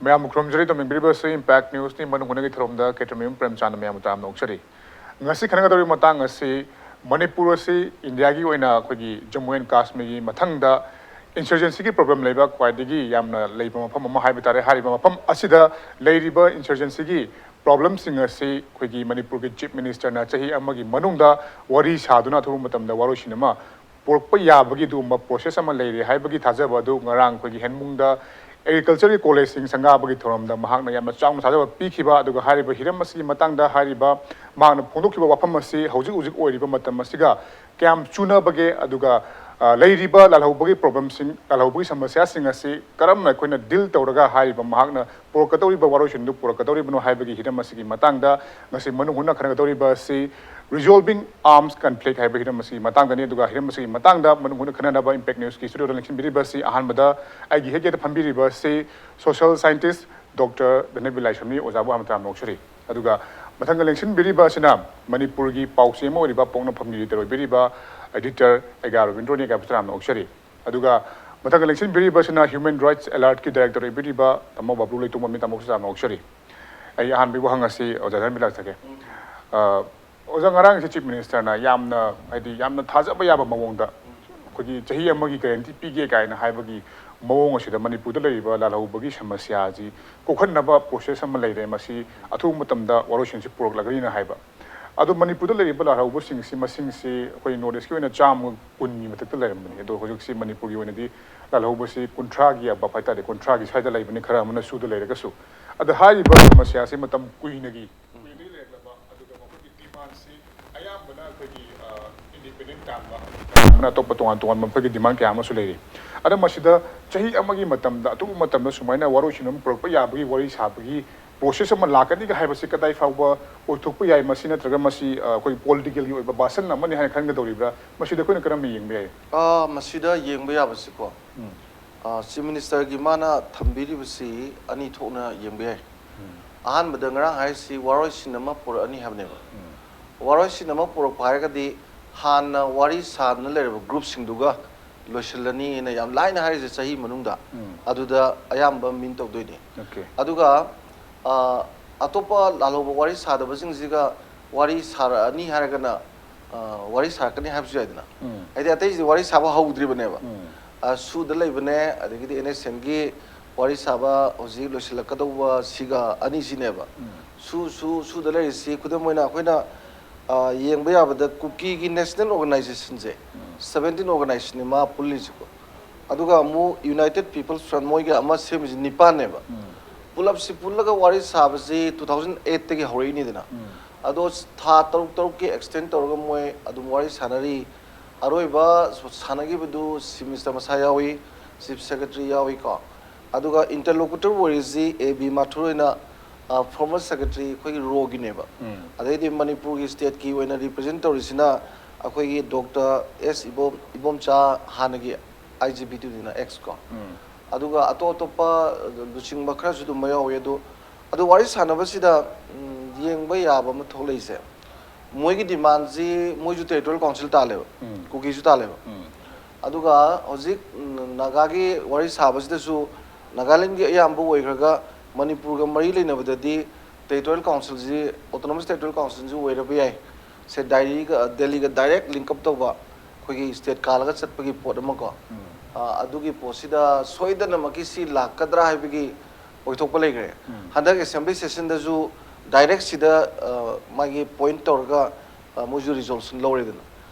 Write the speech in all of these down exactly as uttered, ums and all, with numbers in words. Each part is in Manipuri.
ꯃꯌꯥꯝꯕꯨ ꯈꯨꯔꯨꯝꯖꯔꯤ꯫ ꯇꯧꯃꯤꯟꯕꯤꯔꯤꯕꯁꯤ Impact Newsꯅꯤ꯫ ꯃꯅꯨꯡ ꯍꯨꯠꯅꯒꯤ ꯊꯧꯔꯝꯗ ꯈꯦꯇ꯭ꯔꯃꯌꯨꯝ ꯄ꯭ꯔꯦꯝꯆꯥꯟꯗ ꯃꯌꯥꯝꯕꯨ ꯇꯔꯥꯝꯅ ꯑꯣꯛꯆꯔꯤ꯫ ꯉꯁꯤ ꯈꯟꯅꯒꯗꯧꯔꯤꯕ ꯃꯇꯥꯡ ꯑꯁꯤ, ꯃꯅꯤꯄꯨꯔ ꯑꯁꯤ ꯏꯟꯗꯤꯌꯥꯒꯤ ꯑꯣꯏꯅ ꯑꯩꯈꯣꯏꯒꯤ ꯖꯝꯃꯨ ꯑꯦꯟ ꯀꯥꯁꯃꯤꯔꯒꯤ ꯃꯊꯪꯗ insurgencyꯒꯤ problem ꯂꯩꯕ ꯈ꯭ꯋꯥꯏꯗꯒꯤ ꯌꯥꯝꯅ ꯂꯩꯕ ꯃꯐꯝ ꯑꯃ ꯍꯥꯏꯕ ꯇꯥꯔꯦ꯫ ꯍꯥꯏꯔꯤꯕ ꯃꯐꯝ ꯑꯁꯤꯗ ꯂꯩꯔꯤꯕ insurgencyꯒꯤ problemꯁꯤꯡ ꯑꯁꯤ ꯑꯩꯈꯣꯏꯒꯤ ꯃꯅꯤꯄꯨꯔꯒꯤ Chief Ministerꯅ ꯆꯍꯤ ꯑꯃꯒꯤ ꯃꯅꯨꯡꯗ ꯋꯥꯔꯤ ꯁꯥꯗꯨꯅ ꯑꯊꯨꯕ ꯃꯇꯝꯗ ꯋꯥꯔꯣꯏꯁꯤꯟ ꯑꯃ ꯄꯨꯔꯛꯄ ꯌꯥꯕꯒꯤ ꯑꯗꯨꯒꯨꯝꯕ process ꯑꯃ ꯂꯩꯔꯦ ꯍꯥꯏꯕꯒꯤ ꯊꯥꯖꯕ ꯑꯗꯨ ꯉꯔꯥꯡ ꯑꯩꯈꯣꯏꯒꯤ ꯍꯦꯟꯕꯨꯡꯗ agricultureꯒꯤ collegeꯁꯤꯡ ꯁꯪꯒꯥꯕꯒꯤ ꯊꯧꯔꯝꯗ ꯃꯍꯥꯛꯅ ꯌꯥꯝꯅ ꯆꯥꯎꯅ ꯊꯥꯖꯕ ꯄꯤꯈꯤꯕ꯫ ꯑꯗꯨꯒ ꯍꯥꯏꯔꯤꯕ ꯍꯤꯔꯝ ꯑꯁꯤꯒꯤ ꯃꯇꯥꯡꯗ ꯍꯥꯏꯔꯤꯕ ꯃꯍꯥꯛꯅ ꯐꯣꯡꯗꯣꯛꯈꯤꯕ ꯋꯥꯐꯝ ꯑꯁꯤ ꯍꯧꯖꯤꯛ ꯍꯧꯖꯤꯛ ꯑꯣꯏꯔꯤꯕ ꯃꯇꯝ ꯑꯁꯤꯒ ꯀꯌꯥꯝ ꯆꯨꯅꯕꯒꯦ, ꯑꯗꯨꯒ, ꯑ, ꯂꯩꯔꯤꯕ ꯂꯥꯜꯍꯧꯕꯒꯤ problemꯁꯤꯡ, ꯂꯥꯜꯍꯧꯕꯒꯤ ꯁꯃꯁ꯭ꯌꯥꯁꯤꯡ ꯑꯁꯤ ꯀꯔꯝꯅ ꯑꯩꯈꯣꯏꯅ deal ꯇꯧꯔꯒ ꯍꯥꯏꯔꯤꯕ ꯃꯍꯥꯛꯅ ꯄꯨꯔꯛꯀꯗꯧꯔꯤꯕ ꯋꯥꯔꯣꯏꯁꯤꯟꯗꯨ ꯄꯨꯔꯛꯀꯗꯧꯔꯤꯕꯅꯣ ꯍꯥꯏꯕꯒꯤ ꯍꯤꯔꯝ ꯑꯁꯤꯒꯤ ꯃꯇꯥꯡꯗ ꯉꯁꯤ ꯃꯅꯨꯡ ꯍꯨꯠꯅ ꯈꯟꯅꯒꯗꯧꯔꯤꯕ ꯑꯁꯤ Resolving Arms Conflict ꯍꯥꯏꯕ ꯍꯤꯔꯝ ꯑꯁꯤꯒꯤ ꯃꯇꯥꯡꯗꯅꯤ꯫ ꯑꯗꯨꯒ ꯍꯤꯔꯝ ꯑꯁꯤꯒꯤ ꯃꯇꯥꯡꯗ ꯃꯅꯨꯡ ꯍꯨꯠꯅ ꯈꯟꯅꯅꯕ Impact Newsꯀꯤ studioꯗ ꯂꯦꯡꯁꯤꯟꯕꯤꯔꯤꯕ ꯑꯁꯤ ꯑꯍꯥꯟꯕꯗ ꯑꯩꯒꯤ ꯍꯦꯛ ꯌꯦꯠꯇ ꯐꯝꯕꯤꯔꯤꯕ ꯑꯁꯤ social scientist Doctor ꯙꯅꯕꯤꯔ ꯂꯥꯏꯁ꯭ꯔꯝꯅꯤ꯫ ꯑꯣꯖꯥꯕꯨ ꯍꯥꯟꯅ ꯇꯔꯥꯝꯅ ꯑꯣꯛꯆꯔꯤ꯫ ꯑꯗꯨꯒ ꯃꯊꯪꯗ ꯂꯦꯡꯁꯤꯟꯕꯤꯔꯤꯕ ꯑꯁꯤꯅ ꯃꯅꯤꯄꯨꯔꯒꯤ ꯄꯥꯎꯆꯦ ꯑꯃ ꯑꯣꯏꯔꯤꯕ ꯄꯣꯛꯅꯐꯝꯒꯤ editor ꯑꯣꯏꯕꯤꯔꯤꯕ editor ꯑꯩꯒꯥ ꯔꯕꯤꯟꯗ꯭ꯔꯣꯅꯤ꯫ ꯑꯩꯒꯥꯕꯨ ꯇꯔꯥꯝꯅ ꯑꯣꯛꯆꯔꯤ꯫ ꯑꯗꯨꯒ ꯃꯊꯪꯗ ꯂꯦꯡꯁꯤꯟꯕꯤꯔꯤꯕ ꯑꯁꯤꯅ Human Rights Alertꯀꯤ director ꯑꯣꯏꯕꯤꯔꯤꯕ ꯇꯥꯃꯣ ꯕꯥꯕ꯭ꯂꯨ ꯂꯩꯇꯣꯡꯕꯝꯅꯤ꯫ ꯇꯥꯃꯣꯕꯨꯁꯨ ꯇꯔꯥꯝꯅ ꯑꯣꯛꯆꯔꯤ꯫ ꯑꯩ ꯑꯍꯥꯟꯕꯒꯤ ꯋꯥꯍꯪ ꯑꯁꯤ ꯑꯣꯖꯥ ꯙꯅꯕꯤꯔ ꯂꯥꯛꯆꯒꯦ꯫ ꯑ, ꯑꯣꯖꯥ, ꯉꯔꯥꯡꯁꯦ Chief Ministerꯅ ꯌꯥꯝꯅ, ꯍꯥꯏꯗꯤ, ꯌꯥꯝꯅ ꯊꯥꯖꯕ ꯌꯥꯕ ꯃꯑꯣꯡꯗ ꯑꯩꯈꯣꯏꯒꯤ ꯆꯍꯤ ꯑꯃꯒꯤ guarantee ꯄꯤꯒꯦ ꯀꯥꯏꯅ ꯍꯥꯏꯕꯒꯤ ꯃꯑꯣꯡ ꯑꯁꯤꯗ ꯃꯅꯤꯄꯨꯔꯗ ꯂꯩꯔꯤꯕ ꯂꯥꯜꯍꯧꯕꯒꯤ ꯁꯃꯁ꯭ꯌꯥ ꯑꯁꯤ ꯀꯣꯛꯍꯟꯅꯕ process ꯑꯃ ꯂꯩꯔꯦ, ꯃꯁꯤ ꯑꯊꯨꯕ ꯃꯇꯝꯗ ꯋꯥꯔꯣꯏꯁꯤꯟꯁꯤ ꯄꯨꯔꯛꯂꯒꯅꯤꯅ ꯍꯥꯏꯕ꯫ ꯑꯗꯣ ꯃꯅꯤꯄꯨꯔꯗ ꯂꯩꯔꯤꯕ ꯂꯥꯜꯍꯧꯕꯁꯤꯡꯁꯤ, ꯃꯁꯤꯡꯁꯤ ꯑꯩꯈꯣꯏ North Eastꯀꯤ ꯑꯣꯏꯅ ꯆꯥꯝꯃ ꯀꯨꯟꯒꯤ ꯃꯊꯛꯇ ꯂꯩꯔꯝꯕꯅꯤ꯫ ꯑꯗꯣ ꯍꯧꯖꯤꯛꯁꯤ ꯃꯅꯤꯄꯨꯔꯒꯤ ꯑꯣꯏꯅꯗꯤ ꯂꯥꯜꯍꯧꯕꯁꯤ ꯀꯨꯟꯊ꯭ꯔꯥꯒꯤ above ꯍꯥꯏꯇꯥꯔꯦ, ꯀꯨꯟꯊ꯭ꯔꯥꯒꯤ ꯁ꯭ꯋꯥꯏꯗ ꯂꯩꯕꯅꯤ, ꯈꯔ ꯑꯃꯅ ꯁꯨꯗ ꯂꯩꯔꯒꯁꯨ꯫ ꯑꯗ ꯍꯥꯏꯔꯤꯕ ꯁꯃꯁ꯭ꯌꯥꯁꯤ ꯃꯇꯝ ꯀꯨꯏꯅꯒꯤ, ꯀꯨꯏꯅꯗꯒꯤ ꯂꯩꯔꯛꯂꯕ, ꯑꯗꯨꯒ ꯃꯈꯣꯏꯒꯤ demandꯁꯤ ꯑꯌꯥꯝꯕꯅ ꯑꯩꯈꯣꯏꯒꯤ, ꯑ, independent ꯇꯥꯟꯕ, ꯑꯃꯅ ꯑꯇꯣꯞꯄ ꯇꯣꯉꯥꯟ ꯇꯣꯉꯥꯟꯕ ꯃꯈꯣꯏꯒꯤ demand ꯀꯌꯥ ꯑꯃꯁꯨ ꯂꯩꯔꯤ꯫ ꯑꯗ ꯃꯁꯤꯗ ꯆꯍꯤ ꯑꯃꯒꯤ ꯃꯇꯝꯗ, ꯑꯊꯨꯕ ꯃꯇꯝꯗ ꯁꯨꯃꯥꯏꯅ ꯋꯥꯔꯣꯏꯁꯤꯟ ꯑꯃ ꯄꯨꯔꯛꯄ ꯌꯥꯕꯒꯤ ꯋꯥꯔꯤ ꯁꯥꯕꯒꯤ process ꯑꯃ ꯂꯥꯛꯀꯅꯤꯒ ꯍꯥꯏꯕꯁꯤ ꯀꯗꯥꯏ ꯐꯥꯎꯕ ꯑꯣꯏꯊꯣꯛꯄ ꯌꯥꯏ? ꯃꯁꯤ ꯅꯠꯇ꯭ꯔꯒ ꯃꯁꯤ, ꯑ, ꯑꯩꯈꯣꯏ politicalꯒꯤ ꯑꯣꯏꯕ ꯚꯥꯁꯟ ꯑꯃꯅꯤ ꯍꯥꯏꯅ ꯈꯟꯒꯗꯧꯔꯤꯕ꯭ꯔꯥ? ꯃꯁꯤꯗ ꯑꯩꯈꯣꯏꯅ ꯀꯔꯝꯅ ꯌꯦꯡꯕ ꯌꯥꯏ? ꯑ, ꯃꯁꯤꯗ ꯌꯦꯡꯕ ꯌꯥꯕꯁꯤꯀꯣ, ꯎꯝ꯫ ꯑ, Chief Ministerꯒꯤ ꯃꯥꯅ ꯊꯝꯕꯤꯔꯤꯕꯁꯤ ꯑꯅꯤ ꯊꯣꯛꯅ ꯌꯦꯡꯕ ꯌꯥꯏ꯫ ꯎꯝ꯫ ꯑꯍꯥꯟꯕꯗ ꯉꯔꯥꯡ ꯍꯥꯏꯔꯤꯁꯤ ꯋꯥꯔꯣꯏꯁꯤꯟ ꯑꯃ ꯄꯨꯔꯛꯑꯅꯤ ꯍꯥꯏꯕꯅꯦꯕ꯫ ꯎꯝ꯫ ꯋꯥꯔꯣꯏꯁꯤꯟ ꯑꯃ ꯄꯨꯔꯛꯄ ꯍꯥꯏꯔꯒꯗꯤ ꯍꯥꯟꯅ ꯋꯥꯔꯤ ꯁꯥꯗꯨꯅ ꯂꯩꯔꯕ ꯒ꯭ꯔꯨꯞꯁꯤꯡꯗꯨꯒ ꯂꯣꯏꯁꯤꯜꯂꯅꯤꯅ ꯌꯥꯝ ꯂꯥꯏꯅ ꯍꯥꯏꯔꯤꯁꯦ ꯆꯍꯤ ꯃꯅꯨꯡꯗ꯫ ꯎꯝ. ꯑꯗꯨꯗ ꯑꯌꯥꯝꯕ ꯃꯤꯟ ꯇꯧꯗꯣꯏꯅꯤ꯫ Okay. ꯑꯗꯨꯒ ꯑ, ꯑꯇꯣꯞꯄ ꯂꯥꯜꯍꯧꯕ ꯋꯥꯔꯤ ꯁꯥꯗꯕꯁꯤꯡꯁꯤꯒ ꯋꯥꯔꯤ ꯁꯥꯔꯛꯑꯅꯤ ꯍꯥꯏꯔꯒꯅ, ꯑ, ꯋꯥꯔꯤ ꯁꯥꯔꯛꯀꯅꯤ ꯍꯥꯏꯕꯁꯨ ꯌꯥꯏꯗꯅ꯫ ꯎꯝ. ꯍꯥꯏꯗꯤ ꯑꯇꯩꯁꯤꯗꯤ ꯋꯥꯔꯤ ꯁꯥꯕ ꯍꯧꯗ꯭ꯔꯤꯕꯅꯦꯕ꯫ ꯎꯝ. ꯑ, ꯁꯨꯗ ꯂꯩꯕꯅꯦ, ꯑꯗꯒꯤꯗꯤ ꯑꯦꯟ ꯑꯦꯁ ꯑꯦꯟꯒꯤ ꯋꯥꯔꯤ ꯁꯥꯕ ꯍꯧꯖꯤꯛ ꯂꯣꯏꯁꯤꯜꯂꯛꯀꯗꯧꯕ ꯁꯤꯒ ꯑꯅꯤꯁꯤꯅꯦꯕ꯫ ꯎꯝ. ꯁꯨ ꯁꯨ ꯁꯨꯗ ꯂꯩꯔꯤꯁꯤ ꯈꯨꯗꯝ ꯑꯣꯏꯅ ꯑꯩꯈꯣꯏꯅ, ꯑ, ꯌꯦꯡꯕ ꯌꯥꯕꯗ ꯀꯨꯀꯤꯒꯤ ꯅꯦꯁꯅꯦꯜ ꯑꯣꯔꯒꯅꯥꯏꯖꯦꯁꯟꯁꯦ ꯎꯝ. ꯁꯕꯦꯟꯇꯤꯟ ꯑꯣꯔꯒꯅꯥꯏꯖꯦꯁꯟꯅꯤ ꯃꯥ ꯄꯨꯜꯂꯤꯁꯤꯀꯣ꯫ ꯑꯗꯨꯒ ꯑꯃꯨꯛ ꯌꯨꯅꯥꯏꯇꯦꯠ ꯄꯤꯄꯜꯁ ꯐ꯭ꯔꯟ ꯃꯣꯏꯒꯤ ꯑꯃ ꯁꯦꯝꯃꯤꯁꯤ ꯅꯤꯄꯥꯟꯅꯦꯕ꯫ ꯎꯝ. ꯄꯨꯂꯞꯁꯤ ꯄꯨꯜꯂꯒ ꯋꯥꯔꯤ ꯁꯥꯕꯁꯤ ꯇꯨ ꯊꯥꯎꯖꯟ ꯑꯩꯠꯇꯒꯤ ꯍꯧꯔꯛꯏꯅꯤꯗꯅ꯫ ꯎꯝ. ꯑꯗꯣ ꯊꯥ ꯇꯔꯨꯛ ꯇꯔꯨꯛꯀꯤ ꯑꯦꯛꯁꯇꯦꯟ ꯇꯧꯔꯒ ꯃꯣꯏ ꯑꯗꯨꯝ ꯋꯥꯔꯤ ꯁꯥꯟꯅꯔꯤ꯫ ꯑꯔꯣꯏꯕ ꯁꯥꯟꯅꯈꯤꯕꯗꯨ ꯆꯤꯐ ꯃꯤꯅꯤꯁꯇꯔ ꯃꯁꯥ ꯌꯥꯎꯏ, ꯆꯤꯐ ꯁꯦꯀ꯭ꯔꯦꯇꯔꯤ ꯌꯥꯎꯏꯀꯣ꯫ ꯑꯗꯨꯒ ꯏꯟꯇꯔꯂꯣꯀꯨꯇꯔ ꯑꯣꯏꯔꯤꯁꯤ ꯑꯦ ꯕꯤ ꯃꯥꯊꯨꯔ ꯑꯣꯏꯅ, ꯑ, ꯐꯣꯔꯃꯔ ꯁꯦꯀ꯭ꯔꯦꯇꯔꯤ ꯑꯩꯈꯣꯏꯒꯤ ꯔꯣꯒꯤꯅꯦꯕ꯫ ꯎꯝ. ꯑꯗꯩꯗꯤ ꯃꯅꯤꯄꯨꯔꯒꯤ ꯁ꯭ꯇꯦꯠꯀꯤ ꯑꯣꯏꯅ ꯔꯤꯄ꯭ꯔꯖꯦꯟ ꯇꯧꯔꯤꯁꯤꯅ ꯑꯩꯈꯣꯏꯒꯤ ꯗꯣꯛꯇꯔ ꯑꯦꯁ ꯏꯕꯣꯝ, ꯏꯕꯣꯝꯆꯥ, ꯍꯥꯟꯅꯒꯤ ꯑꯥꯏ ꯖꯤ ꯄꯤ ꯇꯨꯅꯤꯅ ꯑꯦꯛꯁ ꯀꯣ꯫ ꯎꯝ. ꯑꯗꯨꯒ ꯑꯇꯣꯞ ꯑꯇꯣꯞꯄ ꯂꯨꯆꯤꯡꯕ ꯈꯔꯁꯨ ꯑꯗꯨꯝ ꯌꯥꯎꯋꯤ꯫ ꯑꯗꯣ, ꯑꯗꯣ ꯋꯥꯔꯤ ꯁꯥꯟꯅꯕꯁꯤꯗ, ꯎꯝ, ꯌꯦꯡꯕ ꯌꯥꯕ ꯑꯃ ꯊꯣꯛꯂꯛꯏꯁꯦ, ꯃꯣꯏꯒꯤ ꯗꯤꯃꯥꯟꯁꯤ ꯃꯣꯏꯁꯨ ꯇꯦꯔꯤꯇꯣꯔꯤꯌꯦꯜ ꯀꯥꯎꯟꯁꯤꯜ ꯇꯥꯜꯂꯦꯕ, ꯎꯝ. ꯀꯨꯀꯤꯁꯨ ꯇꯥꯜꯂꯦꯕ꯫ ꯎꯝ. ꯑꯗꯨꯒ ꯍꯧꯖꯤꯛ, ꯎꯝ, ꯅꯥꯒꯥꯒꯤ ꯋꯥꯔꯤ ꯁꯥꯕꯁꯤꯗꯁꯨ ꯅꯥꯒꯥꯂꯦꯟꯒꯤ ꯑꯌꯥꯝꯕ ꯑꯣꯏꯈ꯭ꯔꯒ ꯃꯅꯤꯄꯨꯔꯒ ꯃꯔꯤ ꯂꯩꯅꯕꯗꯗꯤ ꯇꯦꯔꯤꯇꯣꯔꯤꯌꯦꯜ ꯀꯥꯎꯟꯁꯤꯜꯁꯤ, ꯑꯣꯇꯣꯅꯣꯃꯁ ꯇꯦꯔꯤꯇꯣꯔꯤꯌꯦꯜ ꯀꯥꯎꯟꯁꯤꯜꯁꯤ ꯑꯣꯏꯔꯕ ꯌꯥꯏ꯫ ꯁꯦ ꯗꯥꯏꯔꯤꯒ, ꯗꯦꯜꯂꯤꯒ ꯗꯥꯏꯔꯦꯛ ꯂꯤꯡꯀꯞ ꯇꯧꯕ ꯑꯩꯈꯣꯏꯒꯤ ꯁ꯭ꯇꯦꯠ ꯀꯥꯜꯂꯒ ꯆꯠꯄꯒꯤ ꯄꯣꯠ ꯑꯃꯀꯣ꯫ ꯎꯝ. ꯑ, ꯑꯗꯨꯒꯤ ꯄꯣꯠꯁꯤꯗ ꯁꯣꯏꯗꯅꯃꯛꯀꯤ ꯁꯤ ꯂꯥꯛꯀꯗ꯭ꯔꯥ ꯍꯥꯏꯕꯒꯤ ꯑꯣꯏꯊꯣꯛꯄ ꯂꯩꯈ꯭ꯔꯦ꯫ ꯎꯝ. ꯍꯟꯗꯛ ꯑꯦꯁꯦꯝꯕ꯭ꯂꯤ ꯁꯦꯁꯟꯗꯁꯨ ꯗꯥꯏꯔꯦꯛ ꯁꯤꯗ, ꯑ, ꯃꯥꯒꯤ ꯄꯣꯏꯟ ꯇꯧꯔꯒ, ꯑ, ꯃꯣꯏꯁꯨ ꯔꯤꯖꯣꯂꯨꯁꯟ ꯂꯧꯔꯦꯗꯅ꯫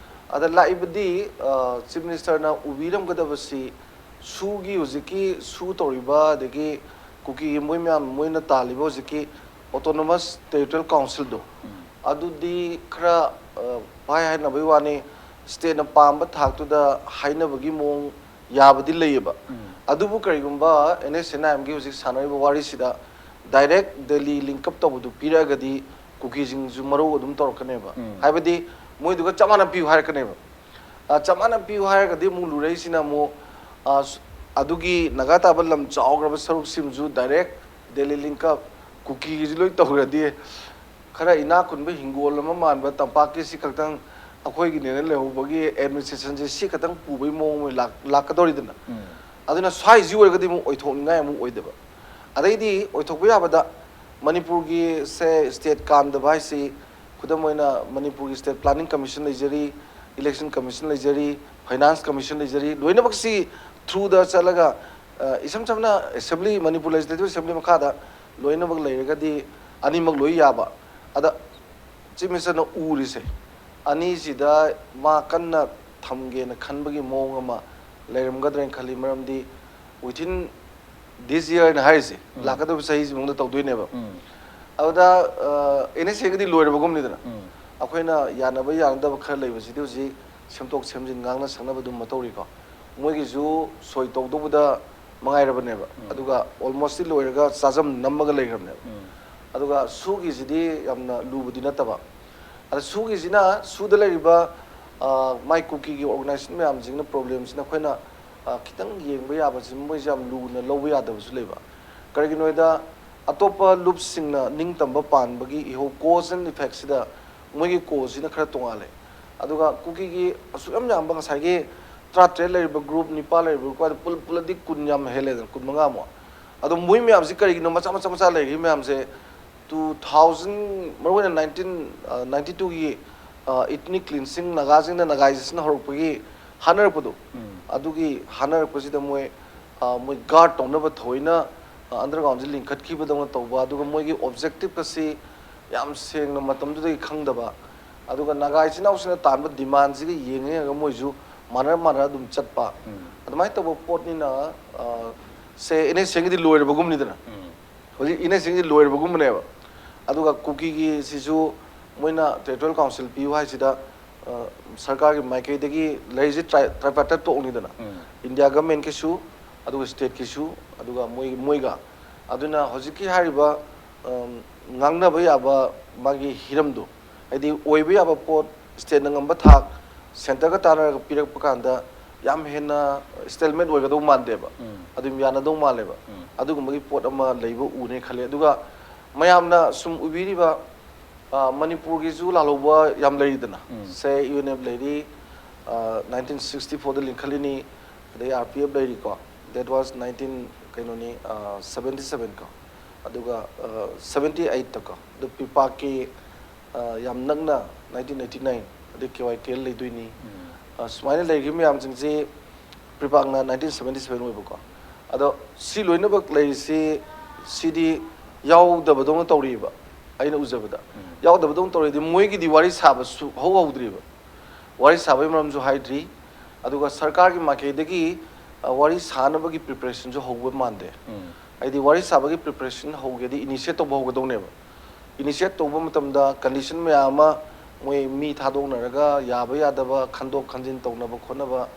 ꯑꯗ ꯂꯥꯛꯏꯕꯗꯤ, ꯑ, ꯆꯤꯐ ꯃꯤꯅꯤꯁꯇꯔꯅ ꯎꯕꯤꯔꯝꯒꯗꯕꯁꯤ ꯁꯨꯒꯤ ꯍꯧꯖꯤꯛꯀꯤ ꯁꯨ ꯇꯧꯔꯤꯕ ꯑꯗꯒꯤ ꯀꯨꯀꯤꯒꯤ ꯃꯣꯏ ꯃꯌꯥꯝ ꯃꯣꯏꯅ ꯇꯥꯜꯂꯤꯕ ꯍꯧꯖꯤꯛꯀꯤ ꯑꯣꯇꯣꯅꯣꯃꯁ ꯇꯦꯔꯤꯇꯣꯔꯤꯌꯦꯜ ꯀꯥꯎꯟꯁꯤꯜꯗꯣ, ꯎꯝ. ꯑꯗꯨꯗꯤ ꯈꯔ, ꯑ, ꯄꯥꯏ ꯍꯥꯏꯅꯕꯩ ꯋꯥꯅꯤ, ꯁ꯭ꯇꯦꯠꯅ ꯄꯥꯝꯕ ꯊꯥꯛꯇꯨꯗ ꯍꯥꯏꯅꯕꯒꯤ ꯃꯑꯣꯡ ꯌꯥꯕꯗꯤ ꯂꯩꯌꯦꯕ꯫ ꯎꯝ. ꯑꯗꯨꯕꯨ ꯀꯔꯤꯒꯨꯝꯕ ꯑꯦꯟ ꯑꯦꯁ ꯑꯦꯟ ꯑꯥꯏ ꯑꯦꯝꯒꯤ ꯍꯧꯖꯤꯛ ꯁꯥꯟꯅꯔꯤꯕ ꯋꯥꯔꯤꯁꯤꯗ ꯗꯥꯏꯔꯦꯛ ꯗꯦꯜꯂꯤ ꯂꯤꯡꯀꯞ ꯇꯧꯕꯗꯨ ꯄꯤꯔꯛꯑꯒꯗꯤ ꯀꯨꯀꯤꯁꯤꯡꯁꯨ ꯃꯔꯧ ꯑꯗꯨꯝ ꯇꯧꯔꯛꯀꯅꯦꯕ꯫ ꯎꯝ. ꯍꯥꯏꯕꯗꯤ ꯃꯣꯏꯗꯨꯒ ꯆꯞ ꯃꯥꯟꯅ ꯄꯤꯌꯨ ꯍꯥꯏꯔꯛꯀꯅꯦꯕ꯫ ꯑ, ꯆꯞ ꯃꯥꯟꯅ ꯄꯤꯌꯨ ꯍꯥꯏꯔꯒꯗꯤ ꯑꯃꯨꯛ ꯂꯨꯔꯛꯏꯁꯤꯅ ꯑꯃꯨꯛ, ꯑ, ꯁ-, ꯑꯗꯨꯒꯤ ꯅꯥꯒꯥ ꯇꯥꯕ ꯂꯝ ꯆꯥꯎꯈ꯭ꯔꯕ ꯁꯔꯨꯛꯁꯤꯃꯁꯨ ꯗꯥꯏꯔꯦꯛ ꯗꯦꯜꯂꯤ ꯂꯤꯡꯀꯞ ꯀꯨꯀꯤꯒꯤꯁꯨ ꯂꯣꯏ ꯇꯧꯔꯗꯤ ꯈꯔ ꯏꯅꯥꯛ ꯈꯨꯟꯕ ꯍꯤꯡꯒꯣꯜ ꯑꯃ ꯃꯥꯟꯕ ꯇꯝꯄꯥꯛꯀꯤ ꯁꯤ ꯈꯛꯇꯪ ꯑꯩꯈꯣꯏꯒꯤꯅꯦꯅ ꯂꯩꯍꯧꯕꯒꯤ ꯑꯦꯗꯃꯤꯅꯤꯁꯇ꯭ꯔꯦꯁꯟꯁꯦ ꯁꯤ ꯈꯛꯇꯪ ꯄꯨꯕꯒꯤ ꯃꯑꯣꯡ ꯑꯣꯏꯅ ꯂꯥꯛ-, ꯂꯥꯛꯀꯗꯧꯔꯤꯗꯅ꯫ ꯑꯗꯨꯅ ꯁ꯭ꯋꯥꯏꯁꯤ ꯑꯣꯏꯔꯒꯗꯤ ꯑꯃꯨꯛ ꯑꯣꯏꯊꯣꯛꯅꯤꯡꯉꯥꯏ ꯑꯃꯨꯛ ꯑꯣꯏꯗꯕ꯫ ꯑꯗꯩꯗꯤ ꯑꯣꯏꯊꯣꯛꯄ ꯌꯥꯕꯗ ꯃꯅꯤꯄꯨꯔꯒꯤ ꯁꯦ ꯁ꯭ꯇꯦꯠ ꯀꯥꯟꯗꯕ ꯍꯥꯏꯁꯤ, ꯈꯨꯗꯝ ꯑꯣꯏꯅ ꯃꯅꯤꯄꯨꯔꯒꯤ ꯁ꯭ꯇꯦꯠ ꯄ꯭ꯂꯥꯅꯤꯡ ꯀꯃꯤꯁꯟ ꯂꯩꯖꯔꯤ, ꯏꯂꯦꯛꯁꯟ ꯀꯃꯤꯁꯟ ꯂꯩꯖꯔꯤ, ꯐꯥꯏꯅꯥꯟꯁ ꯀꯃꯤꯁꯟ ꯂꯩꯖꯔꯤ, ꯂꯣꯏꯅꯃꯛꯁꯤ ꯊ꯭ꯔꯨꯗ ꯆꯠꯂꯒ, ꯑ, ꯏꯁꯝ ꯁꯝꯅ ꯑꯦꯁꯦꯝꯕ꯭ꯂꯤ, ꯃꯅꯤꯄꯨꯔ ꯂꯦꯖꯤꯁꯂꯦꯇꯤꯚ ꯑꯦꯁꯦꯝꯕ꯭ꯂꯤ ꯃꯈꯥꯗ ꯂꯣꯏꯅꯃꯛ ꯂꯩꯔꯒꯗꯤ ꯑꯅꯤꯃꯛ ꯂꯣꯏ ꯌꯥꯕ꯫ ꯑꯗ ꯆꯤꯐ ꯃꯤꯅꯤꯁꯇꯔꯅ ꯎꯔꯤꯁꯦ ꯑꯅꯤꯁꯤꯗ ꯃꯥ ꯀꯟꯅ ꯊꯝꯒꯦꯅ ꯈꯟꯕꯒꯤ ꯃꯑꯣꯡ ꯑꯃ ꯂꯩꯔꯝꯒꯗ꯭ꯔꯥ ꯍꯥꯏꯅ ꯈꯜꯂꯤ꯫ ꯃꯔꯝꯗꯤ within this year ꯍꯥꯏꯅ ꯍꯥꯏꯔꯤꯁꯦ, ꯎꯝ꯫ ꯂꯥꯛꯀꯗꯧꯔꯤꯕ ꯆꯍꯤꯁꯤ ꯃꯅꯨꯡꯗ ꯇꯧꯗꯣꯏꯅꯦꯕ꯫ ꯎꯝ꯫ ꯑꯗꯨꯗ, ꯑ, ꯑꯦꯟ ꯑꯦꯁ ꯑꯦꯒꯗꯤ ꯂꯣꯏꯔꯕꯒꯨꯝꯅꯤꯗꯅ꯫ ꯎꯝ꯫ ꯑꯩꯈꯣꯏꯅ ꯌꯥꯅꯕ ꯌꯥꯅꯗꯕ ꯈꯔ ꯂꯩꯕꯁꯤꯗꯤ ꯍꯧꯖꯤꯛ ꯁꯦꯝꯗꯣꯛ ꯁꯦꯝꯖꯤꯟ, ꯉꯥꯡꯅ ꯁꯛꯅꯕ ꯑꯗꯨꯝ ꯃꯇꯧꯔꯤꯀꯣ꯫ ꯃꯣꯏꯒꯤꯁꯨ ꯁꯣꯏ ꯇꯧꯗꯧꯕꯗ ꯃꯉꯥꯏꯔꯕꯅꯦꯕ꯫ ꯎꯝ꯫ ꯑꯗꯨꯒ almost ꯂꯣꯏꯔꯒ ꯆꯥꯖꯝ ꯅꯝꯃꯒ ꯂꯩꯈ꯭ꯔꯕꯅꯦꯕ꯫ ꯎꯝ꯫ ꯑꯗꯨꯒ ꯁꯨꯒꯤꯁꯤꯗꯤ ꯌꯥꯝꯅ ꯂꯨꯕꯗꯤ ꯅꯠꯇꯕ꯫ ꯑꯗ ꯁꯨꯒꯤꯁꯤꯅ ꯁꯨꯗ ꯂꯩꯔꯤꯕ, ꯑ, ꯃꯥꯏ ꯀꯨꯀꯤꯒꯤ organization ꯃꯌꯥꯝꯁꯤꯡꯅ problemꯁꯤꯅ ꯑꯩꯈꯣꯏꯅ, ꯑ, ꯈꯤꯇꯪ ꯌꯦꯡꯕ ꯌꯥꯕꯁꯤ ꯃꯣꯏꯁꯦ ꯌꯥꯝ ꯂꯨꯅ ꯂꯧꯕ ꯌꯥꯗꯕꯁꯨ ꯂꯩꯕ꯫ ꯀꯔꯤꯒꯤꯅꯣ ꯍꯥꯏꯗ ꯑꯇꯣꯞꯄ ꯂꯨꯞꯁꯤꯡꯅ ꯅꯤꯡꯇꯝꯕ ꯄꯥꯟꯕꯒꯤ ꯏꯍꯧ cause and effectꯁꯤꯗ ꯃꯣꯏꯒꯤ causeꯁꯤꯅ ꯈꯔ ꯇꯣꯉꯥꯜꯂꯦ꯫ ꯑꯗꯨꯒ ꯀꯨꯀꯤꯒꯤ ꯑꯁꯨꯛ ꯌꯥꯝ ꯌꯥꯝꯕ ꯉꯁꯥꯏꯒꯤ ꯇꯔꯥꯇꯔꯦꯠ ꯂꯩꯔꯤꯕ group, ꯅꯤꯄꯥꯜ ꯂꯩꯔꯤꯕ group ꯍꯥꯏꯗꯣ ꯄꯨꯜ-, ꯄꯨꯜꯂꯗꯤ ꯀꯨꯟ ꯌꯥꯝ ꯍꯦꯜꯂꯦꯗꯅ, ꯀꯨꯟ ꯃꯉꯥꯃꯨꯛ꯫ ꯑꯗꯣ ꯃꯣꯏ ꯃꯌꯥꯝꯁꯤ ꯀꯔꯤꯒꯤꯅꯣ ꯃꯆꯥ ꯃꯆꯥ ꯃꯆꯥ ꯂꯩꯔꯤ ꯃꯌꯥꯝꯁꯦ? Two thousand, ꯃꯔꯨꯑꯣꯏꯅ nineteen, ꯑ, ninety twoꯒꯤ, ꯑ, ethnic cleansing, ꯅꯥꯒꯥꯁꯤꯡꯅ ꯅꯥꯒꯥꯏꯖꯦꯁꯟ ꯍꯧꯔꯛꯄꯒꯤ ꯍꯥꯠꯅꯔꯛꯄꯗꯣ, ꯎꯝ꯫ ꯑꯗꯨꯒꯤ ꯍꯥꯠꯅꯔꯛꯄꯁꯤꯗ ꯃꯣꯏ, ꯑ, ꯃꯣꯏ guard ꯇꯧꯅꯕ ꯊꯑꯣꯏꯅ, ꯑ, undergroundꯁꯤ ꯂꯤꯡꯈꯠꯈꯤꯕꯗꯧꯅ ꯇꯧꯕ, ꯑꯗꯨꯒ ꯃꯣꯏꯒꯤ objectiveꯀꯁꯤ ꯌꯥꯝ ꯁꯦꯡꯅ ꯃꯇꯝꯗꯨꯗꯒꯤ ꯈꯪꯗꯕ, ꯑꯗꯨꯒ ꯅꯥꯒꯥ ꯏꯆꯤꯟ ꯏꯅꯥꯎꯁꯤꯡꯅ ꯇꯥꯟꯕ demandꯁꯤꯒ ꯌꯦꯡꯉ ꯌꯦꯡꯉꯒ ꯃꯣꯏꯁꯨ ꯃꯥꯟꯅꯔ ꯃꯥꯟꯅꯔ ꯑꯗꯨꯝ ꯆꯠꯄ, ꯎꯝ꯫ ꯑꯗꯨꯃꯥꯏꯅ ꯇꯧꯕ ꯄꯣꯠꯅꯤꯅ, ꯑ, ꯁꯦ ꯑꯦꯟ ꯑꯦꯁ ꯑꯦꯒꯤꯗꯤ ꯂꯣꯏꯔꯕꯒꯨꯝꯅꯤꯗꯅ꯫ ꯎꯝ꯫ ꯍꯧꯖꯤꯛ ꯏꯟꯅꯔꯁꯤꯡꯁꯤ ꯂꯣꯏꯔꯕꯒꯨꯝꯕꯅꯦꯕ꯫ ꯑꯗꯨꯒ ꯀꯨꯀꯤꯒꯤꯁꯤꯁꯨ ꯃꯣꯏꯅ territorial council ꯄꯤꯌꯨ ꯍꯥꯏꯁꯤꯗ, ꯑ, ꯁꯔꯀꯥꯔꯒꯤ ꯃꯥꯏꯀꯩꯗꯒꯤ ꯂꯩꯔꯤꯁꯦ tri-, tripartite talkꯅꯤꯗꯅ꯫ ꯎꯝ꯫ India governmentꯀꯤꯁꯨ, ꯑꯗꯨꯒ stateꯀꯤꯁꯨ, ꯑꯗꯨꯒ ꯃꯣꯏ, ꯃꯣꯏꯒ꯫ ꯑꯗꯨꯅ ꯍꯧꯖꯤꯛꯀꯤ ꯍꯥꯏꯔꯤꯕ, ꯑꯝ, ꯉꯥꯡꯅꯕ ꯌꯥꯕ ꯃꯥꯒꯤ ꯍꯤꯔꯝꯗꯣ, ꯍꯥꯏꯗꯤ ꯑꯣꯏꯕ ꯌꯥꯕ ꯄꯣꯠ stateꯅ ꯉꯝꯕ ꯊꯥꯛ centreꯒ ꯇꯥꯟꯅꯔꯒ ꯄꯤꯔꯛꯄ ꯀꯥꯟꯗ ꯌꯥꯝ ꯍꯦꯟꯅ stalemate ꯑꯣꯏꯒꯗꯧ ꯃꯥꯟꯗꯦꯕ꯫ ꯎꯝ꯫ ꯑꯗꯨꯝ ꯌꯥꯅꯗꯧ ꯃꯥꯜꯂꯦꯕ꯫ ꯎꯝ꯫ ꯑꯗꯨꯒꯨꯝꯕꯒꯤ ꯄꯣꯠ ꯑꯃ ꯂꯩꯕ ꯎꯅꯦ ꯈꯜꯂꯦ꯫ ꯑꯗꯨꯒ ꯃꯌꯥꯝꯅ ꯁꯨꯝ ꯎꯕꯤꯔꯤꯕ ꯑ, ꯃꯅꯤꯄꯨꯔꯒꯤꯁꯨ ꯂꯥꯜꯍꯧꯕ ꯌꯥꯝ ꯂꯩꯔꯤꯗꯅ꯫ ꯎꯝ꯫ ꯁꯦ, ꯌꯨ ꯑꯦꯟ ꯑꯦꯐ ꯂꯩꯔꯤ, ꯑ, ꯅꯥꯏꯟꯇꯤꯟ ꯁꯤꯛꯁꯇꯤ ꯐꯣꯔꯗ ꯂꯤꯡꯈꯠꯂꯤꯅꯤ, ꯑꯗꯩ ꯑꯥꯔ ꯄꯤ ꯑꯦꯐ ꯂꯩꯔꯤꯀꯣ, that was nineteen, ꯀꯩꯅꯣꯅꯤ, ꯑ, seventy seven ꯀꯣ, ꯑꯗꯨꯒ, ꯑ, seventy eight ꯇꯀꯣ, ꯑꯗꯨ ꯄꯤꯄꯥꯛꯀꯤ, ꯑ, ꯌꯥꯝ ꯅꯛꯅ nineteen eighty nine, ꯑꯗꯩ ꯀꯦ ꯋꯥꯏ ꯀꯦ ꯑꯦꯜ ꯂꯩꯗꯣꯏꯅꯤ꯫ ꯎꯝ꯫ ꯑ, ꯁꯨꯃꯥꯏꯅ ꯂꯩꯔꯤꯕ ꯃꯌꯥꯝꯁꯤꯡꯁꯤ ꯄ꯭ꯔꯤꯄꯥꯛꯅ nineteen seventy seven ꯑꯣꯏꯕꯀꯣ꯫ ꯑꯗꯣ ꯁꯤ ꯂꯣꯏꯅꯃꯛ ꯂꯩꯔꯤꯁꯤ, ꯁꯤꯗꯤ ꯌꯥꯎꯗꯕꯗꯧꯅ ꯇꯧꯔꯤꯕ, ꯑꯩꯅ ꯎꯖꯕꯗ꯫ ꯎꯝ꯫ ꯌꯥꯎꯗꯕꯗꯧꯅ ꯇꯧꯔꯤꯗꯤ ꯃꯣꯏꯒꯤꯗꯤ ꯋꯥꯔꯤ ꯁꯥꯕꯁꯨ ꯍꯧ ꯍꯧꯗ꯭ꯔꯤꯕ꯫ ꯋꯥꯔꯤ ꯁꯥꯕꯒꯤ ꯃꯔꯝꯁꯨ ꯍꯥꯏꯗ꯭ꯔꯤ꯫ ꯑꯗꯨꯒ ꯁꯔꯀꯥꯔꯒꯤ ꯃꯥꯏꯀꯩꯗꯒꯤ, ꯑ, ꯋꯥꯔꯤ ꯁꯥꯅꯕꯒꯤ ꯄ꯭ꯔꯤꯄꯦꯔꯦꯁꯟꯁꯨ ꯍꯧꯕ ꯃꯥꯟꯗꯦ꯫ ꯎꯝ꯫ ꯍꯥꯏꯗꯤ ꯋꯥꯔꯤ ꯁꯥꯕꯒꯤ ꯄ꯭ꯔꯤꯄꯦꯔꯦꯁꯟ ꯍꯧꯒꯦꯗꯤ ꯏꯅꯤꯁꯤꯌꯦꯠ ꯇꯧꯕ ꯍꯧꯒꯗꯧꯅꯦꯕ꯫ ꯏꯅꯤꯁꯤꯌꯦꯠ ꯇꯧꯕ ꯃꯇꯝꯗ ꯀꯟꯗꯤꯁꯟ ꯃꯌꯥꯝ ꯑꯃ, ꯃꯣꯏ ꯃꯤ ꯊꯥꯗꯣꯛꯅꯔꯒ ꯌꯥꯕ ꯌꯥꯗꯕ ꯈꯟꯗꯣꯛ ꯈꯟꯖꯤꯟ ꯇꯧꯅꯕ ꯈꯣꯠꯅꯕ,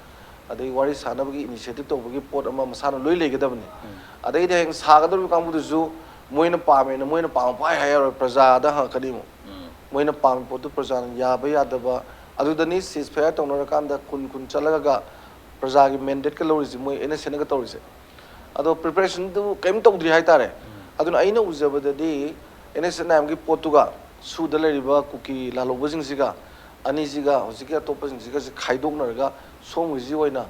ꯑꯗꯩ ꯋꯥꯔꯤ ꯁꯥꯟꯅꯕꯒꯤ ꯏꯅꯤꯁꯤꯌꯦꯇꯤꯚ ꯇꯧꯕꯒꯤ ꯄꯣꯠ ꯑꯃ ꯃꯁꯥꯅ ꯂꯣꯏ ꯂꯩꯒꯗꯕꯅꯤ꯫ ꯎꯝ꯫ ꯑꯗꯩꯗꯤ ꯍꯌꯦꯡ ꯁꯥꯒꯗꯧꯔꯤꯕ ꯀꯥꯡꯕꯨꯗꯨꯁꯨ ꯃꯣꯏꯅ ꯄꯥꯝꯃꯦꯅ ꯃꯣꯏꯅ ꯄꯥꯝꯕ ꯄꯥꯏ ꯍꯥꯏ ꯌꯥꯔꯣꯏ, ꯄ꯭ꯔꯖꯥꯗ ꯍꯪꯉꯛꯀꯅꯤ ꯑꯃꯨꯛ꯫ ꯎꯝ꯫ ꯃꯣꯏꯅ ꯄꯥꯝꯃꯤ ꯄꯣꯠꯇꯨ ꯄ꯭ꯔꯖꯥꯅ ꯌꯥꯕ ꯌꯥꯗꯕ, ꯑꯗꯨꯗꯅꯤ ceasefire ꯇꯧꯅꯔꯀꯥꯟꯗ ꯀꯨꯟ ꯀꯨꯟ ꯆꯠꯂꯒ ꯄ꯭ꯔꯖꯥꯒꯤ ꯃꯦꯟꯗꯦꯠꯀ ꯂꯧꯔꯤꯁꯦ, ꯃꯣꯏ ꯑꯦꯟ ꯑꯦꯁ ꯑꯦꯟꯒ ꯇꯧꯔꯤꯁꯦ꯫ ꯑꯗꯣ ꯄ꯭ꯔꯤꯄꯦꯔꯦꯁꯟꯗꯨ ꯀꯔꯤꯝ ꯇꯧꯗ꯭ꯔꯤ ꯍꯥꯏꯇꯥꯔꯦ꯫ ꯎꯝ꯫ ꯑꯗꯨꯅ ꯑꯩꯅ ꯎꯖꯕꯗꯗꯤ ꯑꯦꯟ ꯑꯦꯁ ꯑꯦꯟ ꯑꯥꯏ ꯑꯦꯝꯒꯤ ꯄꯣꯠꯇꯨꯒ ꯁꯨꯗ ꯂꯩꯔꯤꯕ ꯀꯨꯀꯤ ꯂꯥꯜꯍꯧꯕꯁꯤꯡꯁꯤꯒ, ꯑꯅꯤꯁꯤꯒ ꯍꯧꯖꯤꯛꯀꯤ ꯑꯇꯣꯞꯄꯁꯤꯡꯁꯤꯒꯁꯦ ꯈꯥꯏꯗꯣꯛꯅꯔꯒ ꯁꯣꯝꯒꯤꯁꯤ ꯑꯣꯏꯅ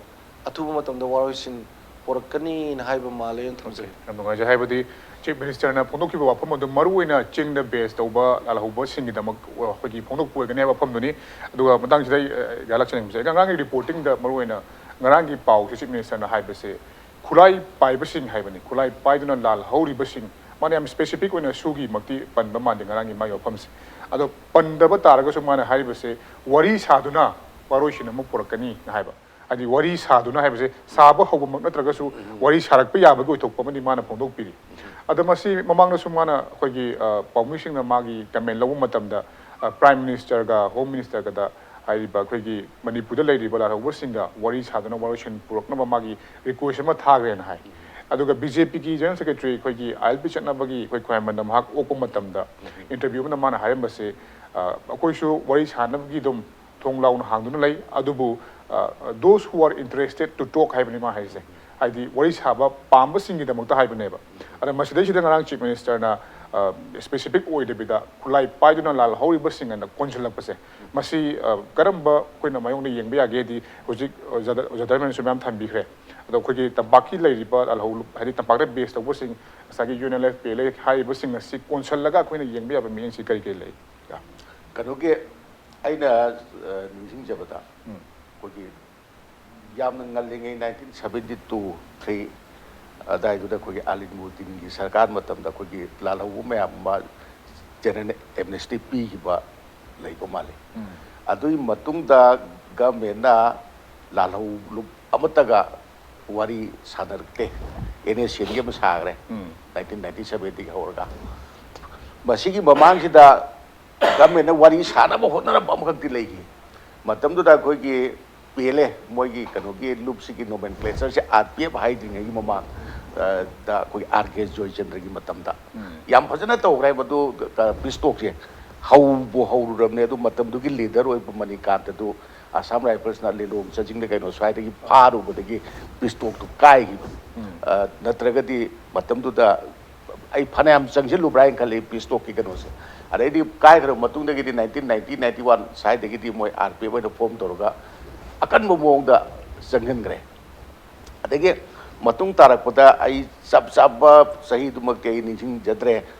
ꯑꯊꯨꯕ ꯃꯇꯝꯗ ꯋꯥꯔꯣꯏꯁꯤꯟ ꯄꯣꯔꯛꯀꯅꯤꯅ ꯍꯥꯏꯕ ꯃꯥꯜꯂꯦꯅ ꯊꯝꯖꯩ꯫ ꯌꯥꯝ ꯅꯨꯡꯉꯥꯏꯖꯩ꯫ ꯍꯥꯏꯕꯗꯤ ꯆꯤꯐ ꯃꯤꯅꯤꯁꯇꯔꯅ ꯐꯣꯡꯗꯣꯛꯈꯤꯕ ꯋꯥꯐꯝ ꯑꯗꯨ ꯃꯔꯨꯑꯣꯏꯅ ꯆꯤꯡꯗ ꯕꯦꯁ ꯇꯧꯕ ꯂꯥꯜꯍꯧꯕꯁꯤꯡꯒꯤꯗꯃꯛ ꯑꯩꯈꯣꯏꯒꯤ ꯐꯣꯡꯗꯣꯛꯄ ꯑꯣꯏꯒꯅꯤ ꯍꯥꯏꯕ ꯋꯥꯐꯝꯗꯨꯅꯤ꯫ ꯑꯗꯨꯒ ꯃꯇꯥꯡꯁꯤꯗ ꯑꯩ, ꯑ, ꯒ꯭ꯌꯥꯂꯛ ꯆꯅꯤꯡꯕꯁꯦ, ꯑꯩ ꯉꯔꯥꯡꯒꯤ ꯔꯤꯄꯣꯔꯇꯤꯡꯗ ꯃꯔꯨꯑꯣꯏꯅ ꯉꯔꯥꯡꯒꯤ ꯄꯥꯎꯁꯦ ꯆꯤꯐ ꯃꯤꯅꯤꯁꯇꯔꯅ ꯍꯥꯏꯕꯁꯦ, ꯈꯨꯠꯂꯥꯏ ꯄꯥꯏꯕꯁꯤꯡ ꯍꯥꯏꯕꯅꯤ, ꯈꯨꯠꯂꯥꯏ ꯄꯥꯏꯗꯨꯅ ꯂꯥꯜꯍꯧꯔꯤꯕꯁꯤꯡ, ꯃꯥꯅ ꯌꯥꯝ ꯁ꯭ꯄꯦꯁꯤꯐꯤꯛ ꯑꯣꯏꯅ ꯁꯨꯒꯤ ꯃꯛꯇꯤ ꯄꯟꯕ ꯃꯥꯟꯗꯦ ꯉꯔꯥꯡꯒꯤ ꯃꯥꯒꯤ ꯋꯥꯐꯝꯁꯦ꯫ ꯑꯗꯣ ꯄꯟꯗꯕ ꯇꯥꯔꯒꯁꯨ ꯃꯥꯅ ꯍꯥꯏꯔꯤꯕꯁꯦ, ꯋꯥꯔꯤ ꯁꯥꯗꯨꯅ ꯋꯥꯔꯣꯏꯁꯤꯟ ꯑꯃ ꯄꯨꯔꯛꯀꯅꯤ ꯍꯥꯏꯕ꯫ ꯍꯥꯏꯗꯤ ꯋꯥꯔꯤ ꯁꯥꯗꯨꯅ ꯍꯥꯏꯕꯁꯦ ꯁꯥꯕ ꯍꯧꯕꯃꯛ ꯅꯠꯇ꯭ꯔꯒꯁꯨ ꯎꯝ꯫ ꯋꯥꯔꯤ ꯁꯥꯔꯛꯄ ꯌꯥꯕꯒꯤ ꯑꯣꯏꯊꯣꯛꯄ ꯑꯃꯗꯤ ꯃꯥꯅ ꯐꯣꯡꯗꯣꯛꯄꯤꯔꯤ꯫ ꯎꯝ꯫ ꯑꯗꯣ ꯃꯁꯤ ꯃꯃꯥꯡꯗꯁꯨ ꯃꯥꯅ ꯑꯩꯈꯣꯏꯒꯤ, ꯑ, ꯄꯥꯎꯃꯤꯁꯤꯡꯅ ꯃꯥꯒꯤ ꯀꯃꯦꯟ ꯂꯧꯕ ꯃꯇꯝꯗ, ꯑ, ꯄ꯭ꯔꯥꯏꯝ ꯃꯤꯅꯤꯁꯇꯔꯒ ꯍꯣꯝ ꯃꯤꯅꯤꯁꯇꯔꯒꯗ ꯍꯥꯏꯔꯤꯕ ꯑꯩꯈꯣꯏꯒꯤ ꯃꯅꯤꯄꯨꯔꯗ ꯂꯩꯔꯤꯕ ꯂꯥꯜꯍꯧꯕꯁꯤꯡꯒ ꯋꯥꯔꯤ ꯁꯥꯗꯨꯅ ꯋꯥꯔꯣꯏꯁꯤꯟ ꯄꯨꯔꯛꯅꯕ ꯃꯥꯒꯤ ꯔꯤꯀ꯭ꯋꯦꯁ ꯑꯃ ꯊꯥꯈ꯭ꯔꯦꯅ ꯍꯥꯏ꯫ ꯑꯗꯨꯒ ꯕꯤ ꯖꯦ ꯄꯤꯒꯤ ꯖꯦꯅꯔꯦꯜ ꯁꯦꯀ꯭ꯔꯦꯇꯔꯤ ꯑꯩꯈꯣꯏꯒꯤ ꯑꯥꯏ ꯑꯦꯜ ꯄꯤ ꯆꯠꯅꯕꯒꯤ ꯑꯩꯈꯣꯏ ꯈ꯭ꯋꯥꯏꯔꯝꯕꯟꯗ ꯃꯍꯥꯛ ꯑꯣꯛꯄ ꯃꯇꯝꯗ ꯎꯝ꯫ ꯏꯟꯇꯔꯚ꯭ꯌꯨ ꯑꯃꯗ ꯃꯥꯅ ꯍꯥꯏꯔꯝꯕꯁꯦ, ꯑ, ꯑꯩꯈꯣꯏꯁꯨ ꯋꯥꯔꯤ ꯁꯥꯟꯅꯕꯒꯤ ꯑꯗꯨꯝ ꯊꯣꯡ ꯂꯥꯎꯅ ꯍꯥꯡꯗꯨꯅ ꯂꯩ, ꯑꯗꯨꯕꯨ, ꯑ, those who are interested to talk ꯍꯥꯏꯕꯅꯤ ꯃꯥ ꯍꯥꯏꯁꯦ꯫ ꯍꯥꯏꯗꯤ ꯋꯥꯔꯤ ꯁꯥꯕ ꯄꯥꯝꯕꯁꯤꯡꯒꯤꯗꯃꯛꯇ ꯍꯥꯏꯕꯅꯦꯕ꯫ ꯑꯗ ꯃꯁꯤꯗꯩꯁꯤꯗ ꯉꯔꯥꯡ ꯆꯤꯐ ꯃꯤꯅꯤꯁꯇꯔꯅ, ꯁ꯭ꯄꯦꯁꯤꯐꯤꯛ ꯑꯣꯏꯗꯕꯤꯗ ꯈꯨꯠꯂꯥꯏ ꯄꯥꯏꯗꯨꯅ ꯂꯥꯜꯍꯧꯔꯤꯕꯁꯤꯡ ꯑꯅ ꯀꯣꯟꯁꯤꯜꯂꯛꯄꯁꯦ, ꯃꯁꯤ ꯀꯔꯝꯕ ꯑꯩꯈꯣꯏꯅ ꯃꯥꯌꯣꯛꯅ ꯌꯦꯡꯕ ꯌꯥꯒꯦꯗꯤ? ꯍꯧꯖꯤꯛ ꯑꯣꯖꯥ ꯙꯔꯃꯦꯟꯁꯨ ꯃꯌꯥꯝ ꯊꯝꯕꯤꯈ꯭ꯔꯦ꯫ ꯑꯗꯣ ꯑꯩꯈꯣꯏꯒꯤ ꯇꯝꯄꯥꯛꯀꯤ ꯂꯩꯔꯤꯕ ꯂꯥꯜꯍꯧ, ꯍꯥꯏꯗꯤ ꯇꯝꯄꯥꯛꯇ ꯕꯦꯁ ꯇꯧꯕꯁꯤꯡ, ꯉꯁꯥꯏꯒꯤ U N L F, P L A ꯍꯥꯏꯔꯤꯕꯁꯤꯡ ꯑꯁꯤ ꯀꯣꯟꯁꯤꯜꯂꯒ ꯑꯩꯈꯣꯏꯅ ꯌꯦꯡꯕ ꯌꯥꯕ ꯃꯤꯠꯌꯦꯡꯁꯤ ꯀꯔꯤ ꯀꯔꯤ ꯂꯩ? ꯀꯩꯅꯣꯒꯤ ꯑꯩꯅ ꯅꯤꯡꯁꯤꯡꯖꯕꯗ ꯑꯩꯈꯣꯏꯒꯤ ꯌꯥꯝꯅ ꯉꯜꯂꯤꯉꯩ nineteen seventy two three ꯑꯗꯥꯏꯗꯨꯗ ꯑꯩꯈꯣꯏꯒꯤ ꯑꯥꯂꯤꯟ ꯃꯨꯗꯤꯟꯒꯤ ꯁꯔꯀꯥꯔ ꯃꯇꯝꯗ ꯑꯩꯈꯣꯏꯒꯤ ꯂꯥꯜꯍꯧꯕ ꯃꯌꯥꯝ ꯑꯃ ꯖꯦꯅꯔꯦꯜ ꯑꯦꯝꯅꯦꯁꯇꯤ ꯄꯤꯈꯤꯕ ꯂꯩꯕ ꯃꯥꯜꯂꯤ꯫ ꯑꯗꯨꯒꯤ ꯃꯇꯨꯡꯗ ꯒꯃꯦꯟꯅ ꯂꯥꯜꯍꯧ ꯂꯨꯞ ꯑꯃꯠꯇꯒ ꯋꯥꯔꯤ ꯁꯥꯟꯅꯔꯛꯇꯦ꯫ ꯑꯦꯟ ꯑꯦꯁ ꯑꯦꯟꯒꯤ ꯑꯃ ꯁꯥꯈ꯭ꯔꯦ, nineteen ninety sevenꯗꯒꯤ ꯍꯧꯔꯒ꯫ ꯃꯁꯤꯒꯤ ꯃꯃꯥꯡꯁꯤꯗ ꯒꯃꯦꯟꯅ ꯋꯥꯔꯤ ꯁꯥꯅꯕ ꯍꯣꯠꯅꯔꯛꯄ ꯑꯃꯈꯛꯇꯤ ꯂꯩꯈꯤ꯫ ꯃꯇꯝꯗꯨꯗ ꯑꯩꯈꯣꯏꯒꯤ ꯄꯤ ꯑꯦꯜ ꯑꯦ, ꯃꯣꯏꯒꯤ ꯀꯩꯅꯣꯒꯤ ꯂꯨꯞꯁꯤꯒꯤ ꯅꯣꯃꯦꯟꯀ꯭ꯂꯦꯆꯔꯁꯦ ꯑꯥꯔ ꯄꯤ ꯑꯦꯐ ꯍꯥꯏꯗ꯭ꯔꯤꯉꯩꯒꯤ ꯃꯃꯥꯡ, ꯑ, ꯗ ꯑꯩꯈꯣꯏꯒꯤ ꯑꯥꯔ ꯀꯦ ꯖꯣꯏꯆꯟꯗ꯭ꯔꯒꯤ ꯃꯇꯝꯗ ꯌꯥꯝ ꯐꯖꯅ ꯇꯧꯈ꯭ꯔꯦ ꯃꯗꯨ꯫ ꯄꯤꯁ ꯇꯣꯛꯁꯦ ꯍꯧꯕꯨ ꯍꯧꯔꯨꯔꯕꯅꯦ꯫ ꯑꯗꯨ ꯃꯇꯝꯗꯨꯒꯤ ꯂꯤꯗꯔ ꯑꯣꯏꯕ ꯃꯅꯤꯀꯥꯟꯇꯗꯨ ꯑꯁꯥꯝ ꯔꯥꯏꯐꯜꯁꯅ ꯂꯤꯂꯣꯡ ꯆꯥꯖꯤꯡꯗ ꯀꯩꯅꯣ ꯁ꯭ꯋꯥꯏꯗꯒꯤ ꯐꯥꯔꯨꯕꯗꯒꯤ ꯄꯤꯁ ꯇꯣꯛꯇꯨ ꯀꯥꯏꯈꯤꯕ꯫ ꯑ, ꯅꯠꯇ꯭ꯔꯒꯗꯤ ꯃꯇꯝꯗꯨꯗ ꯑꯩ ꯐꯅꯌꯥꯝ ꯆꯪꯁꯤꯜꯂꯨꯕ꯭ꯔꯥ ꯍꯥꯏꯅ ꯈꯜꯂꯤ ꯄꯤꯁ ꯇꯣꯛꯀꯤ ꯀꯩꯅꯣꯁꯦ꯫ ꯑꯗꯩꯗꯤ ꯀꯥꯏꯈ꯭ꯔꯕ ꯃꯇꯨꯡꯗꯒꯤꯗꯤ nineteen ninety ninety one ꯁ꯭ꯋꯥꯏꯗꯒꯤꯗꯤ ꯃꯣꯏ ꯑꯥꯔ ꯄꯤ ꯑꯦꯐ ꯑꯣꯏꯅ ꯐꯣꯝ ꯇꯧꯔꯒ ꯑꯀꯟꯕ ꯃꯑꯣꯡꯗ ꯆꯪꯁꯤꯟꯈ꯭ꯔꯦ꯫ ꯑꯗꯒꯤ ꯃꯇꯨꯡ ꯇꯥꯔꯛꯄꯗ ꯑꯩ ꯆꯞ ꯆꯥꯕ ꯆꯍꯤꯗꯨꯃꯛꯇꯤ ꯑꯩ ꯅꯤꯡꯁꯤꯡꯖꯗ꯭ꯔꯦ꯫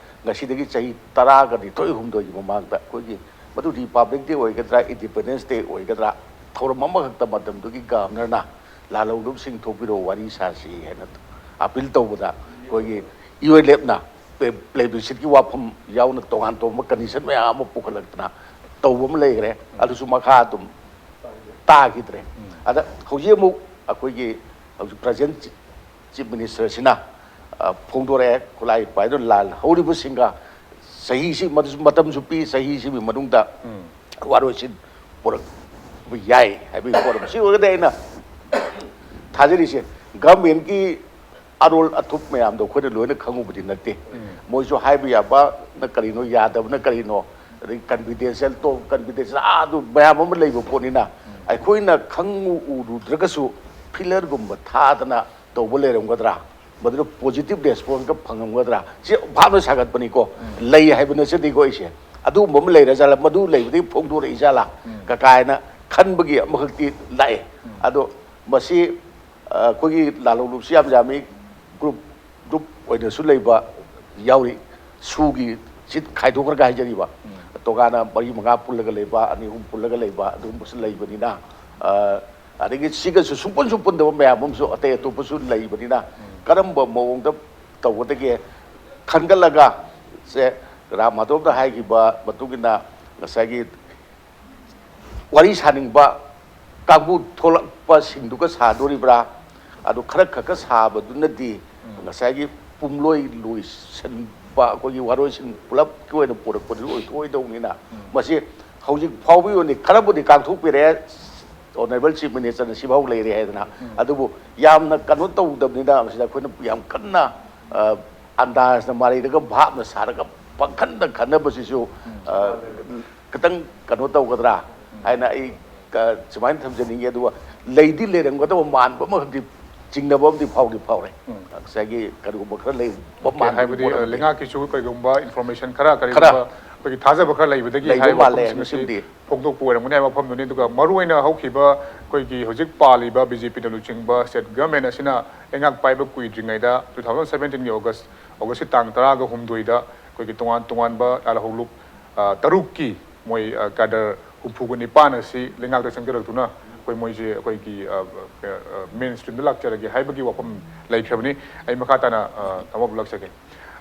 ꯉꯁꯤꯗꯒꯤ ꯆꯍꯤ ꯇꯔꯥꯒ ꯅꯤꯊꯣꯏ ꯍꯨꯝꯗꯣꯏꯒꯤ ꯃꯃꯥꯡꯗ ꯑꯩꯈꯣꯏꯒꯤ ꯃꯗꯨ ꯔꯤꯄꯕ꯭ꯂꯤꯛ ꯗꯦ ꯑꯣꯏꯒꯗ꯭ꯔꯥ, ꯏꯟꯗꯤꯄꯦꯟꯗꯦꯟꯁ ꯗꯦ ꯑꯣꯏꯒꯗ꯭ꯔꯥ, ꯊꯧꯔꯝ ꯑꯃꯈꯛꯇ ꯃꯇꯝꯗꯨꯒꯤ ꯒꯚꯔꯅꯔꯅ ꯂꯥꯜꯍꯧꯂꯨꯞꯁꯤꯡ ꯊꯣꯛꯄꯤꯔꯛꯑꯣ, ꯋꯥꯔꯤ ꯁꯥꯁꯤ ꯍꯥꯏꯅ ꯑꯄꯤꯜ ꯇꯧꯕꯗ ꯑꯩꯈꯣꯏꯒꯤ ꯌꯨ ꯑꯦꯜ ꯑꯦꯐꯅ ꯄ꯭ꯂꯦꯕꯤꯁꯤꯠꯀꯤ ꯋꯥꯐꯝ ꯌꯥꯎꯅ ꯇꯣꯉꯥꯟ ꯇꯣꯉꯥꯟꯕ ꯀꯟꯗꯤꯁꯟ ꯃꯌꯥꯝ ꯑꯃ ꯄꯨꯈꯠꯂꯛꯇꯅ ꯇꯧꯕ ꯑꯃ ꯂꯩꯈ꯭ꯔꯦ꯫ ꯑꯗꯨꯁꯨ ꯃꯈꯥ ꯑꯗꯨꯝ ꯇꯥꯈꯤꯗ꯭ꯔꯦ꯫ ꯑꯗ ꯍꯧꯖꯤꯛ ꯑꯃꯨꯛ ꯑꯩꯈꯣꯏꯒꯤ ꯍꯧꯖꯤꯛ ꯄ꯭ꯔꯖꯦꯟ ꯆꯤꯐ ꯃꯤꯅꯤꯁꯇꯔꯁꯤꯅ, ꯑ, ꯐꯣꯡꯗꯣꯔꯛꯑꯦ, ꯈꯨꯠꯂꯥꯏ ꯄꯥꯏꯗꯨꯅ ꯂꯥꯜ ꯍꯧꯔꯤꯕꯁꯤꯡꯒ ꯆꯍꯤꯁꯤ ꯃꯗꯨꯁꯨ ꯃꯇꯝꯁꯨ ꯄꯤ, ꯆꯍꯤꯁꯤꯒꯤ ꯃꯅꯨꯡꯗ ꯋꯥꯔꯣꯏꯁꯤꯟ ꯄꯨꯔꯛꯄ ꯌꯥꯏ ꯍꯥꯏꯕꯒꯤ ꯄꯣꯠ ꯑꯃ꯫ ꯁꯤ ꯑꯣꯏꯔꯒꯗꯤ ꯑꯩꯅ ꯊꯥꯖꯔꯤꯁꯦ, ꯒꯚꯔꯟꯃꯦꯟꯠꯀꯤ ꯑꯔꯣꯜ ꯑꯊꯨꯞ ꯃꯌꯥꯝꯗꯣ ꯑꯩꯈꯣꯏꯅ ꯂꯣꯏꯅ ꯈꯪꯉꯨꯕꯗꯤ ꯅꯠꯇꯦ꯫ ꯃꯣꯏꯁꯨ ꯍꯥꯏꯕ ꯌꯥꯕꯅ ꯀꯔꯤꯅꯣ, ꯌꯥꯗꯕꯅ ꯀꯔꯤꯅꯣ, ꯑꯗꯩ ꯀꯟꯐꯤꯗꯦꯟꯁꯤꯌꯦꯜ ꯇꯣꯛ, ꯀꯟꯐꯤꯗꯦꯟꯁꯤꯌꯦꯜ ꯑꯥ ꯑꯗꯨ ꯃꯌꯥꯝ ꯑꯃ ꯂꯩꯕ ꯄꯣꯠꯅꯤꯅ, ꯑꯩꯈꯣꯏꯅ ꯈꯪꯉꯨ ꯎꯔꯨꯗ꯭ꯔꯒꯁꯨ ꯐꯤꯂꯔꯒꯨꯝꯕ ꯊꯥꯗꯅ ꯇꯧꯕ ꯂꯩꯔꯝꯒꯗ꯭ꯔꯥ? ꯃꯗꯨꯗ ꯄꯣꯖꯤꯇꯤꯚ ꯔꯦꯁꯄꯣꯟꯁꯀ ꯐꯪꯉꯝꯒꯗ꯭ꯔꯥ? ꯁꯤ ꯚꯥꯞꯅ ꯁꯥꯒꯠꯄꯅꯤꯀꯣ꯫ ꯂꯩ ꯍꯥꯏꯕ ꯅꯠꯆꯗꯦꯀꯣ ꯑꯩꯁꯦ꯫ ꯑꯗꯨꯒꯨꯝꯕ ꯑꯃ ꯂꯩꯔ ꯖꯥꯠꯂꯥ, ꯃꯗꯨ ꯂꯩꯕꯗꯒꯤ ꯐꯣꯡꯗꯣꯔꯛꯏ ꯖꯥꯠꯂꯥ ꯀꯀꯥꯏꯅ ꯈꯟꯕꯒꯤ ꯑꯃꯈꯛꯇꯤ ꯂꯥꯛꯑꯦ꯫ ꯑꯗꯣ ꯃꯁꯤ, ꯑ, ꯑꯩꯈꯣꯏꯒꯤ ꯂꯥꯜꯍꯧꯂꯨꯞꯁꯤ ꯌꯥꯝ ꯌꯥꯝꯃꯤ꯫ ꯒ꯭ꯔꯨꯞ, ꯒ꯭ꯔꯨꯞ ꯑꯣꯏꯅꯁꯨ ꯂꯩꯕ ꯌꯥꯎꯔꯤ꯫ ꯁꯨꯒꯤ ꯁꯤ ꯈꯥꯏꯗꯣꯛꯈ꯭ꯔꯒ ꯍꯥꯏꯖꯔꯤꯕ, ꯇꯣꯉꯥꯟꯅ ꯃꯔꯤ ꯃꯉꯥ ꯄꯨꯜꯂꯒ ꯂꯩꯕ, ꯑꯅꯤ ꯑꯍꯨꯝ ꯄꯨꯜꯂꯒ ꯂꯩꯕ, ꯑꯗꯨꯒꯨꯝꯕꯁꯨ ꯂꯩꯕꯅꯤꯅ, ꯑ, ꯑꯗꯒꯤ ꯁꯤꯒꯁꯨ ꯁꯨꯡꯄꯨꯟꯁꯨ ꯄꯨꯟꯗꯕ ꯃꯌꯥꯝ ꯑꯃꯁꯨ ꯑꯇꯩ ꯑꯇꯣꯞꯄꯁꯨ ꯂꯩꯕꯅꯤꯅ, ꯀꯔꯝꯕ ꯃꯑꯣꯡꯗ ꯇꯧꯒꯗꯒꯦ ꯈꯟꯒꯠꯂꯒ, ꯁꯦ, ꯔꯥꯝ ꯃꯥꯙꯕꯅ ꯍꯥꯏꯈꯤꯕ ꯃꯇꯨꯡ ꯏꯟꯅ ꯉꯁꯥꯏꯒꯤ ꯋꯥꯔꯤ ꯁꯥꯅꯤꯡꯕ ꯀꯥꯡꯕꯨ ꯊꯣꯛꯂꯛꯄꯁꯤꯡꯗꯨꯒ ꯁꯥꯗꯣꯔꯤꯕ꯭ꯔꯥ? ꯑꯗꯨ ꯈꯔ ꯈꯛꯀ ꯁꯥꯕꯗꯨꯅꯗꯤ ꯉꯁꯥꯏꯒꯤ ꯄꯨꯝꯂꯣꯏ ꯂꯣꯏꯁꯤꯟꯕ, ꯑꯩꯈꯣꯏꯒꯤ ꯋꯥꯔꯣꯏꯁꯤꯟ ꯄꯨꯂꯞꯀꯤ ꯑꯣꯏꯅ ꯄꯨꯔꯛꯄꯗꯨ ꯑꯣꯏꯊꯣꯛꯑꯣꯏꯗꯧꯅꯤꯅ, ꯃꯁꯤ ꯍꯧꯖꯤꯛ ꯐꯥꯎꯕꯒꯤ ꯑꯣꯏꯅꯗꯤ ꯈꯔꯕꯨꯗꯤ ꯀꯥꯡꯊꯣꯛꯄꯤꯔꯛꯑꯦ꯫ ꯑꯣꯅꯔꯦꯕꯜ ꯆꯤꯐ ꯃꯤꯅꯤꯁꯇꯔꯅ ꯁꯤꯐꯥꯎ ꯂꯩꯔꯦ ꯍꯥꯏꯗꯅ꯫ ꯑꯗꯨꯕꯨ ꯌꯥꯝꯅ ꯀꯩꯅꯣ ꯇꯧꯗꯕꯅꯤꯅ ꯃꯁꯤꯗ ꯑꯩꯈꯣꯏꯅ ꯌꯥꯝ ꯀꯟꯅ, ꯑ, ꯑꯟꯗꯥꯖꯅ ꯃꯥꯔꯩꯗꯒ ꯚꯥꯞꯅ ꯁꯥꯔꯒ ꯄꯪꯈꯟꯗ ꯈꯟꯅꯕꯁꯤꯁꯨ, ꯑ, ꯈꯤꯇꯪ ꯀꯩꯅꯣ ꯇꯧꯒꯗ꯭ꯔꯥ ꯍꯥꯏꯅ ꯑꯩ, ꯑ, ꯁꯨꯃꯥꯏꯅ ꯊꯝꯖꯅꯤꯡꯉꯤ꯫ ꯑꯗꯨꯒ ꯂꯩꯗꯤ ꯂꯩꯔꯝꯒꯗꯕ ꯃꯥꯟꯕ ꯑꯃꯈꯛꯇꯤ ꯆꯤꯡꯅꯕ ꯑꯃꯗꯤ ꯐꯥꯎꯗꯤ ꯐꯥꯎꯔꯦ꯫ ꯉꯁꯥꯏꯒꯤ ꯀꯔꯤꯒꯨꯝꯕ ꯈꯔ ꯂꯩꯕ ꯃꯥꯟꯕꯒꯤ ꯍꯥꯏꯕꯗꯤ, ꯄꯣꯠ ꯑ, ꯑꯃꯗꯤ꯫ ꯂꯩꯉꯥꯛꯀꯤꯁꯨ ꯀꯩꯒꯨꯝꯕ ꯏꯟꯐꯣꯔꯃꯦꯁꯟ ꯈꯔ, ꯈꯔ ꯀꯔꯤꯒꯨꯝꯕ ꯑꯩꯈꯣꯏꯒꯤ ꯊꯥꯖꯕ ꯈꯔ ꯂꯩꯕꯗꯒꯤ ꯂꯩꯕ ꯍꯥꯏꯔꯤꯕ ꯃꯥꯜꯂꯦ ꯋꯥꯐꯝꯁꯤꯡ ꯑꯁꯤ ꯍꯥꯏꯕꯁꯤꯃꯗꯤ꯫ ꯐꯣꯡꯗꯣꯛꯄ ꯑꯣꯏꯔꯝꯒꯅꯤ ꯍꯥꯏꯕ ꯋꯥꯐꯝꯗꯨꯅꯤ꯫ ꯑꯗꯨꯒ ꯃꯔꯨꯑꯣꯏꯅ ꯍꯧꯈꯤꯕ ꯑꯩꯈꯣꯏꯒꯤ ꯍꯧꯖꯤꯛ ꯄꯥꯜꯂꯤꯕ ꯕꯤ ꯖꯦ ꯄꯤꯅ ꯂꯨꯆꯤꯡꯕ ꯁ꯭ꯇꯦꯠ ꯒꯚꯔꯟꯃꯦꯟ ꯑꯁꯤꯅ ꯂꯩꯉꯥꯛ ꯄꯥꯏꯕ ꯀꯨꯏꯗ꯭ꯔꯤꯉꯩꯗ two thousand seventeenꯒꯤ August, Augustꯀꯤ ꯇꯥꯡ ꯇꯔꯥꯒ ꯍꯨꯝꯗꯣꯏꯗ ꯑꯩꯈꯣꯏꯒꯤ ꯇꯣꯉꯥꯟ ꯇꯣꯉꯥꯟꯕ ꯂꯥꯜꯍꯧꯂꯨꯞ, ꯑ, ꯇꯔꯨꯛꯀꯤ ꯃꯣꯏ, ꯑ, ꯀꯥꯗꯔ ꯍꯨꯝꯐꯨꯒ ꯅꯤꯄꯥꯟ ꯑꯁꯤ ꯂꯩꯉꯥꯛꯇ ꯆꯪꯖꯔꯛꯇꯨꯅ ꯑꯩꯈꯣꯏ ꯃꯣꯏꯁꯦ ꯑꯩꯈꯣꯏꯒꯤ, ꯑ, ꯑ, ꯑ, ꯃꯦꯟ ꯁ꯭ꯇ꯭ꯔꯤꯝꯗ ꯂꯥꯛꯆꯔꯒꯦ ꯍꯥꯏꯕꯒꯤ ꯋꯥꯐꯝ ꯂꯩꯈ꯭ꯔꯕꯅꯤ꯫ ꯑꯩ ꯃꯈꯥ ꯇꯥꯅ, ꯑ, ꯇꯥꯃꯣꯕꯨ ꯂꯥꯛꯆꯒꯦ꯫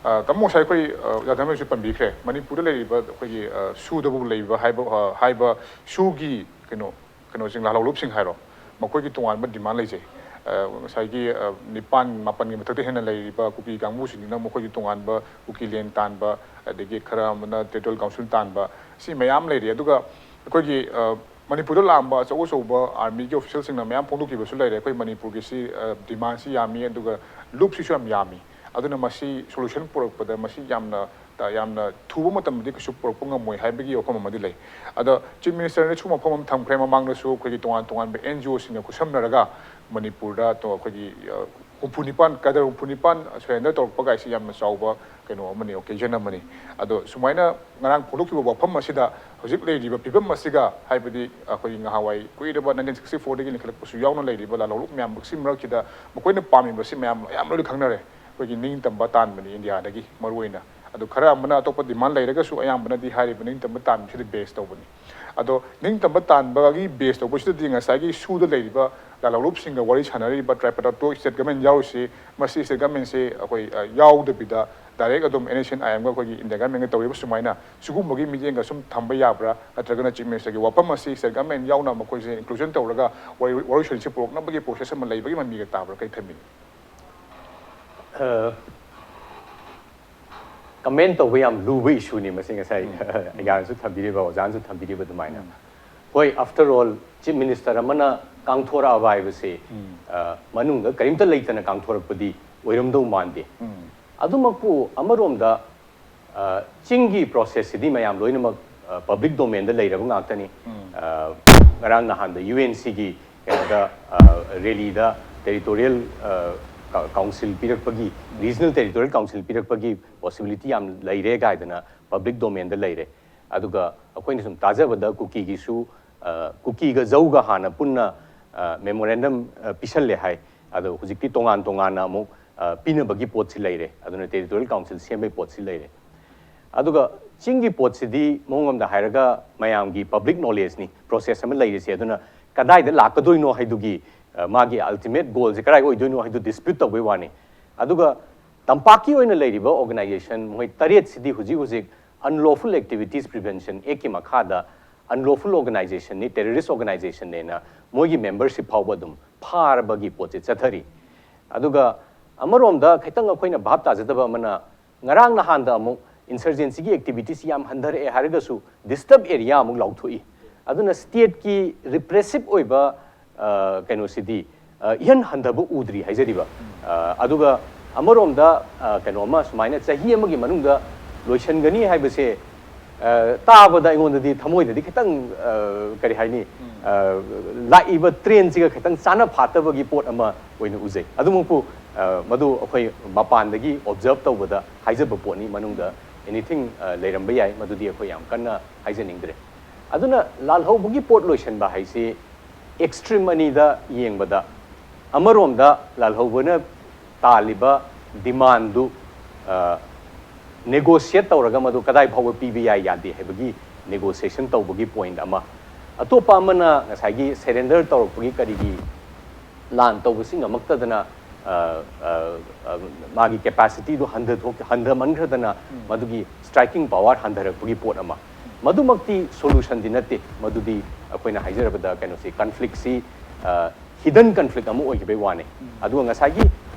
ꯑ, ꯇꯥꯃꯣ, ꯉꯁꯥꯏ ꯑꯩꯈꯣꯏ, ꯑ, ꯑꯣꯖꯥ ꯙꯔꯃꯦꯁꯁꯨ ꯄꯟꯕꯤꯈ꯭ꯔꯦ, ꯃꯅꯤꯄꯨꯔꯗ ꯂꯩꯔꯤꯕ ꯑꯩꯈꯣꯏꯒꯤ, ꯑ, ꯁꯨꯗꯕꯨ ꯂꯩꯕ ꯍꯥꯏꯕ, ꯑ, ꯍꯥꯏꯕ ꯁꯨꯒꯤ ꯀꯩꯅꯣ, ꯀꯩꯅꯣꯁꯤꯡ, ꯂꯥꯜꯍꯧꯂꯨꯞꯁꯤꯡ ꯍꯥꯏꯔꯣ, ꯃꯈꯣꯏꯒꯤ ꯇꯣꯉꯥꯟꯕ ꯗꯤꯃꯥꯟ ꯂꯩꯖꯩ꯫ ꯑ, ꯉꯁꯥꯏꯒꯤ, ꯑ, ꯅꯤꯄꯥꯟ ꯃꯥꯄꯟꯒꯤ ꯃꯊꯛꯇ ꯍꯦꯟꯅ ꯂꯩꯔꯤꯕ ꯀꯨꯀꯤ ꯀꯥꯡꯕꯨꯁꯤꯡꯁꯤꯅ ꯃꯈꯣꯏꯒꯤ ꯇꯣꯉꯥꯟꯕ ꯀꯨꯀꯤ ꯂꯦꯟ ꯇꯥꯟꯕ, ꯑꯗꯒꯤ ꯈꯔ ꯑꯃꯅ ꯇ꯭ꯔꯥꯏꯕꯦꯜ ꯀꯥꯎꯟꯁꯤꯜ ꯇꯥꯟꯕ, ꯁꯤ ꯃꯌꯥꯝ ꯂꯩꯔꯤ꯫ ꯑꯗꯨꯒ ꯑꯩꯈꯣꯏꯒꯤ, ꯑ, ꯃꯅꯤꯄꯨꯔꯗ ꯂꯥꯛꯑꯝꯕ ꯑꯆꯧ ꯑꯆꯧꯕ ꯑꯥꯔꯃꯤꯒꯤ ꯑꯣꯐꯤꯁꯦꯜꯁꯤꯡꯅ ꯃꯌꯥꯝ ꯐꯣꯡꯗꯣꯛꯈꯤꯕꯁꯨ ꯂꯩꯔꯦ, ꯑꯩꯈꯣꯏ ꯃꯅꯤꯄꯨꯔꯒꯤ ꯁꯤ, ꯑ, ꯗꯤꯃꯥꯟꯁꯤ ꯌꯥꯝꯃꯤ, ꯑꯗꯨꯒ ꯂꯨꯞꯁꯤꯁꯨ ꯌꯥꯝ ꯌꯥꯝꯃꯤ꯫ ꯑꯗꯨꯅ ꯃꯁꯤ ꯁꯣꯂꯨꯁꯟ ꯄꯨꯔꯛꯄꯗ ꯃꯁꯤ ꯌꯥꯝꯅ ꯌꯥꯝꯅ ꯊꯨꯕ ꯃꯇꯝꯗꯗꯤ ꯀꯩꯁꯨ ꯄꯨꯔꯛꯄ ꯉꯝꯃꯣꯏ ꯍꯥꯏꯕꯒꯤ ꯋꯥꯐꯝ ꯑꯃꯗꯤ ꯂꯩ꯫ ꯑꯗꯣ ꯆꯤꯐ ꯃꯤꯅꯤꯁꯇꯔꯅ ꯁꯤꯒꯨꯝꯕ ꯋꯥꯐꯝ ꯑꯃ ꯊꯝꯈ꯭ꯔꯦ꯫ ꯃꯃꯥꯡꯗꯁꯨ ꯑꯩꯈꯣꯏꯒꯤ ꯇꯣꯉꯥꯟ ꯇꯣꯉꯥꯟꯕ ꯑꯦꯟ ꯖꯤ ꯑꯣꯁꯤꯡꯒ ꯈꯨꯠꯁꯝꯅꯔꯒ ꯃꯅꯤꯄꯨꯔꯗ ꯇꯣ-, ꯑꯩꯈꯣꯏꯒꯤ, ꯑ, ꯍꯨꯝꯐꯨ ꯅꯤꯄꯥꯟ, ꯀꯗꯔ ꯍꯨꯝꯐꯨ ꯅꯤꯄꯥꯟ ꯁꯔꯦꯟꯗꯔ ꯇꯧꯔꯛꯄ ꯀꯥꯏꯁꯤ ꯌꯥꯝꯅ ꯆꯥꯎꯕ ꯀꯩꯅꯣ ꯑꯃꯅꯤ, ꯑꯣꯀꯦꯖꯟ ꯑꯃꯅꯤ꯫ ꯑꯗꯣ ꯁꯨꯃꯥꯏꯅ ꯉꯔꯥꯡ ꯐꯣꯡꯗꯣꯛꯈꯤꯕ ꯋꯥꯐꯝ ꯑꯁꯤꯗ ꯍꯧꯖꯤꯛ ꯂꯩꯔꯤꯕ ꯐꯤꯕꯝ ꯑꯁꯤꯒ, ꯍꯥꯏꯕꯗꯤ ꯑꯩꯈꯣꯏꯒꯤ ꯉꯍꯥꯟꯋꯥꯏ ꯀꯨꯏꯔꯕ ꯅꯥꯏꯟꯇꯤꯟ ꯁꯤꯛꯁꯇꯤ ꯐꯣꯔꯗꯒꯤ ꯂꯤꯡꯈꯠꯂꯛꯄꯁꯨ ꯌꯥꯎꯅ ꯂꯩꯔꯤꯕ ꯂꯥꯜꯍꯧꯂꯨꯞ ꯃꯌꯥꯝꯁꯤ ꯃꯔꯛꯁꯤꯗ ꯃꯈꯣꯏꯅ ꯄꯥꯝꯃꯤꯕꯁꯤ ꯃꯌꯥꯝ, ꯃꯌꯥꯝ ꯂꯣꯏꯅ ꯈꯪꯅꯔꯦ꯫ ꯑꯩꯈꯣꯏꯒꯤ ꯅꯤꯡꯇꯝꯕ ꯇꯥꯟꯕꯅꯤ ꯏꯟꯗꯤꯌꯥꯗꯒꯤ ꯃꯔꯨꯑꯣꯏꯅ꯫ ꯑꯗꯨ ꯈꯔ ꯑꯃꯅ ꯑꯇꯣꯞꯄ ꯗꯤꯃꯥꯟ ꯂꯩꯔꯒꯁꯨ ꯑꯌꯥꯝꯕꯅꯗꯤ ꯍꯥꯏꯔꯤꯕ ꯅꯤꯡꯇꯝꯕ ꯇꯥꯟꯕꯁꯤꯗ ꯕꯦꯁ ꯇꯧꯕꯅꯤ꯫ ꯑꯗꯣ ꯅꯤꯡꯇꯝꯕ ꯇꯥꯟꯕꯒꯤ ꯕꯦꯁ ꯇꯧꯕꯁꯤꯗꯗꯤ ꯉꯁꯥꯏꯒꯤ ꯁꯨꯗ ꯂꯩꯔꯤꯕ ꯂꯥꯜꯍꯧꯂꯨꯞꯁꯤꯡꯒ ꯋꯥꯔꯤ ꯁꯥꯟꯅꯔꯤꯕ ꯇ꯭ꯔꯥꯏꯄꯦꯗꯥꯇꯣ ꯁ꯭ꯇꯦꯠ ꯒꯃꯦꯟ ꯌꯥꯎꯔꯤꯁꯤ, ꯃꯁꯤ ꯁ꯭ꯇꯦꯠ ꯒꯃꯦꯟꯁꯤ ꯑꯩꯈꯣꯏ, ꯑ, ꯌꯥꯎꯗꯕꯤꯗ ꯗꯥꯏꯔꯦꯛ ꯑꯗꯨꯝ ꯑꯦꯟ ꯑꯦꯁ ꯑꯦꯟ ꯑꯥꯏ ꯑꯦꯝꯒ ꯑꯩꯈꯣꯏꯒꯤ ꯏꯟꯗꯤꯌꯥ ꯒꯃꯦꯟꯒ ꯇꯧꯔꯤꯕ ꯁꯨꯃꯥꯏꯅ ꯁꯤꯒꯨꯝꯕꯒꯤ ꯃꯤꯠꯌꯦꯡꯒ ꯁꯨꯝ ꯊꯝꯕ ꯌꯥꯕ꯭ꯔꯥ, ꯅꯠꯇ꯭ꯔꯒꯅ ꯆꯤꯐ ꯃꯤꯅꯤꯁꯇꯔꯒꯤ ꯋꯥꯐꯝ ꯑꯁꯤ ꯁ꯭ꯇꯦꯠ ꯒꯃꯦꯟ ꯌꯥꯎꯅ ꯃꯈꯣꯏꯁꯦ ꯏꯟꯀ꯭ꯂꯨꯖꯟ ꯇꯧꯔꯒ ꯋꯥꯔꯤ-, ꯋꯥꯔꯣꯏꯁꯤꯟꯁꯤ ꯄꯨꯔꯛꯅꯕꯒꯤ ꯄ꯭ꯔꯣꯁꯦꯁ ꯑꯃ ꯂꯩꯕꯒꯤ ꯃꯃꯤꯒ ꯇꯥꯕ꯭ꯔꯥ? ꯀꯩ ꯊꯝꯕꯤꯅꯤ? ꯀꯃꯦꯟ ꯇꯧꯕ ꯌꯥꯝ ꯂꯨꯕ ꯏꯁꯨꯅꯤ ꯃꯁꯤ, ꯉꯁꯥꯏ ꯑꯩꯒꯥꯅꯁꯨ ꯊꯝꯕꯤꯔꯤꯕ, ꯑꯣꯖꯥꯅꯁꯨ ꯊꯝꯕꯤꯔꯤꯕ ꯑꯗꯨꯃꯥꯏꯅ꯫ ꯍꯣꯏ, ꯑꯥꯐꯇꯔ ꯑꯣꯜ ꯆꯤꯐ ꯃꯤꯅꯤꯁꯇꯔ ꯑꯃꯅ ꯀꯥꯡꯊꯣꯔꯛꯑꯕ ꯍꯥꯏꯕꯁꯤ, ꯑ, ꯃꯅꯨꯡꯗ ꯀꯔꯤꯝꯇ ꯂꯩꯇꯅ ꯀꯥꯡꯊꯣꯔꯛꯄꯗꯤ ꯑꯣꯏꯔꯝꯗꯧ ꯃꯥꯟꯗꯦ꯫ ꯑꯗꯨꯃꯛꯄꯨ ꯑꯃꯔꯣꯝꯗ, ꯑ, ꯆꯤꯡꯒꯤ ꯄ꯭ꯔꯣꯁꯦꯁꯁꯤꯗꯤ ꯃꯌꯥꯝ ꯂꯣꯏꯅꯃꯛ, ꯑ, ꯄꯕ꯭ꯂꯤꯛ ꯗꯣꯃꯦꯟꯗ ꯂꯩꯔꯕ ꯉꯥꯛꯇꯅꯤ꯫ ꯑ, ꯉꯔꯥꯡ ꯅꯍꯥꯟꯗ ꯌꯨ ꯑꯦꯟ ꯁꯤꯒꯤ ꯀꯩꯅꯣꯗ, ꯑ, ꯔꯦꯂꯤꯗ ꯇꯦꯔꯤꯇꯣꯔꯤꯌꯦꯜ, ꯑ, ꯀꯥ-, council ꯄꯤꯔꯛꯄꯒꯤ, regional territorial council ꯄꯤꯔꯛꯄꯒꯤ possibility ꯌꯥꯝ ꯂꯩꯔꯦ ꯀꯥꯏꯗꯅ ꯄꯕ꯭ꯂꯤꯛ ꯗꯣꯃꯦꯟꯗ ꯂꯩꯔꯦ꯫ ꯑꯗꯨꯒ ꯑꯩꯈꯣꯏꯅ ꯁꯨꯝ ꯇꯥꯖꯕꯗ ꯀꯨꯀꯤꯒꯤꯁꯨ, ꯑ, ꯀꯨꯀꯤꯒ ꯖꯧꯒ ꯍꯥꯟꯅ ꯄꯨꯟꯅ, ꯑ, ꯃꯦꯃꯣꯔꯦꯟꯗꯝ, ꯑ, ꯄꯤꯁꯜꯂꯦ ꯍꯥꯏ꯫ ꯑꯗꯣ ꯍꯧꯖꯤꯛꯇꯤ ꯇꯣꯉꯥꯟ ꯇꯣꯉꯥꯟꯅ ꯑꯃꯨꯛ, ꯑ, ꯄꯤꯅꯕꯒꯤ ꯄꯣꯠꯁꯤ ꯂꯩꯔꯦ꯫ ꯑꯗꯨꯅ ꯇꯦꯔꯤꯇꯣꯔꯤꯌꯦꯜ ꯀꯥꯎꯟꯁꯤꯜ ꯁꯦꯝꯕꯒꯤ ꯄꯣꯠꯁꯤ ꯂꯩꯔꯦ꯫ ꯑꯗꯨꯒ ꯆꯤꯡꯒꯤ ꯄꯣꯠꯁꯤꯗꯤ ꯃꯑꯣꯡ ꯑꯃꯗ ꯍꯥꯏꯔꯒ ꯃꯌꯥꯝꯒꯤ ꯄꯕ꯭ꯂꯤꯛ ꯅꯣꯂꯦꯖꯅꯤ, ꯄ꯭ꯔꯣꯁꯦꯁ ꯑꯃ ꯂꯩꯔꯤꯁꯦ꯫ ꯑꯗꯨꯅ ꯀꯗꯥꯏꯗ ꯂꯥꯛꯀꯗꯣꯏꯅꯣ ꯍꯥꯏꯗꯨꯒꯤ, ꯑ, ꯃꯥꯒꯤ ꯑꯜꯇꯤꯃꯦꯠ ꯒꯣꯜꯁꯦ ꯀꯗꯥꯏ ꯑꯣꯏꯗꯣꯏꯅꯣ ꯍꯥꯏꯗꯨ ꯗꯤꯁꯄ꯭ꯌꯨꯠ ꯇꯧꯕꯩ ꯋꯥꯅꯤ꯫ ꯑꯗꯨꯒ ꯇꯝꯄꯥꯛꯀꯤ ꯑꯣꯏꯅ ꯂꯩꯔꯤꯕ ꯑꯣꯔꯒꯅꯥꯏꯖꯦꯁꯟ ꯃꯣꯏ ꯇꯔꯦꯠꯁꯤꯗꯤ ꯍꯧꯖꯤꯛ ꯍꯧꯖꯤꯛ Unlawful Activities Prevention Act ꯀꯤ ꯃꯈꯥꯗ ꯑꯟꯂꯣꯐꯨꯜ ꯑꯣꯔꯒꯅꯥꯏꯖꯦꯁꯟꯅꯤ, ꯇꯦꯔꯣꯔꯤꯁ ꯑꯣꯔꯒꯅꯥꯏꯖꯦꯁꯟꯅꯦꯅ ꯃꯣꯏꯒꯤ ꯃꯦꯝꯕꯔꯁꯤꯞ ꯐꯥꯎꯕ ꯑꯗꯨꯝ ꯐꯥꯔꯕꯒꯤ ꯄꯣꯠꯁꯦ ꯆꯠꯊꯔꯤ꯫ ꯑꯗꯨꯒ ꯑꯃꯔꯣꯝꯗ ꯈꯤꯇꯪ ꯑꯩꯈꯣꯏꯅ ꯚꯥꯞ ꯇꯥꯖꯗꯕ ꯑꯃꯅ, ꯉꯔꯥꯡ ꯅꯍꯥꯟꯗ ꯑꯃꯨꯛ ꯏꯟꯁꯔꯖꯦꯟꯁꯤꯒꯤ ꯑꯦꯛꯇꯤꯚꯤꯇꯤꯁꯤ ꯌꯥꯝ ꯍꯟꯊꯔꯛꯑꯦ ꯍꯥꯏꯔꯒꯁꯨ ꯗꯤꯁꯇꯔꯕ ꯑꯦꯔꯤꯌꯥ ꯑꯃꯨꯛ ꯂꯥꯎꯊꯣꯛꯏ꯫ ꯑꯗꯨꯅ ꯁ꯭ꯇꯦꯠꯀꯤ ꯔꯤꯄ꯭ꯔꯦꯁꯤꯞ ꯑꯣꯏꯕ, ꯑ, ꯀꯩꯅꯣꯁꯤꯗꯤ, ꯑ, ꯏꯍꯟ ꯍꯟꯊꯕ ꯎꯗ꯭ꯔꯤ ꯍꯥꯏꯖꯔꯤꯕ꯫ ꯑ, ꯑꯗꯨꯒ ꯑꯃꯔꯣꯝꯗ, ꯑ, ꯀꯩꯅꯣ ꯑꯃ ꯁꯨꯃꯥꯏꯅ ꯆꯍꯤ ꯑꯃꯒꯤ ꯃꯅꯨꯡꯗ ꯂꯣꯏꯁꯤꯟꯒꯅꯤ ꯍꯥꯏꯕꯁꯦ, ꯑ, ꯇꯥꯕꯗ ꯑꯩꯉꯣꯟꯗꯗꯤ ꯊꯃꯣꯏꯗꯗꯤ ꯈꯤꯇꯪ, ꯑ, ꯀꯔꯤ ꯍꯥꯏꯅꯤ, ꯑ, ꯂꯥꯛꯏꯕ ꯇ꯭ꯔꯦꯟꯁꯤꯒ ꯈꯤꯇꯪ ꯆꯥꯅ ꯐꯥꯠꯇꯕꯒꯤ ꯄꯣꯠ ꯑꯃ ꯑꯣꯏꯅ ꯎꯖꯩ꯫ ꯑꯗꯨꯃꯛꯄꯨ, ꯑ, ꯃꯗꯨ ꯑꯩꯈꯣꯏ ꯃꯄꯥꯟꯗꯒꯤ ꯑꯣꯕꯖꯔꯕ ꯇꯧꯕꯗ ꯍꯥꯏꯖꯕ ꯄꯣꯠꯅꯤ, ꯃꯅꯨꯡꯗ ꯑꯦꯅꯤꯊꯤꯡ, ꯑ, ꯂꯩꯔꯝꯕ ꯌꯥꯏ, ꯃꯗꯨꯗꯤ ꯑꯩꯈꯣꯏ ꯌꯥꯝ ꯀꯟꯅ ꯍꯥꯏꯖꯅꯤꯡꯗ꯭ꯔꯦ꯫ ꯑꯗꯨꯅ ꯂꯥꯜꯍꯧꯕꯒꯤ ꯄꯣꯠ ꯂꯣꯏꯁꯤꯟꯕ ꯍꯥꯏꯁꯤ ꯑꯦꯛꯁꯇ꯭ꯔꯤꯝ ꯑꯅꯤꯗ ꯌꯦꯡꯕꯗ, ꯑꯃꯔꯣꯝꯗ ꯂꯥꯜꯍꯧꯕꯅ ꯇꯥꯜꯂꯤꯕ ꯗꯤꯃꯥꯟꯗꯨ, ꯑ, ꯅꯦꯒꯣꯁꯤꯌꯦꯠ ꯇꯧꯔꯒ ꯃꯗꯨ ꯀꯗꯥꯏ ꯐꯥꯎꯕ ꯄꯤꯕ ꯌꯥꯏ ꯌꯥꯗꯦ ꯍꯥꯏꯕꯒꯤ ꯅꯦꯒꯣꯁꯤꯌꯦꯁꯟ ꯇꯧꯕꯒꯤ ꯄꯣꯏꯟꯠ ꯑꯃ, ꯑꯇꯣꯞꯄ ꯑꯃꯅ ꯉꯁꯥꯏꯒꯤ ꯁꯔꯦꯟꯗꯔ ꯇꯧꯔꯛꯄꯒꯤ ꯀꯔꯤꯒꯤ ꯂꯥꯟ ꯇꯧꯕꯁꯤ ꯉꯝꯃꯛꯇꯗꯅ, ꯑ, ꯑ, ꯑ, ꯃꯥꯒꯤ ꯀꯦꯄꯥꯁꯤꯇꯤꯗꯨ ꯍꯟꯊꯊꯣꯛ-, ꯍꯟꯊꯃꯟꯈ꯭ꯔꯗꯅ ꯃꯗꯨꯒꯤ ꯁ꯭ꯇ꯭ꯔꯥꯏꯀꯤꯡ ꯄꯥꯋꯔ ꯍꯟꯊꯔꯛꯄꯒꯤ ꯄꯣꯠ ꯑꯃ, ꯃꯗꯨꯃꯛꯇꯤ ꯁꯣꯂꯨꯁꯟꯗꯤ ꯅꯠꯇꯦ꯫ ꯃꯗꯨꯗꯤ ꯑꯩꯈꯣꯏꯅ ꯍꯥꯏꯖꯔꯕꯗ ꯀꯩꯅꯣꯁꯤ, ꯀꯟꯐ꯭ꯂꯤꯛꯁꯤ, ꯑ, ꯍꯤꯗꯟ ꯀꯟꯐ꯭ꯂꯤꯛ ꯑꯃ ꯑꯣꯏꯈꯤꯕꯒꯤ ꯋꯥꯅꯤ꯫ ꯑꯗꯨꯒ ꯉꯁꯥꯏꯒꯤ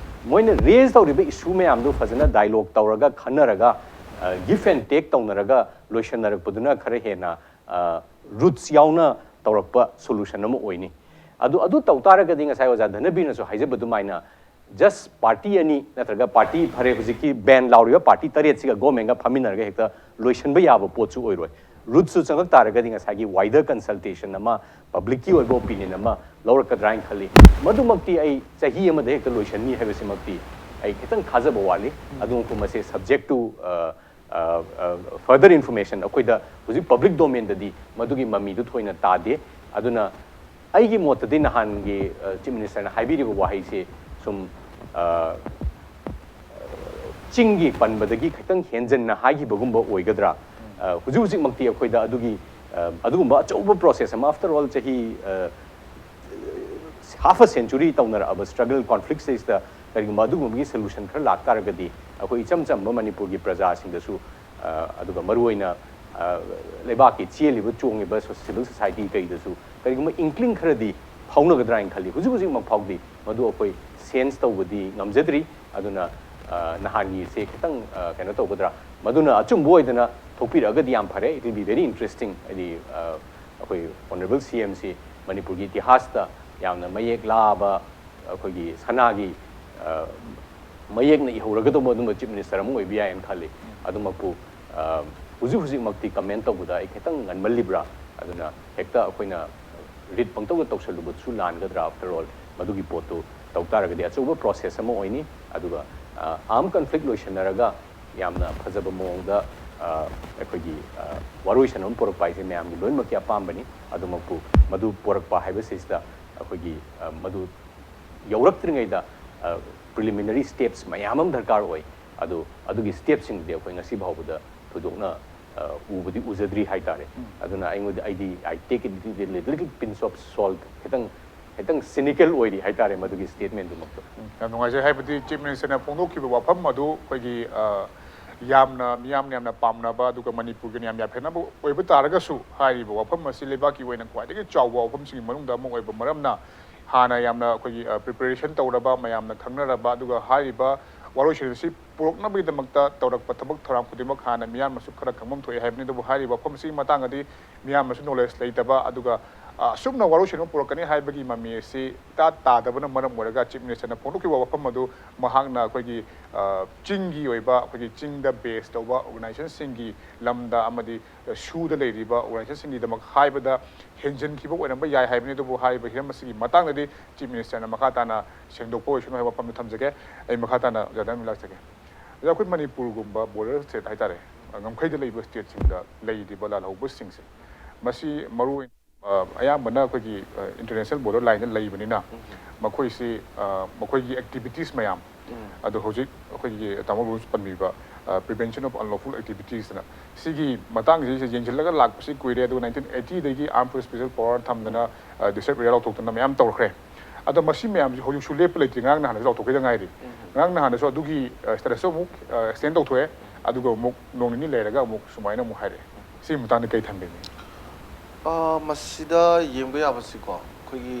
ꯃꯣꯏꯅ ꯔꯦꯖ ꯇꯧꯔꯤꯕ ꯏꯁꯨ ꯃꯌꯥꯝꯗꯨ ꯐꯖꯅ ꯗꯥꯏꯂꯣꯒ ꯇꯧꯔꯒ, ꯈꯟꯅꯔꯒ, ꯒꯤꯐ ꯑꯦꯟ ꯇꯦꯛ ꯇꯧꯅꯔꯒ ꯂꯣꯏꯁꯟꯅꯔꯛꯄꯗꯨꯅ ꯈꯔ ꯍꯦꯟꯅ, ꯑ, ꯔꯨꯠꯁ ꯌꯥꯎꯅ ꯇꯧꯔꯛꯄ ꯁꯣꯂꯨꯁꯟ ꯑꯃ ꯑꯣꯏꯅꯤ꯫ ꯑꯗꯨ, ꯑꯗꯨ ꯇꯧ ꯇꯥꯔꯒꯗꯤ ꯉꯁꯥꯏ ꯑꯣꯖꯥ ꯙꯅꯕꯤꯔꯅꯁꯨ ꯍꯥꯏꯖꯕ ꯑꯗꯨꯃꯥꯏꯅ, ꯖꯁ ꯄꯥꯔꯇꯤ ꯑꯅꯤ ꯅꯠꯇ꯭ꯔꯒ ꯄꯥꯔꯇꯤ, ꯐꯔꯦ, ꯍꯧꯖꯤꯛꯀꯤ ꯕꯦꯟ ꯂꯥꯎꯔꯤꯕ ꯄꯥꯔꯇꯤ ꯇꯔꯦꯠꯁꯤꯒ ꯒꯣꯔꯃꯦꯟꯒ ꯐꯝꯃꯤꯟꯅꯔꯒ ꯍꯦꯛꯇ ꯂꯣꯏꯁꯤꯟꯕ ꯌꯥꯕ ꯄꯣꯠꯁꯨ ꯑꯣꯏꯔꯣꯏ꯫ ꯔꯨꯠꯁꯨ ꯆꯪꯉꯛ ꯇꯥꯔꯒꯗꯤ ꯉꯁꯥꯏꯒꯤ ꯋꯥꯏꯗꯔ ꯀꯟꯁꯜꯇꯦꯁꯟ ꯑꯃ, ꯄꯕ꯭ꯂꯤꯛꯀꯤ ꯑꯣꯏꯕ ꯑꯣꯄꯤꯅꯤꯌꯟ ꯑꯃ ꯂꯧꯔꯛꯀꯗ꯭ꯔꯥ ꯍꯥꯏꯅ ꯈꯜꯂꯤ꯫ ꯃꯗꯨꯃꯛꯇꯤ ꯑꯩ ꯆꯍꯤ ꯑꯃꯗ ꯍꯦꯛꯇ ꯂꯣꯏꯁꯤꯟꯅꯤ ꯍꯥꯏꯕꯁꯤꯃꯛꯇꯤ ꯑꯩ ꯈꯤꯇꯪ ꯊꯥꯖꯕ ꯋꯥꯠꯂꯤ꯫ ꯑꯗꯨꯃꯛꯄꯨ ꯃꯁꯤ ꯁꯕꯖꯦꯛ ꯇꯨ, ꯑ, ꯑ, ꯑ, ꯐꯔꯗꯔ ꯏꯟꯐꯣꯔꯃꯦꯁꯟ ꯑꯩꯈꯣꯏꯗ ꯍꯧꯖꯤꯛ ꯄꯕ꯭ꯂꯤꯛ ꯗꯣꯃꯦꯟꯗꯗꯤ ꯃꯗꯨꯒꯤ ꯃꯃꯤꯗꯨ ꯊꯣꯏꯅ ꯇꯥꯗꯦ꯫ ꯑꯗꯨꯅ ꯑꯩꯒꯤ ꯃꯣꯠꯇꯗꯤ ꯅꯍꯥꯟꯒꯤ, ꯑ, ꯆꯤꯐ ꯃꯤꯅꯤꯁꯇꯔꯅ ꯍꯥꯏꯕꯤꯔꯤꯕ ꯋꯥꯍꯩꯁꯦ ꯁꯨꯝ, ꯑ, ꯆꯤꯡꯒꯤ ꯄꯟꯕꯗꯒꯤ ꯈꯤꯇꯪ ꯍꯦꯟꯖꯟꯅ ꯍꯥꯏꯈꯤꯕꯒꯨꯝꯕ ꯑꯣꯏꯒꯗ꯭ꯔꯥ? ꯑ, ꯍꯧꯖꯤꯛ ꯍꯧꯖꯤꯛꯃꯛꯇꯤ ꯑꯩꯈꯣꯏꯗ ꯑꯗꯨꯒꯤ, ꯑ, ꯑꯗꯨꯒꯨꯝꯕ ꯑꯆꯧꯕ ꯄ꯭ꯔꯣꯁꯦꯁ ꯑꯃ, ꯑꯥꯐꯇꯔ ꯑꯣꯜ, ꯆꯍꯤ, ꯑ, ꯍꯥꯐ ꯑ ꯁꯦꯟꯆꯨꯔꯤ ꯇꯧꯅꯔꯛꯑꯕ ꯁ꯭ꯇ꯭ꯔꯒꯜ, ꯀꯣꯟꯐ꯭ꯂꯤꯛꯁ ꯑꯁꯤꯗ ꯀꯔꯤꯒꯨꯝꯕ ꯑꯗꯨꯒꯨꯝꯕꯒꯤ ꯁꯣꯂꯨꯁꯟ ꯈꯔ ꯂꯥꯛꯇꯥꯔꯒꯗꯤ ꯑꯩꯈꯣꯏ ꯏꯆꯝ ꯆꯝꯕ ꯃꯅꯤꯄꯨꯔꯒꯤ ꯄ꯭ꯔꯖꯥꯁꯤꯡꯗꯁꯨ, ꯑ, ꯑꯗꯨꯒ ꯃꯔꯨꯑꯣꯏꯅ, ꯑ, ꯂꯩꯕꯥꯛꯀꯤ ꯆꯦꯜꯂꯤꯕ ꯆꯣꯡꯉꯤꯕ ꯁꯣ-, ꯁꯤꯚꯤꯜ ꯁꯣꯁꯥꯏꯇꯤ ꯀꯩꯗꯁꯨ ꯀꯔꯤꯒꯨꯝꯕ ꯏꯟꯀ꯭ꯂꯤꯡ ꯈꯔꯗꯤ ꯐꯥꯎꯅꯒꯗ꯭ꯔꯥ ꯍꯥꯏꯅ ꯈꯜꯂꯤ꯫ ꯍꯧꯖꯤꯛ ꯍꯧꯖꯤꯛꯃꯛ ꯐꯥꯎꯗꯤ ꯃꯗꯨ ꯑꯩꯈꯣꯏ ꯁꯦꯟꯁ ꯇꯧꯕꯗꯤ ꯉꯝꯖꯗ꯭ꯔꯤ꯫ ꯑꯗꯨꯅ, ꯑ, ꯅꯍꯥꯟꯒꯤꯁꯦ ꯈꯤꯇꯪ, ꯑ, ꯀꯩꯅꯣ ꯇꯧꯒꯗ꯭ꯔꯥ, ꯃꯗꯨꯅ ꯑꯆꯨꯝꯕ ꯑꯣꯏꯗꯅ ꯊꯣꯛꯄꯤꯔꯛꯑꯒꯗꯤ ꯌꯥꯝ ꯐꯔꯦ, it will be very interesting꯫ ꯍꯥꯏꯗꯤ, ꯑ, ꯑꯩꯈꯣꯏ ꯑꯣꯅꯔꯦꯕꯜ ꯁꯤ ꯑꯦꯝꯁꯤ ꯃꯅꯤꯄꯨꯔꯒꯤ ꯏꯇꯤꯍꯥꯁꯇ ꯌꯥꯝꯅ ꯃꯌꯦꯛ ꯂꯥꯕ, ꯑꯩꯈꯣꯏꯒꯤ ꯁꯅꯥꯒꯤ, ꯑ, ꯃꯌꯦꯛꯅ ꯏꯍꯧꯔꯒꯗꯧꯕ ꯑꯗꯨꯝꯕ ꯆꯤꯐ ꯃꯤꯅꯤꯁꯇꯔ ꯑꯃ ꯑꯣꯏꯕ ꯌꯥꯏꯅ ꯈꯜꯂꯤ꯫ ꯑꯗꯨꯃꯛꯄꯨ ꯑ, ꯍꯧꯖꯤꯛ ꯍꯧꯖꯤꯛꯃꯛꯇꯤ ꯀꯃꯦꯟ ꯇꯧꯕꯗ ꯑꯩ ꯈꯤꯇꯪ ꯉꯟꯃꯜꯂꯤꯕ꯭ꯔꯥ, ꯑꯗꯨꯅ ꯍꯦꯛꯇ ꯑꯩꯈꯣꯏꯅ ꯔꯤꯠ ꯄꯪꯇꯧꯗ ꯇꯧꯁꯜꯂꯨꯕꯗꯨꯁꯨ ꯂꯥꯟꯒꯗ꯭ꯔꯥ? ꯑꯥꯐꯇꯔ ꯑꯣꯜ, ꯃꯗꯨꯒꯤ ꯄꯣꯠꯇꯨ ꯇꯧ ꯇꯥꯔꯒꯗꯤ ꯑꯆꯧꯕ ꯄ꯭ꯔꯣꯁꯦꯁ ꯑꯃ ꯑꯣꯏꯅꯤ꯫ ꯑꯗꯨꯒ ꯑꯥꯔꯝ ꯀꯟꯐ꯭ꯂꯤꯛ ꯂꯣꯏꯁꯤꯟꯅꯔꯒ ꯌꯥꯝꯅ ꯐꯖꯕ ꯃꯑꯣꯡꯗ ꯑ, ꯑꯩꯈꯣꯏꯒꯤ ꯑ, ꯋꯥꯔꯣꯏꯁꯤꯟ ꯑꯃ ꯄꯨꯔꯛꯄ ꯍꯥꯏꯁꯦ ꯃꯌꯥꯝꯒꯤ ꯂꯣꯏꯅꯃꯛꯀꯤ ꯑꯄꯥꯝꯕꯅꯤ꯫ ꯑꯗꯨꯃꯛꯄꯨ ꯃꯗꯨ ꯄꯨꯔꯛꯄ ꯍꯥꯏꯕꯁꯤꯗ ꯑꯩꯈꯣꯏꯒꯤ ꯑ, ꯃꯗꯨ ꯌꯧꯔꯛꯇ꯭ꯔꯤꯉꯩꯗ ꯄ꯭ꯔꯤꯂꯤꯃꯤꯅꯔꯤ ꯁ꯭ꯇꯦꯞꯁ ꯃꯌꯥꯝ ꯑꯃ ꯗꯔꯀꯥꯔ ꯑꯣꯏ꯫ ꯑꯗꯨ ꯑꯗꯨꯒꯤ ꯁ꯭ꯇꯦꯞꯁꯤꯡꯗꯨꯗꯤ ꯑꯩꯈꯣꯏ ꯉꯁꯤ ꯐꯥꯎꯕꯗ ꯊꯣꯏꯗꯣꯛꯅ ꯑ, ꯎꯕꯗꯤ ꯎꯖꯗ꯭ꯔꯤ ꯍꯥꯏꯇꯥꯔꯦ꯫ ꯑꯗꯨꯅ ꯑꯩꯉꯣꯟꯗ ꯑꯩꯗꯤ I take it with a little pinch of salt, ꯈꯤꯇꯪ ꯈꯤꯇꯪ ꯁꯤꯅꯤꯀꯦꯜ ꯑꯣꯏꯔꯤ ꯍꯥꯏꯇꯥꯔꯦ ꯃꯗꯨꯒꯤ ꯁ꯭ꯇꯦꯠꯃꯦꯟꯗꯨꯃꯛꯇꯣ꯫ ꯎꯝ, ꯌꯥꯝ ꯅꯨꯡꯉꯥꯏꯖꯩ꯫ ꯍꯥꯏꯕꯗꯤ ꯆꯤꯐ ꯃꯤꯅꯤꯁꯇꯔꯅ ꯐꯣꯡꯗꯣꯛꯈꯤꯕ ꯋꯥꯐꯝ ꯑꯗꯨ ꯑꯩꯈꯣꯏꯒꯤ ꯑ, ꯌꯥꯝꯅ ꯃꯤꯌꯥꯝꯅ ꯌꯥꯝꯅ ꯄꯥꯝꯅꯕ ꯑꯗꯨꯒ ꯃꯅꯤꯄꯨꯔꯒꯤꯅ ꯌꯥꯝ ꯌꯥꯏꯐꯅꯕ ꯑꯣꯏꯕ ꯇꯥꯔꯒꯁꯨ, ꯍꯥꯏꯔꯤꯕ ꯋꯥꯐꯝ ꯑꯁꯤ ꯂꯩꯕꯥꯛꯀꯤ ꯑꯣꯏꯅ ꯈ꯭ꯋꯥꯏꯗꯒꯤ ꯆꯥꯎꯕ ꯋꯥꯐꯝꯁꯤꯡꯒꯤ ꯃꯅꯨꯡꯗ ꯑꯃ ꯑꯣꯏꯕ ꯃꯔꯝꯅ, ꯍꯥꯟꯅ ꯌꯥꯝꯅ ꯑꯩꯈꯣꯏꯒꯤ ꯄ꯭ꯔꯤꯄꯦꯔꯦꯁꯟ ꯇꯧꯔꯕ, ꯃꯌꯥꯝꯅ ꯈꯪꯅꯔꯕ, ꯑꯗꯨꯒ ꯍꯥꯏꯔꯤꯕ ꯋꯥꯔꯣꯏꯁꯤꯟ ꯑꯁꯤ ꯄꯨꯔꯛꯅꯕꯒꯤꯗꯃꯛꯇ ꯇꯧꯔꯛꯄ ꯊꯕꯛ ꯊꯧꯔꯥꯡ ꯈꯨꯗꯤꯡꯃꯛ ꯍꯥꯟꯅ ꯃꯤꯌꯥꯝꯅꯁꯨ ꯈꯔ ꯈꯪꯐꯝ ꯊꯣꯛꯑꯦ ꯍꯥꯏꯕꯅꯤ꯫ ꯑꯗꯨꯕꯨ ꯍꯥꯏꯔꯤꯕ ꯋꯥꯐꯝ ꯑꯁꯤꯒꯤ ꯃꯇꯥꯡꯗꯗꯤ ꯃꯤꯌꯥꯝꯅꯁꯨ ꯅꯣꯂꯦꯖ ꯂꯩꯇꯕ, ꯑꯗꯨꯒ ꯑ, ꯑꯁꯨꯝꯅ ꯋꯥꯔꯣꯏꯁꯤꯟ ꯑꯃ ꯄꯨꯔꯛꯀꯅꯤ ꯍꯥꯏꯕꯒꯤ ꯃꯃꯤ ꯑꯁꯤ ꯏꯇꯥ ꯇꯥꯗꯕꯅ ꯃꯔꯝ ꯑꯣꯏꯔꯒ ꯆꯤꯐ ꯃꯤꯅꯤꯁꯇꯔꯅ ꯐꯣꯡꯗꯣꯛꯈꯤꯕ ꯋꯥꯐꯝ ꯑꯗꯨ ꯃꯍꯥꯛꯅ ꯑꯩꯈꯣꯏꯒꯤ ꯑ, ꯆꯤꯡꯒꯤ ꯑꯣꯏꯕ, ꯑꯩꯈꯣꯏꯒꯤ ꯆꯤꯡꯗ ꯕꯦꯁ ꯇꯧꯕ ꯑꯣꯔꯒꯅꯥꯏꯖꯦꯁꯟꯁꯤꯡꯒꯤ ꯂꯝꯗ ꯑꯃꯗꯤ ꯁꯨꯗ ꯂꯩꯔꯤꯕ ꯑꯣꯔꯒꯅꯥꯏꯖꯦꯁꯟꯁꯤꯡꯒꯤꯗꯃꯛ ꯍꯥꯏꯕꯗ ꯍꯦꯟꯖꯤꯟꯈꯤꯕ ꯑꯣꯏꯔꯝꯕ ꯌꯥꯏ ꯍꯥꯏꯕꯅꯤ꯫ ꯑꯗꯨꯕꯨ ꯍꯥꯏꯔꯤꯕ ꯍꯤꯔꯝ ꯑꯁꯤꯒꯤ ꯃꯇꯥꯡꯗꯗꯤ ꯆꯤꯐ ꯃꯤꯅꯤꯁꯇꯔꯅ ꯃꯈꯥ ꯇꯥꯅ ꯁꯦꯡꯗꯣꯛꯄ ꯑꯣꯏꯁꯅꯨ ꯍꯥꯏꯕ ꯋꯥꯐꯝꯗꯨ ꯊꯝꯖꯒꯦ꯫ ꯑꯩ ꯃꯈꯥ ꯇꯥꯅ ꯑꯣꯖꯥ ꯗꯥꯝ ꯂꯥꯛꯆꯒꯦ꯫ ꯑꯣꯖꯥ, ꯑꯩꯈꯣꯏ ꯃꯅꯤꯄꯨꯔꯒꯨꯝꯕ ꯕꯣꯔꯗꯔ ꯁ꯭ꯇꯦꯠ ꯍꯥꯏꯇꯥꯔꯦ, ꯉꯝꯈꯩꯗ ꯂꯩꯕ ꯁ꯭ꯇꯦꯠꯁꯤꯡꯗ ꯂꯩꯔꯤꯕ ꯂꯥꯜꯍꯧꯕꯁꯤꯡꯁꯦ, ꯃꯁꯤ ꯃꯔꯨ ꯑꯣꯏꯅ ꯑ, ꯑꯌꯥꯝꯕꯅ ꯑꯩꯈꯣꯏꯒꯤ ꯏꯟꯇꯔꯅꯦꯁꯅꯦꯜ ꯕꯣꯔꯗꯔ ꯂꯥꯏꯟꯗ ꯂꯩꯕꯅꯤꯅ ꯃꯈꯣꯏꯁꯤ ꯑ, ꯃꯈꯣꯏꯒꯤ ꯑꯦꯛꯇꯤꯚꯤꯇꯤꯁ ꯃꯌꯥꯝ ꯑꯗꯣ ꯍꯧꯖꯤꯛ ꯑꯩꯈꯣꯏꯒꯤ ꯇꯥꯃꯣ ꯔꯣꯁ ꯄꯟꯕꯤꯕ ꯄ꯭ꯔꯤꯚꯦꯟꯁꯟ ꯑꯣꯐ ꯑꯟꯂꯣꯐꯨꯜ ꯑꯦꯛꯇꯤꯚꯤꯇꯤꯁꯅ ꯁꯤꯒꯤ ꯃꯇꯥꯡꯁꯤꯗ ꯌꯦꯡꯁꯤꯜꯂꯒ ꯂꯥꯛꯄꯁꯤ ꯀꯨꯏꯔꯦ꯫ ꯑꯗꯨꯒ ꯅꯥꯏꯟꯇꯤꯟ ꯑꯩꯠꯇꯤꯗꯒꯤ ꯑꯥꯔꯝ ꯐꯣꯔꯁ ꯁ꯭ꯄꯦꯁꯦꯜ ꯄꯥꯋꯔ ꯊꯝꯗꯅ ꯗꯤꯁꯇ꯭ꯔꯤꯛ ꯑꯦꯔꯤꯌꯥ ꯂꯥꯎꯊꯣꯛꯇꯅ ꯃꯌꯥꯝ ꯇꯧꯔꯛꯈ꯭ꯔꯦ꯫ ꯑꯗꯣ ꯃꯁꯤ ꯃꯌꯥꯝꯁꯤ ꯍꯧꯖꯤꯛꯁꯨ ꯂꯦꯞꯄ ꯂꯩꯇ꯭ꯔꯤ꯫ ꯉꯔꯥꯡ ꯅꯍꯥꯟꯗꯁꯨ ꯂꯥꯎꯊꯣꯛꯈꯤꯗ ꯉꯥꯏꯔꯤ꯫ ꯉꯔꯥꯡ ꯅꯍꯥꯟꯗꯁꯨ ꯑꯗꯨꯒꯤ ꯁ꯭ꯇꯦꯇꯁꯇꯨ ꯑꯃꯨꯛ ꯑꯦꯛꯁꯇꯦꯟ ꯇꯧꯊꯣꯛꯑꯦ, ꯑꯗꯨꯒ ꯑꯃꯨꯛ ꯅꯣꯡ ꯅꯤꯅꯤ ꯂꯩꯔꯒ ꯑꯃꯨꯛ ꯁꯨꯃꯥꯏꯅ ꯑꯃꯨꯛ ꯍꯥꯏꯔꯛꯑꯦ꯫ ꯁꯤꯒꯤ ꯃꯇꯥꯡꯗ ꯀꯩ ꯊꯝꯕꯤꯅꯤ? ꯑ, ꯃꯁꯤꯗ ꯌꯦꯡꯕ ꯌꯥꯕꯁꯤꯀꯣ, ꯑꯩꯈꯣꯏꯒꯤ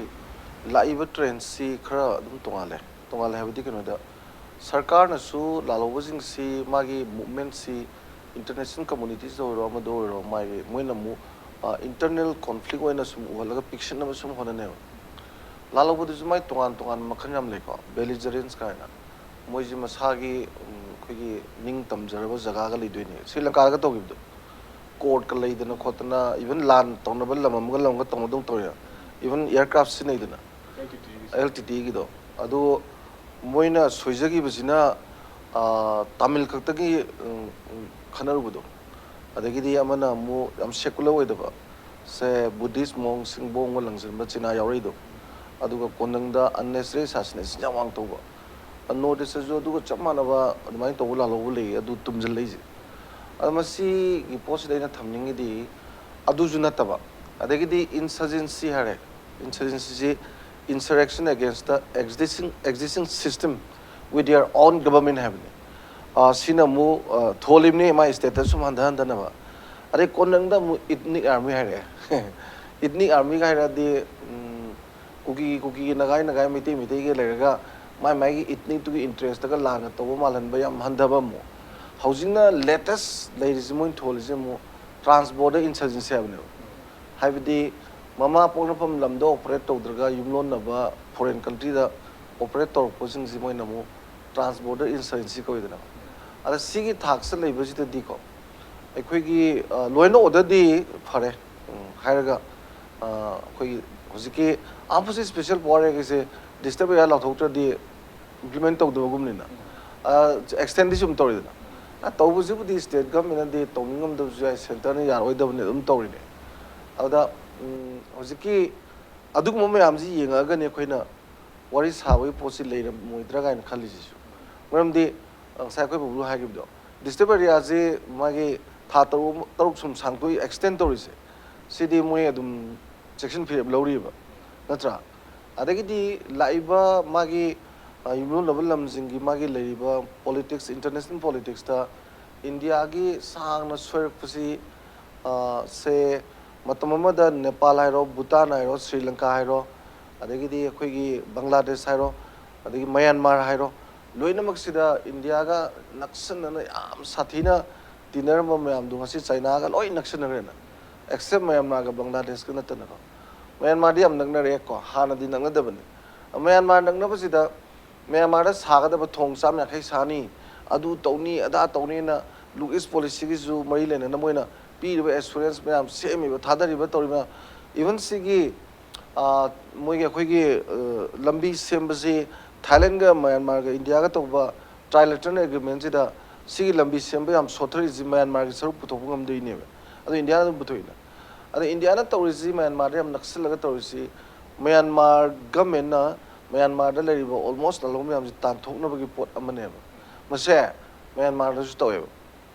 ꯂꯥꯛꯏꯕ ꯇ꯭ꯔꯦꯟꯁꯤ ꯈꯔ ꯑꯗꯨꯝ ꯇꯣꯉꯥꯜꯂꯦ꯫ ꯇꯣꯉꯥꯜꯂꯦ ꯍꯥꯏꯕꯗꯤ ꯀꯩꯅꯣꯗ, ꯁꯔꯀꯥꯔꯅꯁꯨ ꯂꯥꯜꯍꯧꯕꯁꯤꯡꯁꯤ ꯃꯥꯒꯤ ꯃꯨꯞꯃꯦꯟꯁꯤ ꯏꯟꯇꯔꯅꯦꯁꯅꯦꯜ ꯀꯝꯃꯨꯅꯤꯇꯤꯁꯇ ꯑꯣꯏꯔꯣ ꯑꯃꯗ ꯑꯣꯏꯔꯣ, ꯃꯥꯒꯤ ꯃꯣꯏꯅ ꯑꯃꯨꯛ ꯏꯟꯇꯔꯅꯦꯜ ꯀꯣꯟꯐ꯭ꯂꯤꯛ ꯑꯣꯏꯅ ꯁꯨꯝ ꯎꯍꯜꯂꯒ ꯄꯤꯛꯁꯤꯟꯅꯕ ꯁꯨꯝ ꯍꯣꯠꯅꯅꯦꯕ꯫ ꯂꯥꯜꯍꯧꯕꯗꯨꯁꯨ ꯃꯥꯏ ꯇꯣꯉꯥꯟ ꯇꯣꯉꯥꯟꯕ ꯃꯈꯜ ꯌꯥꯝ ꯂꯩꯀꯣ, ꯕꯦꯂꯤꯖꯔꯦꯟꯁ ꯀꯥꯏꯅ꯫ ꯃꯣꯏꯁꯤ ꯃꯁꯥꯒꯤ, ꯎꯝ, ꯑꯩꯈꯣꯏꯒꯤ ꯅꯤꯡ ꯇꯝꯖꯔꯕ ꯖꯒꯥꯒ ꯂꯩꯗꯣꯏꯅꯦ꯫ ꯁ꯭ꯔꯤ ꯂꯪꯀꯥꯗꯒ ꯇꯧꯈꯤꯕꯗꯣ, ꯀꯣꯔꯠꯀ ꯂꯩꯗꯅ ꯈꯣꯠꯇꯅ, ꯏꯚꯟ ꯂꯥꯟ ꯇꯧꯅꯕ ꯂꯝ ꯑꯃꯒ ꯂꯝ ꯑꯃꯒ ꯇꯧꯅꯗꯧ ꯇꯧꯔꯦ꯫ ꯏꯚꯟ ꯑꯦꯌꯔꯀ꯭ꯔꯥꯐ ꯁꯤꯖꯤꯟꯅꯩꯗꯅ, ꯑꯦꯜ ꯇꯤ ꯇꯤꯒꯤꯗꯣ꯫ ꯑꯗꯨ ꯃꯣꯏꯅ ꯁꯣꯏꯖꯈꯤꯕꯁꯤꯅ, ꯑꯥ, ꯇꯥꯃꯤꯜ ꯈꯛꯇꯒꯤ, ꯎꯝ, ꯎꯝ, ꯈꯟꯅꯔꯨꯕꯗꯣ꯫ ꯑꯗꯒꯤꯗꯤ ꯑꯃꯅ ꯑꯃꯨꯛ ꯌꯥꯝ ꯁꯦꯀꯨꯂꯔ ꯑꯣꯏꯗꯕ, ꯁꯦ, ꯕꯨꯙꯤꯁ ꯃꯣꯡꯁꯤꯡ ꯕꯣꯝꯒ ꯂꯪꯁꯤꯟꯕ ꯆꯤꯅꯥ ꯌꯥꯎꯔꯛꯏꯗꯣ꯫ ꯑꯗꯨꯒ ꯀꯣꯟꯅꯪꯗ unnecessary assassination ꯌꯥꯝ ꯋꯥꯡ ꯇꯧꯕ꯫ ꯅꯣꯔꯠ ꯏꯁꯇꯁꯨ ꯑꯗꯨꯒ ꯆꯞ ꯃꯥꯟꯅꯕ ꯑꯗꯨꯃꯥꯏꯅ ꯇꯧꯕ ꯂꯥꯜꯍꯧꯕ ꯂꯩ, ꯑꯗꯨ ꯇꯨꯝꯁꯤꯜꯂꯛꯏꯁꯦ꯫ ꯑꯗꯣ ꯃꯁꯤꯒꯤ ꯄꯣꯠꯁꯤꯗ ꯑꯩꯅ ꯊꯝꯅꯤꯡꯉꯤꯗꯤ, ꯑꯗꯨꯁꯨ ꯅꯠꯇꯕ, ꯑꯗꯒꯤꯗꯤ insurgency ꯍꯥꯏꯔꯦ꯫ Insurgencyꯁꯤ insurrection against the existing, existing system with their own government ꯍꯥꯏꯕꯅꯤ꯫ ꯑꯥ, ꯁꯤꯅ ꯑꯃꯨꯛ, ꯑꯥ, ꯊꯣꯜꯂꯤꯕꯅꯤ ꯃꯥꯏ status ꯁꯨꯝ ꯍꯟꯊ ꯍꯟꯊꯅꯕ꯫ ꯑꯗꯩ ꯀꯣꯟꯅꯪꯗ ꯑꯃꯨꯛ ethnic army ꯍꯥꯏꯔꯛꯑꯦ꯫ Ethnic armyꯒ ꯍꯥꯏꯔꯛꯑꯗꯤ, ꯎꯝ, ꯀꯨꯀꯤ, ꯀꯨꯀꯤꯒꯤ, ꯅꯒꯥꯏ, ꯅꯒꯥꯏ, ꯃꯩꯇꯩ, ꯃꯩꯇꯩꯒꯤ ꯂꯩꯔꯒ ꯃꯥꯏ ꯃꯥꯏꯒꯤ ethnicꯇꯨꯒꯤ interestꯇꯒ ꯂꯥꯟꯅ ꯇꯧꯕ ꯃꯥꯜꯍꯟꯕ ꯌꯥꯝ ꯍꯟꯊꯕ ꯑꯃꯨꯛ꯫ ꯍꯧꯖꯤꯛꯅ latest ꯂꯩꯔꯤꯁꯤ, ꯃꯣꯏꯅ ꯊꯣꯜꯂꯤꯁꯤ ꯑꯃꯨꯛ trans border insurgency ꯍꯥꯏꯕꯅꯦꯕ꯫ ꯍꯥꯏꯕꯗꯤ ꯃꯃꯥ ꯄꯣꯛꯅꯐꯝ ꯂꯝꯗ operate ꯇꯧꯗ꯭ꯔꯒ ꯌꯨꯝꯂꯣꯟꯅꯕ foreign countryꯗ operate ꯇꯧꯔꯛꯄꯁꯤꯡꯁꯤ ꯃꯣꯏꯅ ꯑꯃꯨꯛ trans border insurgency ꯀꯧꯏꯗꯅ꯫ ꯑꯗ ꯁꯤꯒꯤ ꯊꯥꯛꯁꯤꯗ ꯂꯩꯕꯁꯤꯗꯗꯤꯀꯣ, ꯑꯩꯈꯣꯏꯒꯤ, ꯑ, law and orderꯗꯤ ꯐꯔꯦ, ꯎꯝ, ꯍꯥꯏꯔꯒ, ꯑ, ꯑꯩꯈꯣꯏꯒꯤ ꯍꯧꯖꯤꯛꯀꯤ armed forces special power ꯍꯥꯏꯒꯤꯁꯦ disturbed area ꯂꯥꯎꯊꯣꯛꯇ꯭ꯔꯗꯤ implement ꯇꯧꯗꯕꯒꯨꯝꯅꯤꯅ, ꯑ, extendꯗꯤ ꯁꯨꯝ ꯇꯧꯔꯤꯗꯅ꯫ ꯑ, ꯇꯧꯕꯁꯤꯕꯨꯗꯤ state governmentꯅꯗꯤ ꯇꯧꯅꯤꯡꯉꯝꯗꯕꯁꯨ ꯌꯥꯏ, centreꯅ ꯌꯥꯔꯣꯏꯗꯕꯅꯤ, ꯑꯗꯨꯝ ꯇꯧꯔꯤꯅꯦ꯫ ꯑꯗꯨꯗ, ꯎꯝ, ꯍꯧꯖꯤꯛꯀꯤ ꯑꯗꯨꯒꯨꯝꯕ ꯃꯌꯥꯝꯁꯤ ꯌꯦꯡꯉꯛꯑꯒꯅꯤ ꯑꯩꯈꯣꯏꯅ ꯋꯥꯔꯤ ꯁꯥꯕꯒꯤ ꯄꯣꯠꯁꯤ ꯂꯩꯔꯝꯃꯣꯏꯗ꯭ꯔꯥ ꯀꯥꯏꯅ ꯈꯜꯂꯤꯁꯤꯁꯨ꯫ ꯃꯔꯝꯗꯤ, ꯑ, ꯉꯁꯥꯏ ꯑꯩꯈꯣꯏ ꯕꯕꯨꯅ ꯍꯥꯏꯈꯤꯕꯗꯣ, disturbed areaꯁꯤ ꯃꯥꯒꯤ ꯊꯥ ꯇꯔꯨꯛ, ꯇꯔꯨꯛ ꯁꯨꯝ ꯁꯥꯡꯗꯣꯛꯏ, extend ꯇꯧꯔꯤꯁꯦ, ꯁꯤꯗꯤ ꯃꯣꯏ ꯑꯗꯨꯝ ꯆꯦꯛꯁꯤꯟ ꯐꯤꯔꯦꯞ ꯂꯧꯔꯤꯕ, ꯅꯠꯇ꯭ꯔꯥ? ꯑꯗꯒꯤꯗꯤ ꯂꯥꯛꯏꯕ ꯃꯥꯒꯤ, ꯑ, ꯌꯨꯝꯂꯣꯟꯅꯕ ꯂꯝꯁꯤꯡꯒꯤ ꯃꯥꯒꯤ ꯂꯩꯔꯤꯕ politics, international politicsꯇ ꯏꯟꯗꯤꯌꯥꯒꯤ ꯁꯥꯡꯅ ꯁꯣꯏꯔꯛꯄꯁꯤ, ꯑ, ꯁꯦ, ꯃꯇꯝ ꯑꯃꯗ ꯅꯦꯄꯥꯜ ꯍꯥꯏꯔꯣ, ꯚꯨꯇꯥꯟ ꯍꯥꯏꯔꯣ, ꯁ꯭ꯔꯤ ꯂꯪꯀꯥ ꯍꯥꯏꯔꯣ, ꯑꯗꯒꯤꯗꯤ ꯑꯩꯈꯣꯏꯒꯤ ꯕꯪꯒ꯭ꯂꯥꯗꯦꯁ ꯍꯥꯏꯔꯣ, ꯑꯗꯒꯤ ꯃꯌꯥꯟꯃꯥꯔ ꯍꯥꯏꯔꯣ, ꯂꯣꯏꯅꯃꯛꯁꯤꯗ ꯏꯟꯗꯤꯌꯥꯒ ꯅꯛꯁꯟꯅꯅ ꯌꯥꯝ ꯁꯥꯊꯤꯅ ꯇꯤꯟꯅꯔꯝꯕ ꯃꯌꯥꯝꯗꯣ ꯉꯁꯤ ꯆꯥꯏꯅꯥꯒ ꯂꯣꯏ ꯅꯛꯁꯟꯅꯈ꯭ꯔꯦꯅ꯫ Except ꯃꯌꯥꯟꯃꯥꯔꯒ ꯕꯪꯒ꯭ꯂꯥꯗꯦꯁꯀ ꯅꯠꯇꯅꯀꯣ꯫ ꯃꯌꯥꯟꯃꯥꯔꯗꯤ ꯌꯥꯝ ꯅꯛꯅꯔꯦꯀꯣ, ꯍꯥꯟꯅꯗꯤ ꯅꯛꯅꯗꯕꯅꯤ꯫ ꯃꯌꯥꯟꯃꯥꯔ ꯅꯛꯅꯕꯁꯤꯗ ꯃꯌꯥꯟꯃꯥꯔꯗ ꯁꯥꯒꯗꯕ ꯊꯣꯡ ꯆꯥꯝ ꯌꯥꯡꯈꯩ ꯁꯥꯅꯤ, ꯑꯗꯨ ꯇꯧꯅꯤ ꯑꯗꯥ ꯇꯧꯅꯤꯅ ꯂꯨꯛ ꯏꯁ ꯄꯣꯂꯤꯁꯤꯒꯤꯁꯨ ꯃꯔꯤ ꯂꯩꯅꯅ ꯃꯣꯏꯅ ꯄꯤꯔꯤꯕ ꯑꯦꯁꯨꯔꯦꯟꯁ ꯃꯌꯥꯝ, ꯁꯦꯝꯃꯤꯕ ꯊꯥꯗꯔꯤꯕ ꯇꯧꯔꯤꯕ ꯃꯌꯥꯝ, ꯏꯚꯟ ꯁꯤꯒꯤ, ꯑꯥ, ꯃꯣꯏꯒꯤ ꯑꯩꯈꯣꯏꯒꯤ, ꯑꯥ, ꯂꯝꯕꯤ ꯁꯦꯝꯕꯁꯤ ꯊꯥꯏꯂꯦꯟꯒ ꯃꯌꯥꯟꯃꯥꯔꯒ ꯏꯟꯗꯤꯌꯥꯒ ꯇꯧꯕ ꯇ꯭ꯔꯥꯏꯂꯦꯇꯔꯦꯜ ꯑꯦꯒ꯭ꯔꯤꯃꯦꯟꯁꯤꯗ ꯁꯤꯒꯤ ꯂꯝꯕꯤ ꯁꯦꯝꯕ ꯌꯥꯝ ꯁꯣꯠꯊꯔꯤꯁꯤ ꯃꯌꯥꯟꯃꯥꯔꯒꯤ ꯁꯔꯨꯛ ꯄꯨꯊꯣꯛꯄ ꯉꯝꯗꯣꯏꯅꯦꯕ꯫ ꯑꯗꯣ ꯏꯟꯗꯤꯌꯥꯅ ꯑꯗꯨꯝ ꯄꯨꯊꯣꯛꯏꯅ꯫ ꯑꯗꯣ ꯏꯟꯗꯤꯌꯥꯅ ꯇꯧꯔꯤꯁꯤ, ꯃꯌꯥꯟꯃꯥꯔꯗ ꯌꯥꯝ ꯅꯛꯁꯤꯜꯂꯒ ꯇꯧꯔꯤꯁꯤ, ꯃꯌꯥꯟꯃꯥꯔ ꯒꯃꯦꯟꯅ ꯃꯌꯥꯟꯃꯥꯔꯗ ꯂꯩꯔꯤꯕ ꯑꯣꯜꯃꯣꯁ ꯂꯥꯜꯍꯧ ꯃꯌꯥꯝꯁꯤ ꯇꯥꯟꯊꯣꯛꯅꯕꯒꯤ ꯄꯣꯠ ꯑꯃꯅꯦꯕ꯫ ꯃꯁꯦ ꯃꯌꯥꯟꯃꯥꯔꯗꯁꯨ ꯇꯧꯋꯦꯕ꯫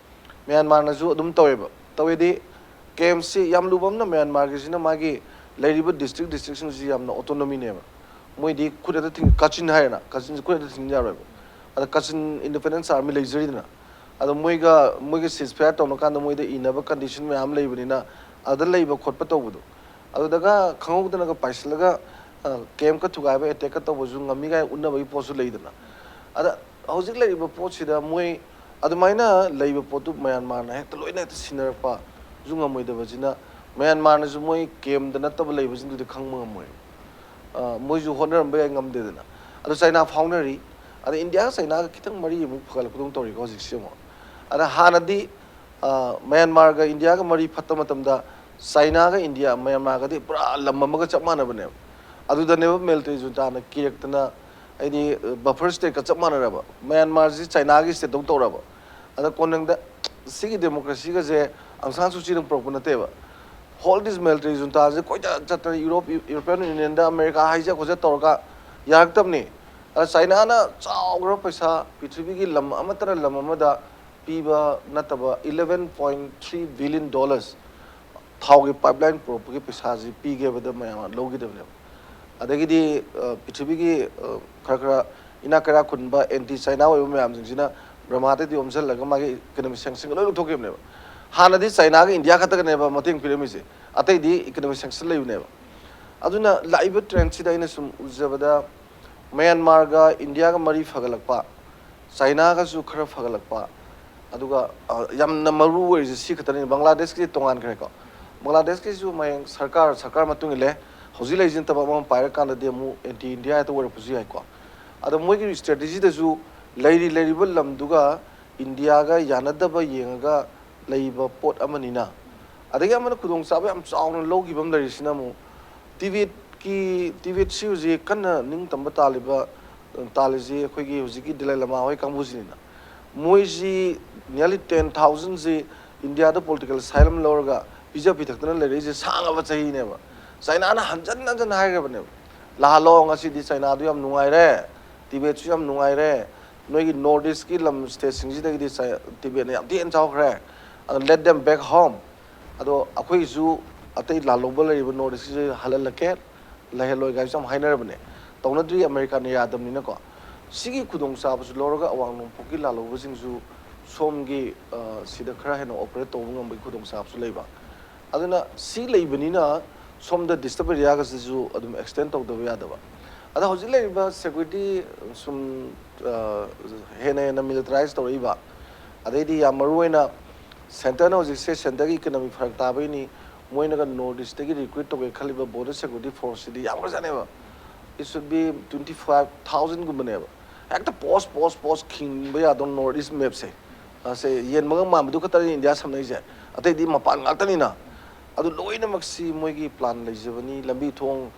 ꯃꯌꯥꯟꯃꯥꯔꯅꯁꯨ ꯑꯗꯨꯝ ꯇꯧꯋꯦꯕ꯫ ꯇꯧꯋꯦꯗꯤ, ꯀꯦꯝꯁꯤ ꯌꯥꯝ ꯂꯨꯕ ꯑꯃꯅ, ꯃꯌꯥꯟꯃꯥꯔꯒꯤꯁꯤꯅ ꯃꯥꯒꯤ ꯂꯩꯔꯤꯕ ꯗꯤꯁꯇ꯭ꯔꯤꯛ ꯗꯤꯁꯇ꯭ꯔꯤꯛꯁꯤꯡꯁꯤ ꯌꯥꯝꯅ ꯑꯣꯇꯣꯅꯣꯃꯤꯅꯦꯕ꯫ ꯃꯣꯏꯗꯤ ꯈꯨꯠ ꯍꯦꯛꯇ ꯊꯤꯡ-, ꯀꯥꯆꯤꯟ ꯍꯥꯏꯔꯦꯅ, ꯀꯥꯆꯤꯟꯁꯦ ꯈꯨꯠ ꯍꯦꯛꯇ ꯊꯤꯡꯖꯤꯟ ꯌꯥꯔꯣꯏꯕ꯫ ꯑꯗ ꯀꯥꯆꯤꯟ ꯏꯟꯗꯤꯄꯦꯟꯗꯦꯟꯁ ꯑꯥꯔꯃꯤ ꯂꯩꯖꯔꯤꯗꯅ, ꯑꯗꯣ ꯃꯣꯏꯒ, ꯃꯣꯏꯒ ꯁꯤꯖ ꯐꯌꯥꯔ ꯇꯧꯅ ꯀꯥꯟꯗ ꯃꯣꯏꯗ ꯏꯅꯕ ꯀꯟꯗꯤꯁꯟ ꯃꯌꯥꯝ ꯑꯃ ꯂꯩꯕꯅꯤꯅ, ꯑꯗ ꯂꯩꯕ ꯈꯣꯠꯄ ꯇꯧꯕꯗꯣ, ꯑꯗꯨꯗꯒ ꯈꯪꯍꯧꯗꯅꯒ ꯄꯥꯏꯁꯤꯜꯂꯒ, ꯑ, ꯀꯦꯝꯞꯀ ꯊꯨꯒꯥꯏꯕ, ꯑꯦꯇꯦꯛꯀ ꯇꯧꯕꯁꯨ ꯉꯝꯃꯤ ꯀꯥꯏꯅ ꯎꯠꯅꯕꯒꯤ ꯄꯣꯠꯁꯨ ꯂꯩꯗꯅ꯫ ꯑꯗ ꯍꯧꯖꯤꯛ ꯂꯩꯔꯤꯕ ꯄꯣꯠꯁꯤꯗ ꯃꯣꯏ ꯑꯗꯨꯃꯥꯏꯅ ꯂꯩꯕ ꯄꯣꯠꯇꯨ ꯃꯌꯥꯟꯃꯥꯔꯅ ꯍꯦꯛꯇ ꯂꯣꯏꯅ ꯍꯦꯛꯇ ꯁꯤꯟꯅꯔꯛꯄꯁꯨ ꯉꯝꯃꯣꯏꯗꯕꯁꯤꯅ, ꯃꯌꯥꯟꯃꯥꯔꯅꯁꯨ ꯃꯣꯏ ꯀꯦꯝꯗ ꯅꯠꯇꯕ ꯂꯩꯕꯁꯤꯡꯗꯨꯗꯤ ꯈꯪꯕ ꯉꯝꯃꯣꯏ꯫ ꯑ, ꯃꯣꯏꯁꯨ ꯍꯣꯠꯅꯔꯝꯕ ꯌꯥꯏ, ꯉꯝꯗꯦꯗꯅ꯫ ꯑꯗꯣ ꯆꯥꯏꯅꯥ ꯐꯥꯎꯅꯔꯤ꯫ ꯑꯗ ꯏꯟꯗꯤꯌꯥꯒ ꯆꯥꯏꯅꯥꯒ ꯈꯤꯇꯪ ꯃꯔꯤ ꯑꯃꯨꯛ ꯐꯒꯠꯂꯛꯄꯗꯧꯅ ꯇꯧꯔꯤꯀꯣ ꯍꯧꯖꯤꯛꯁꯦ ꯑꯃꯨꯛ꯫ ꯑꯗ ꯍꯥꯟꯅꯗꯤ, ꯑ, ꯃꯌꯥꯟꯃꯥꯔꯒ ꯏꯟꯗꯤꯌꯥꯒ ꯃꯔꯤ ꯐꯠꯇ ꯃꯇꯝꯗ ꯆꯥꯏꯅꯥꯒ ꯏꯟꯗꯤꯌꯥ, ꯃꯌꯥꯟꯃꯥꯔꯒꯗꯤ ꯄꯨꯔꯥ ꯂꯝ ꯑꯃꯒ ꯆꯞ ꯃꯥꯟꯅꯕꯅꯦꯕ꯫ ꯑꯗꯨꯗꯅꯦꯕ ꯃꯤꯂꯤꯇꯔꯤ ꯖꯨꯟꯇꯥꯅ ꯀꯤꯔꯛꯇꯅ, ꯍꯥꯏꯗꯤ, ꯕꯐꯔ ꯁ꯭ꯇꯦꯠꯀ ꯆꯞ ꯃꯥꯟꯅꯔꯕ꯫ ꯃꯌꯥꯟꯃꯥꯔꯁꯤ ꯆꯥꯏꯅꯥꯒꯤ ꯁ꯭ꯇꯦꯠꯇꯧ ꯇꯧꯔꯕ꯫ ꯑꯗ ꯀꯣꯟꯅꯪꯗ ꯁꯤꯒꯤ ꯗꯦꯃꯣꯀ꯭ꯔꯦꯁꯤꯒꯁꯦ ꯑꯪ ꯁꯥꯟ ꯁꯨꯆꯤꯅ ꯄꯨꯔꯛꯄ ꯅꯠꯇꯦꯕ꯫ ꯍꯣꯜ ꯗꯤꯁ ꯃꯤꯂꯤꯇꯔꯤ ꯖꯨꯟꯇꯥꯁꯦ ꯀꯣꯏꯆꯠ ꯆꯠꯇꯅ ꯌꯨꯔꯣꯞ, ꯌꯨꯔꯣꯄꯤꯌꯟ ꯌꯨꯅꯤꯌꯟꯗ ꯑꯃꯦꯔꯤꯀꯥ ꯍꯥꯏꯖ ꯈꯣꯠꯆ ꯇꯧꯔꯒ ꯌꯥꯔꯛꯇꯕꯅꯤ꯫ ꯑꯗ ꯆꯥꯏꯅꯥꯅ ꯆꯥꯎꯈ꯭ꯔꯕ ꯄꯩꯁꯥ, ꯄ꯭ꯔꯤꯊꯤꯕꯤꯒꯤ ꯂꯝ ꯑꯃꯠꯇꯅ ꯂꯝ ꯑꯃꯗ ꯄꯤꯕ ꯅꯠꯇꯕ eleven point three billion dollars ꯊꯥꯎꯒꯤ ꯄꯥꯏꯞꯂꯥꯏꯟ ꯄꯨꯔꯛꯄꯒꯤ ꯄꯩꯁꯥꯁꯤ ꯄꯤꯒꯦꯕꯗ ꯃꯌꯥꯝ ꯂꯧꯈꯤꯗꯕꯅꯦꯕ꯫ ꯑꯗꯒꯤꯗꯤ, ꯑ, ꯄ꯭ꯔꯤꯊꯤꯕꯤꯒꯤ, ꯑ, ꯈꯔ ꯈꯔ ꯏꯅꯥꯛ ꯀꯩꯔꯥꯛ ꯈꯨꯟꯕ ꯑꯦꯟꯇꯤ ꯆꯥꯏꯅꯥ ꯑꯣꯏꯕ ꯃꯌꯥꯝꯁꯤꯡꯁꯤꯅ ꯕ꯭ꯔꯍꯃꯥꯗꯗꯤ ꯑꯣꯝꯁꯤꯜꯂꯒ ꯃꯥꯒꯤ ꯏꯀꯅꯣꯃꯤꯛ ꯁꯦꯡꯁꯟꯒ ꯂꯣꯏ ꯂꯧꯊꯣꯛꯈꯤꯕꯅꯦꯕ꯫ ꯍꯥꯟꯅꯗꯤ ꯆꯥꯏꯅꯥꯒ ꯏꯟꯗꯤꯌꯥ ꯈꯛꯇꯒꯅꯦꯕ ꯃꯇꯦꯡ ꯄꯤꯔꯝꯃꯤꯁꯦ, ꯑꯇꯩꯗꯤ ꯏꯀꯅꯣꯃꯤꯛ ꯁꯦꯡꯁꯟ ꯂꯩꯕꯅꯦꯕ꯫ ꯑꯗꯨꯅ ꯂꯥꯛꯏꯕ ꯇ꯭ꯔꯦꯟꯁꯤꯗ ꯑꯩꯅ ꯁꯨꯝ ꯎꯖꯕꯗ, ꯃꯌꯥꯟꯃꯥꯔꯒ ꯏꯟꯗꯤꯌꯥꯒ ꯃꯔꯤ ꯐꯒꯠꯂꯛꯄ, ꯆꯥꯏꯅꯥꯒꯁꯨ ꯈꯔ ꯐꯒꯠꯂꯛꯄ, ꯑꯗꯨꯒ, ꯑ, ꯌꯥꯝꯅ ꯃꯔꯨ ꯑꯣꯏꯔꯤꯁꯦ ꯁꯤ ꯈꯛꯇꯅꯤ꯫ ꯕꯪꯒ꯭ꯂꯥꯗꯦꯁꯀꯤꯗꯤ ꯇꯣꯉꯥꯟꯈ꯭ꯔꯦꯀꯣ꯫ ꯕꯪꯒ꯭ꯂꯥꯗꯦꯁꯀꯤꯁꯨ ꯃꯌꯦꯡ ꯁꯔꯀꯥꯔ, ꯁꯔꯀꯥꯔ ꯃꯇꯨꯡ ꯏꯜꯂꯦ꯫ ꯍꯧꯖꯤꯛ ꯂꯩꯔꯤꯁꯤ ꯅꯠꯇꯕ ꯑꯃ ꯄꯥꯏꯔꯀꯥꯟꯗꯗꯤ ꯑꯃꯨꯛ ꯑꯦꯟꯇꯤ ꯏꯟꯗꯤꯌꯥ ꯍꯦꯛꯇ ꯑꯣꯏꯔꯛꯄꯁꯨ ꯌꯥꯏꯀꯣ꯫ ꯑꯗꯣ ꯃꯣꯏꯒꯤ ꯁ꯭ꯇ꯭ꯔꯦꯇꯦꯖꯤꯗꯁꯨ ꯂꯩꯔꯤ ꯂꯩꯔꯤꯕ ꯂꯝꯗꯨꯒ ꯏꯟꯗꯤꯌꯥꯒ ꯌꯥꯅꯗꯕ ꯌꯦꯡꯉꯒ ꯂꯩꯕ ꯄꯣꯠ ꯑꯃꯅꯤꯅ꯫ ꯑꯗꯒꯤ ꯑꯃꯅ ꯈꯨꯗꯣꯡꯆꯥꯕ ꯌꯥꯝ ꯆꯥꯎꯅ ꯂꯧꯈꯤꯕ ꯑꯃ ꯂꯩꯔꯤꯁꯤꯅ ꯑꯃꯨꯛ ꯇꯤꯕꯦꯠꯀꯤ, ꯇꯤꯕꯦꯠꯁꯤ ꯍꯧꯖꯤꯛ ꯀꯟꯅ ꯅꯤꯡꯇꯝꯕ ꯇꯥꯜꯂꯤꯕ, ꯇꯥꯜꯂꯤꯁꯤ ꯑꯩꯈꯣꯏꯒꯤ ꯍꯧꯖꯤꯛꯀꯤ ꯗꯤꯂꯥꯏ ꯂꯃꯥ ꯍꯣꯏ ꯀꯥꯡꯕꯨꯁꯤꯅꯤꯅ꯫ ꯃꯣꯏꯁꯤ nearly ten thousand ꯁꯤ ꯏꯟꯗꯤꯌꯥꯗ political asylum ꯂꯧꯔꯒ ꯄꯤꯖ ꯄꯤꯊꯛꯇꯅ ꯂꯩꯔꯛꯏꯁꯦ ꯁꯥꯡꯉꯕ ꯆꯍꯤꯅꯦꯕ꯫ ꯆꯥꯏꯅꯥꯅ ꯍꯟꯖꯟ ꯍꯟꯖꯟ ꯍꯥꯏꯈ꯭ꯔꯕꯅꯦꯕ, "ꯂꯥꯛꯍꯜꯂꯣ, ꯉꯁꯤꯗꯤ ꯆꯥꯏꯅꯥꯗꯨ ꯌꯥꯝ ꯅꯨꯡꯉꯥꯏꯔꯦ, ꯇꯤꯕꯦꯠꯁꯨ ꯌꯥꯝ ꯅꯨꯡꯉꯥꯏꯔꯦ, ꯅꯣꯏꯒꯤ North East ꯀꯤ ꯂꯝ state ꯁꯤꯡꯁꯤꯗꯒꯤꯗꯤ ꯆꯥꯏ-, ꯇꯤꯕꯦꯠꯅ ꯌꯥꯝ ꯊꯤꯅ ꯆꯥꯎꯈ꯭ꯔꯦ, ꯑꯗꯣ let them back home, ꯑꯗꯣ ꯑꯩꯈꯣꯏꯁꯨ ꯑꯇꯩ ꯂꯥꯜꯍꯧꯕ ꯂꯩꯔꯤꯕ North East ꯀꯤꯁꯦ ꯍꯜꯍꯜꯂꯛꯀꯦ, ꯂꯩꯍꯜꯂꯣꯏ" ꯀꯥꯏꯁꯨ ꯌꯥꯝ ꯍꯥꯏꯅꯔꯕꯅꯦ꯫ ꯇꯧꯅꯗ꯭ꯔꯤ, ꯑꯃꯦꯔꯤꯀꯥꯅ ꯌꯥꯗꯕꯅꯤꯅꯀꯣ꯫ ꯁꯤꯒꯤ ꯈꯨꯗꯣꯡꯆꯥꯕꯁꯨ ꯂꯧꯔꯒ ꯑꯋꯥꯡ ꯅꯣꯡꯄꯣꯛꯀꯤ ꯂꯥꯜꯍꯧꯕꯁꯤꯡꯁꯨ ꯁꯣꯝꯒꯤ, ꯑ, ꯁꯤꯗ ꯈꯔ ꯍꯦꯟꯅ operate ꯇꯧꯕ ꯉꯝꯕꯒꯤ ꯈꯨꯗꯣꯡꯆꯥꯕꯁꯨ ꯂꯩꯕ꯫ ꯑꯗꯨꯅ ꯁꯤ ꯂꯩꯕꯅꯤꯅ ꯁꯣꯝꯗ disturb area ꯒꯁꯤꯁꯨ ꯑꯗꯨꯝ extend ꯇꯧꯗꯕ ꯌꯥꯗꯕ꯫ ꯑꯗ ꯍꯧꯖꯤꯛ ꯂꯩꯔꯤꯕ security ꯁꯨꯝ, ꯑ, ꯍꯦꯟꯅ ꯍꯦꯟꯅ militarize ꯇꯧꯔꯛꯏꯕ, ꯑꯗꯩꯗꯤ ꯌꯥꯝ ꯃꯔꯨ ꯑꯣꯏꯅ centre ꯅ ꯍꯧꯖꯤꯛꯁꯦ centre ꯒꯤ economy ꯐꯔꯛ ꯇꯥꯕꯩꯅꯤ, ꯃꯣꯏꯅꯒ North East ꯇꯒꯤ recruit ꯇꯧꯒꯦ ꯈꯜꯂꯤꯕ border security force CD ꯌꯥꯝꯈ꯭ꯔꯖꯥꯠꯅꯦꯕ꯫ It should be twenty five thousand ꯒꯨꯝꯕꯅꯦꯕ꯫ ꯍꯦꯛꯇ post, post, post ꯈꯤꯟꯕ ꯌꯥꯗꯧ North East map ꯁꯦ꯫ ꯑꯁꯦ ꯌꯦꯟ ꯃꯉꯛ ꯃꯥꯟꯕꯗꯨ ꯈꯛꯇꯅꯤ ꯏꯟꯗꯤꯌꯥ ꯁꯝꯅꯩꯁꯦ, ꯑꯇꯩꯗꯤ ꯃꯄꯥꯟ ꯉꯥꯛꯇꯅꯤꯅ꯫ ꯑꯗꯨ ꯂꯣꯏꯅꯃꯛꯁꯤ ꯃꯣꯏꯒꯤ plan ꯂꯩꯖꯕꯅꯤ꯫ ꯂꯝꯕꯤ ꯊꯣꯡ,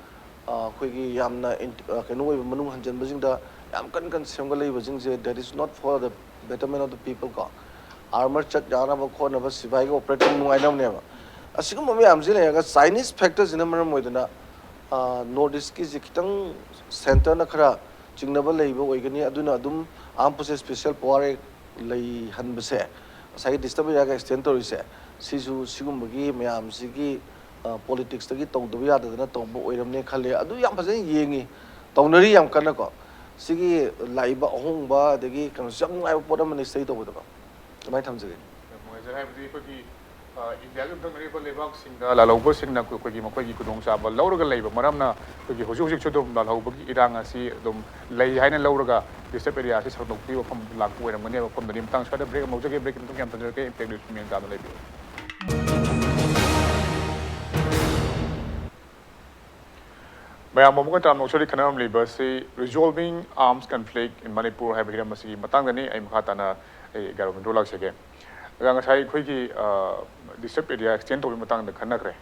ꯑ, ꯑꯩꯈꯣꯏꯒꯤ ꯌꯥꯝꯅ ꯏꯟ-, ꯑ, ꯀꯩꯅꯣ ꯑꯣꯏꯕ ꯃꯅꯨꯡ ꯍꯟꯖꯟꯕꯁꯤꯡꯗ ꯌꯥꯝ ꯀꯟ ꯀꯟ ꯁꯦꯝꯒꯠꯂꯛꯏꯕꯁꯤꯡꯁꯦ, that is not for the betterment of the people ꯀꯣ꯫ Armour ꯆꯠ ꯌꯥꯅꯕ ꯈꯣꯠꯅꯕ, ꯁꯤꯐꯥꯏꯒꯤ operate ꯇꯧꯕ ꯅꯨꯡꯉꯥꯏꯅꯕꯅꯦꯕ꯫ ꯑꯁꯤꯒꯨꯝꯕ ꯃꯌꯥꯝꯁꯤ ꯂꯩꯔꯒ Chinese factor ꯁꯤꯅ ꯃꯔꯝ ꯑꯣꯏꯗꯅ, ꯑ, North East ꯀꯤꯁꯤ ꯈꯤꯇꯪ centre ꯅ ꯈꯔ ꯆꯤꯡꯅꯕ ꯂꯩꯕ ꯑꯣꯏꯒꯅꯤ꯫ ꯑꯗꯨꯅ ꯑꯗꯨꯝ Armed Forces Special Power Act ꯂꯩꯍꯟꯕꯁꯦ, ꯉꯁꯥꯏꯒꯤ disturb area ꯒ extend ꯇꯧꯔꯤꯁꯦ, ꯁꯤꯁꯨ ꯁꯤꯒꯨꯝꯕꯒꯤ ꯃꯌꯥꯝꯁꯤꯒꯤ, ꯑ, politics ꯇꯒꯤ ꯇꯧꯗꯕ ꯌꯥꯗꯗꯅ ꯇꯧꯕ ꯑꯣꯏꯔꯝꯅꯦ ꯈꯜꯂꯦ꯫ ꯑꯗꯨ ꯌꯥꯝ ꯐꯖꯅ ꯌꯦꯡꯉꯤ, ꯇꯧꯅꯔꯤ ꯌꯥꯝ ꯀꯟꯅꯀꯣ꯫ ꯁꯤꯒꯤ ꯂꯥꯛꯏꯕ ꯑꯍꯣꯡꯕ ꯑꯗꯒꯤ ꯀꯩꯅꯣꯁꯤ ꯌꯥꯝ ꯅꯨꯡꯉꯥꯏꯕ ꯄꯣꯠ ꯑꯃꯅꯤ study ꯇꯧꯕꯗꯀꯣ꯫ ꯑꯗꯨꯃꯥꯏꯅ ꯊꯝꯖꯒꯦ꯫ ꯌꯥꯝ ꯅꯨꯡꯉꯥꯏꯖꯔꯦ꯫ ꯍꯥꯏꯕꯗꯤ ꯑꯩꯈꯣꯏꯒꯤ, ꯑ, ꯏꯟꯗꯤꯌꯥꯒ ꯌꯨꯝꯊꯪꯅꯔꯤꯕ ꯂꯩꯕꯥꯛꯁꯤꯡꯗ ꯂꯥꯜꯍꯧꯕꯁꯤꯡꯅ ꯑꯩꯈꯣꯏꯒꯤ, ꯃꯈꯣꯏꯒꯤ ꯈꯨꯗꯣꯡꯆꯥꯕ ꯂꯧꯔꯒ ꯂꯩꯕ ꯃꯔꯝꯅ ꯑꯩꯈꯣꯏꯒꯤ ꯍꯧꯖꯤꯛ ꯍꯧꯖꯤꯛꯁꯨ ꯑꯗꯨꯝ ꯂꯥꯜꯍꯧꯕꯒꯤ ꯏꯔꯥꯡ ꯑꯁꯤ ꯑꯗꯨꯝ ꯂꯩ ꯍꯥꯏꯅ ꯂꯧꯔꯒ disturb area ꯑꯁꯤ ꯁꯟꯗꯣꯛꯄꯒꯤ ꯋꯥꯐꯝ ꯂꯥꯛꯄ ꯑꯣꯏꯔꯝꯒꯅꯤ ꯍꯥꯏꯕ ꯋꯥꯐꯝꯗꯨꯅꯤ꯫ ꯃꯇꯥꯡ ꯁ꯭ꯋꯥꯏꯗ break ꯑꯃ ꯂꯧꯖꯒꯦ꯫ Break ꯀꯤ ꯃꯇꯨꯡ ꯌꯥꯝ ꯊꯝꯖꯔꯛꯀꯦ꯫ Impact News ꯃꯦꯟ ꯀꯥꯗ ꯂꯩꯕꯤꯌꯨ꯫ ꯃꯌꯥꯝ ꯑꯃꯨꯛꯀ ꯇꯔꯥꯝꯅ ꯑꯣꯛꯆꯔꯤ꯫ ꯈꯟꯅꯔꯝꯂꯤꯕ ꯑꯁꯤ Resolving Arms Conflict in Manipur ꯍꯥꯏꯕ ꯍꯤꯔꯝ ꯑꯁꯤꯒꯤ ꯃꯇꯥꯡꯗꯅꯤ꯫ ꯑꯩ ꯃꯈꯥ ꯇꯥꯅ ꯑꯩ ꯒꯥꯏꯔꯣ ꯃꯤꯟꯗ꯭ꯔꯣ ꯂꯥꯛꯆꯒꯦ꯫ ꯑꯗꯨꯒ ꯉꯁꯥꯏ ꯑꯩꯈꯣꯏꯒꯤ ꯗꯤꯁꯇ꯭ꯔꯤꯛ ꯑꯦꯔꯤꯌꯥ ꯑꯦꯛꯁꯇꯦꯟ ꯇꯧꯕꯒꯤ ꯃꯇꯥꯡꯗ ꯈꯟꯅꯈ꯭ꯔꯦ꯫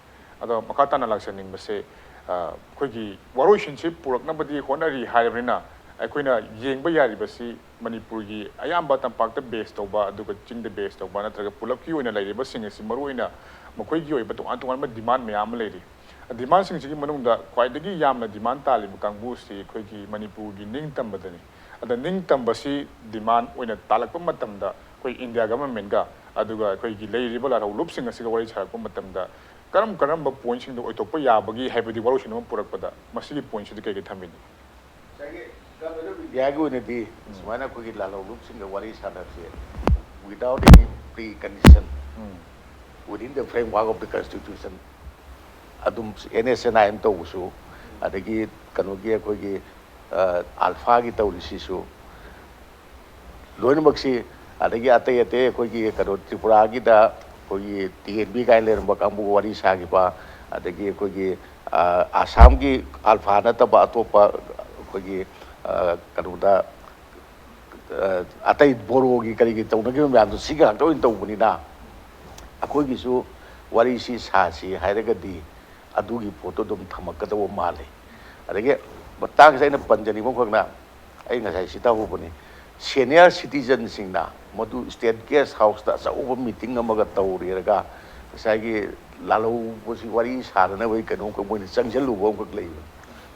ꯑꯗꯣ ꯃꯈꯥ ꯇꯥꯅ ꯂꯥꯛꯆꯅꯤꯡꯕꯁꯦ, ꯑꯩꯈꯣꯏꯒꯤ ꯋꯥꯔꯣꯏꯁꯤꯟꯁꯤ ꯄꯨꯔꯛꯅꯕꯗꯤ ꯍꯣꯠꯅꯔꯤ ꯍꯥꯏꯔꯕꯅꯤꯅ, ꯑꯩꯈꯣꯏꯅ ꯌꯦꯡꯕ ꯌꯥꯔꯤꯕꯁꯤ ꯃꯅꯤꯄꯨꯔꯒꯤ ꯑꯌꯥꯝꯕ ꯇꯝꯄꯥꯛꯇ ꯕꯦꯁ ꯇꯧꯕ, ꯑꯗꯨꯒ ꯆꯤꯡꯗ ꯕꯦꯁ ꯇꯧꯕ, ꯅꯠꯇ꯭ꯔꯒ ꯄꯨꯂꯞꯀꯤ ꯑꯣꯏꯅ ꯂꯩꯔꯤꯕꯁꯤꯡ ꯑꯁꯤ ꯃꯔꯨꯑꯣꯏꯅ ꯃꯈꯣꯏꯒꯤ ꯑꯣꯏꯕ ꯇꯣꯉꯥꯟ ꯇꯣꯉꯥꯟꯕ ꯗꯤꯃꯥꯟ ꯃꯌꯥꯝ ꯑꯃ ꯂꯩꯔꯤ꯫ ꯗꯤꯃꯥꯟꯁꯤꯡꯁꯤꯒꯤ ꯃꯅꯨꯡꯗ ꯈ꯭ꯋꯥꯏꯗꯒꯤ ꯌꯥꯝꯅ ꯗꯤꯃꯥꯟ ꯇꯥꯜꯂꯤꯕ ꯀꯥꯡꯕꯨ ꯑꯁꯤ ꯑꯩꯈꯣꯏꯒꯤ ꯃꯅꯤꯄꯨꯔꯒꯤ ꯅꯤꯡꯇꯝꯕꯗꯅꯤ꯫ ꯑꯗ ꯅꯤꯡꯇꯝꯕꯁꯤ ꯗꯤꯃꯥꯟ ꯑꯣꯏꯅ ꯇꯥꯜꯂꯛꯄ ꯃꯇꯝꯗ, ꯑꯩꯈꯣꯏ ꯏꯟꯗꯤꯌꯥ ꯒꯚꯔꯟꯃꯦꯟꯠꯒ ꯑꯗꯨꯒ ꯑꯩꯈꯣꯏꯒꯤ ꯂꯩꯔꯤꯕ ꯂꯥꯜꯍꯧꯂꯨꯞꯁꯤꯡ ꯑꯁꯤꯒ ꯋꯥꯔꯤ ꯁꯥꯔꯛꯄ ꯃꯇꯝꯗ, ꯀꯔꯝ ꯀꯔꯝꯕ ꯄꯣꯏꯟꯠꯁꯤꯡꯗ ꯑꯣꯏꯊꯣꯛꯄ ꯌꯥꯕꯒꯦ ꯍꯥꯏꯕꯗꯤ ꯋꯥꯔꯣꯏꯁꯤꯟ ꯑꯃ ꯄꯨꯔꯛꯄꯗ ꯃꯁꯤꯒꯤ ꯄꯣꯏꯟꯠꯁꯤꯗ ꯀꯩ ꯀꯩ ꯊꯝꯕꯤꯅꯤ? ꯉꯁꯥꯏꯒꯤ ꯒꯚꯔꯟꯃꯦꯟꯠ ꯑꯣꯐ ꯏꯟꯗꯤꯌꯥꯒꯤ ꯑꯣꯏꯅꯗꯤ ꯁꯨꯃꯥꯏꯅ ꯑꯩꯈꯣꯏꯒꯤ ꯂꯥꯜꯍꯧꯂꯨꯞꯁꯤꯡꯒ ꯋꯥꯔꯤ ꯁꯥꯟꯅꯕꯁꯦ without any precondition, within the framework of the constitution, ꯑꯗꯨꯝ N S N I M ꯇꯧꯕꯁꯨ, ꯑꯗꯒꯤ ꯀꯩꯅꯣꯒꯤ ꯑꯩꯈꯣꯏꯒꯤ ꯑ, ꯑꯜꯐꯥꯒꯤ ꯇꯧꯔꯤꯁꯤꯁꯨ ꯂꯣꯏꯅꯃꯛꯁꯤ, ꯑꯗꯒꯤ ꯑꯇꯩ ꯑꯇꯩ ꯑꯩꯈꯣꯏꯒꯤ ꯀꯩꯅꯣ ꯇ꯭ꯔꯤꯄꯨꯔꯥꯒꯤꯗ ꯑꯩꯈꯣꯏꯒꯤ ꯇꯤ ꯑꯦꯟ ꯕꯤ ꯀꯥꯏꯅ ꯂꯩꯔꯝꯕ ꯀꯥꯡꯕꯨꯒ ꯋꯥꯔꯤ ꯁꯥꯈꯤꯕ, ꯑꯗꯒꯤ ꯑꯩꯈꯣꯏꯒꯤ ꯑ, ꯑꯁꯥꯝꯒꯤ ꯑꯜꯐꯥ ꯅꯠꯇꯕ ꯑꯇꯣꯞꯄ ꯑꯩꯈꯣꯏꯒꯤ ꯑ, ꯀꯩꯅꯣꯗ ꯑ, ꯑꯇꯩ ꯕꯣꯔꯣꯒꯤ ꯀꯔꯤꯒꯤ ꯇꯧꯅꯈꯤꯕ ꯃꯌꯥꯝꯗꯣ ꯁꯤꯒ ꯉꯥꯛꯇ ꯑꯣꯏꯅ ꯇꯧꯕꯅꯤꯅ, ꯑꯩꯈꯣꯏꯒꯤꯁꯨ ꯋꯥꯔꯤꯁꯤ ꯁꯥꯁꯤ ꯍꯥꯏꯔꯒꯗꯤ ꯑꯗꯨꯒꯤ ꯄꯣꯠꯇꯣ ꯑꯗꯨꯝ ꯊꯝꯃꯛꯀꯗꯧꯕ ꯃꯥꯜꯂꯤ꯫ ꯑꯗꯒꯤ ꯃꯇꯥꯡꯁꯤꯗ ꯑꯩꯅ ꯄꯟꯖꯅꯤꯡꯕ ꯑꯃꯈꯛꯅ, ꯑꯩ ꯉꯁꯥꯏ ꯁꯤ ꯇꯧꯍꯧꯕꯅꯤ, ꯁꯦꯅꯤꯌꯔ ꯁꯤꯇꯤꯖꯟꯁꯤꯡꯅ ꯃꯗꯨ ꯁ꯭ꯇꯦꯠ ꯒꯦꯁ ꯍꯥꯎꯁꯇ ꯑꯆꯧꯕ ꯃꯤꯇꯤꯡ ꯑꯃꯒ ꯇꯧꯔꯦꯔꯒ ꯉꯁꯥꯏꯒꯤ ꯂꯥꯜꯍꯧꯕꯁꯤ ꯋꯥꯔꯤ ꯁꯥꯗꯅꯕꯒꯤ ꯀꯩꯅꯣꯝꯈꯛ ꯃꯣꯏꯅ ꯆꯪꯁꯤꯜꯂꯨꯕ ꯑꯃꯈꯛ ꯂꯩꯕꯅꯤ꯫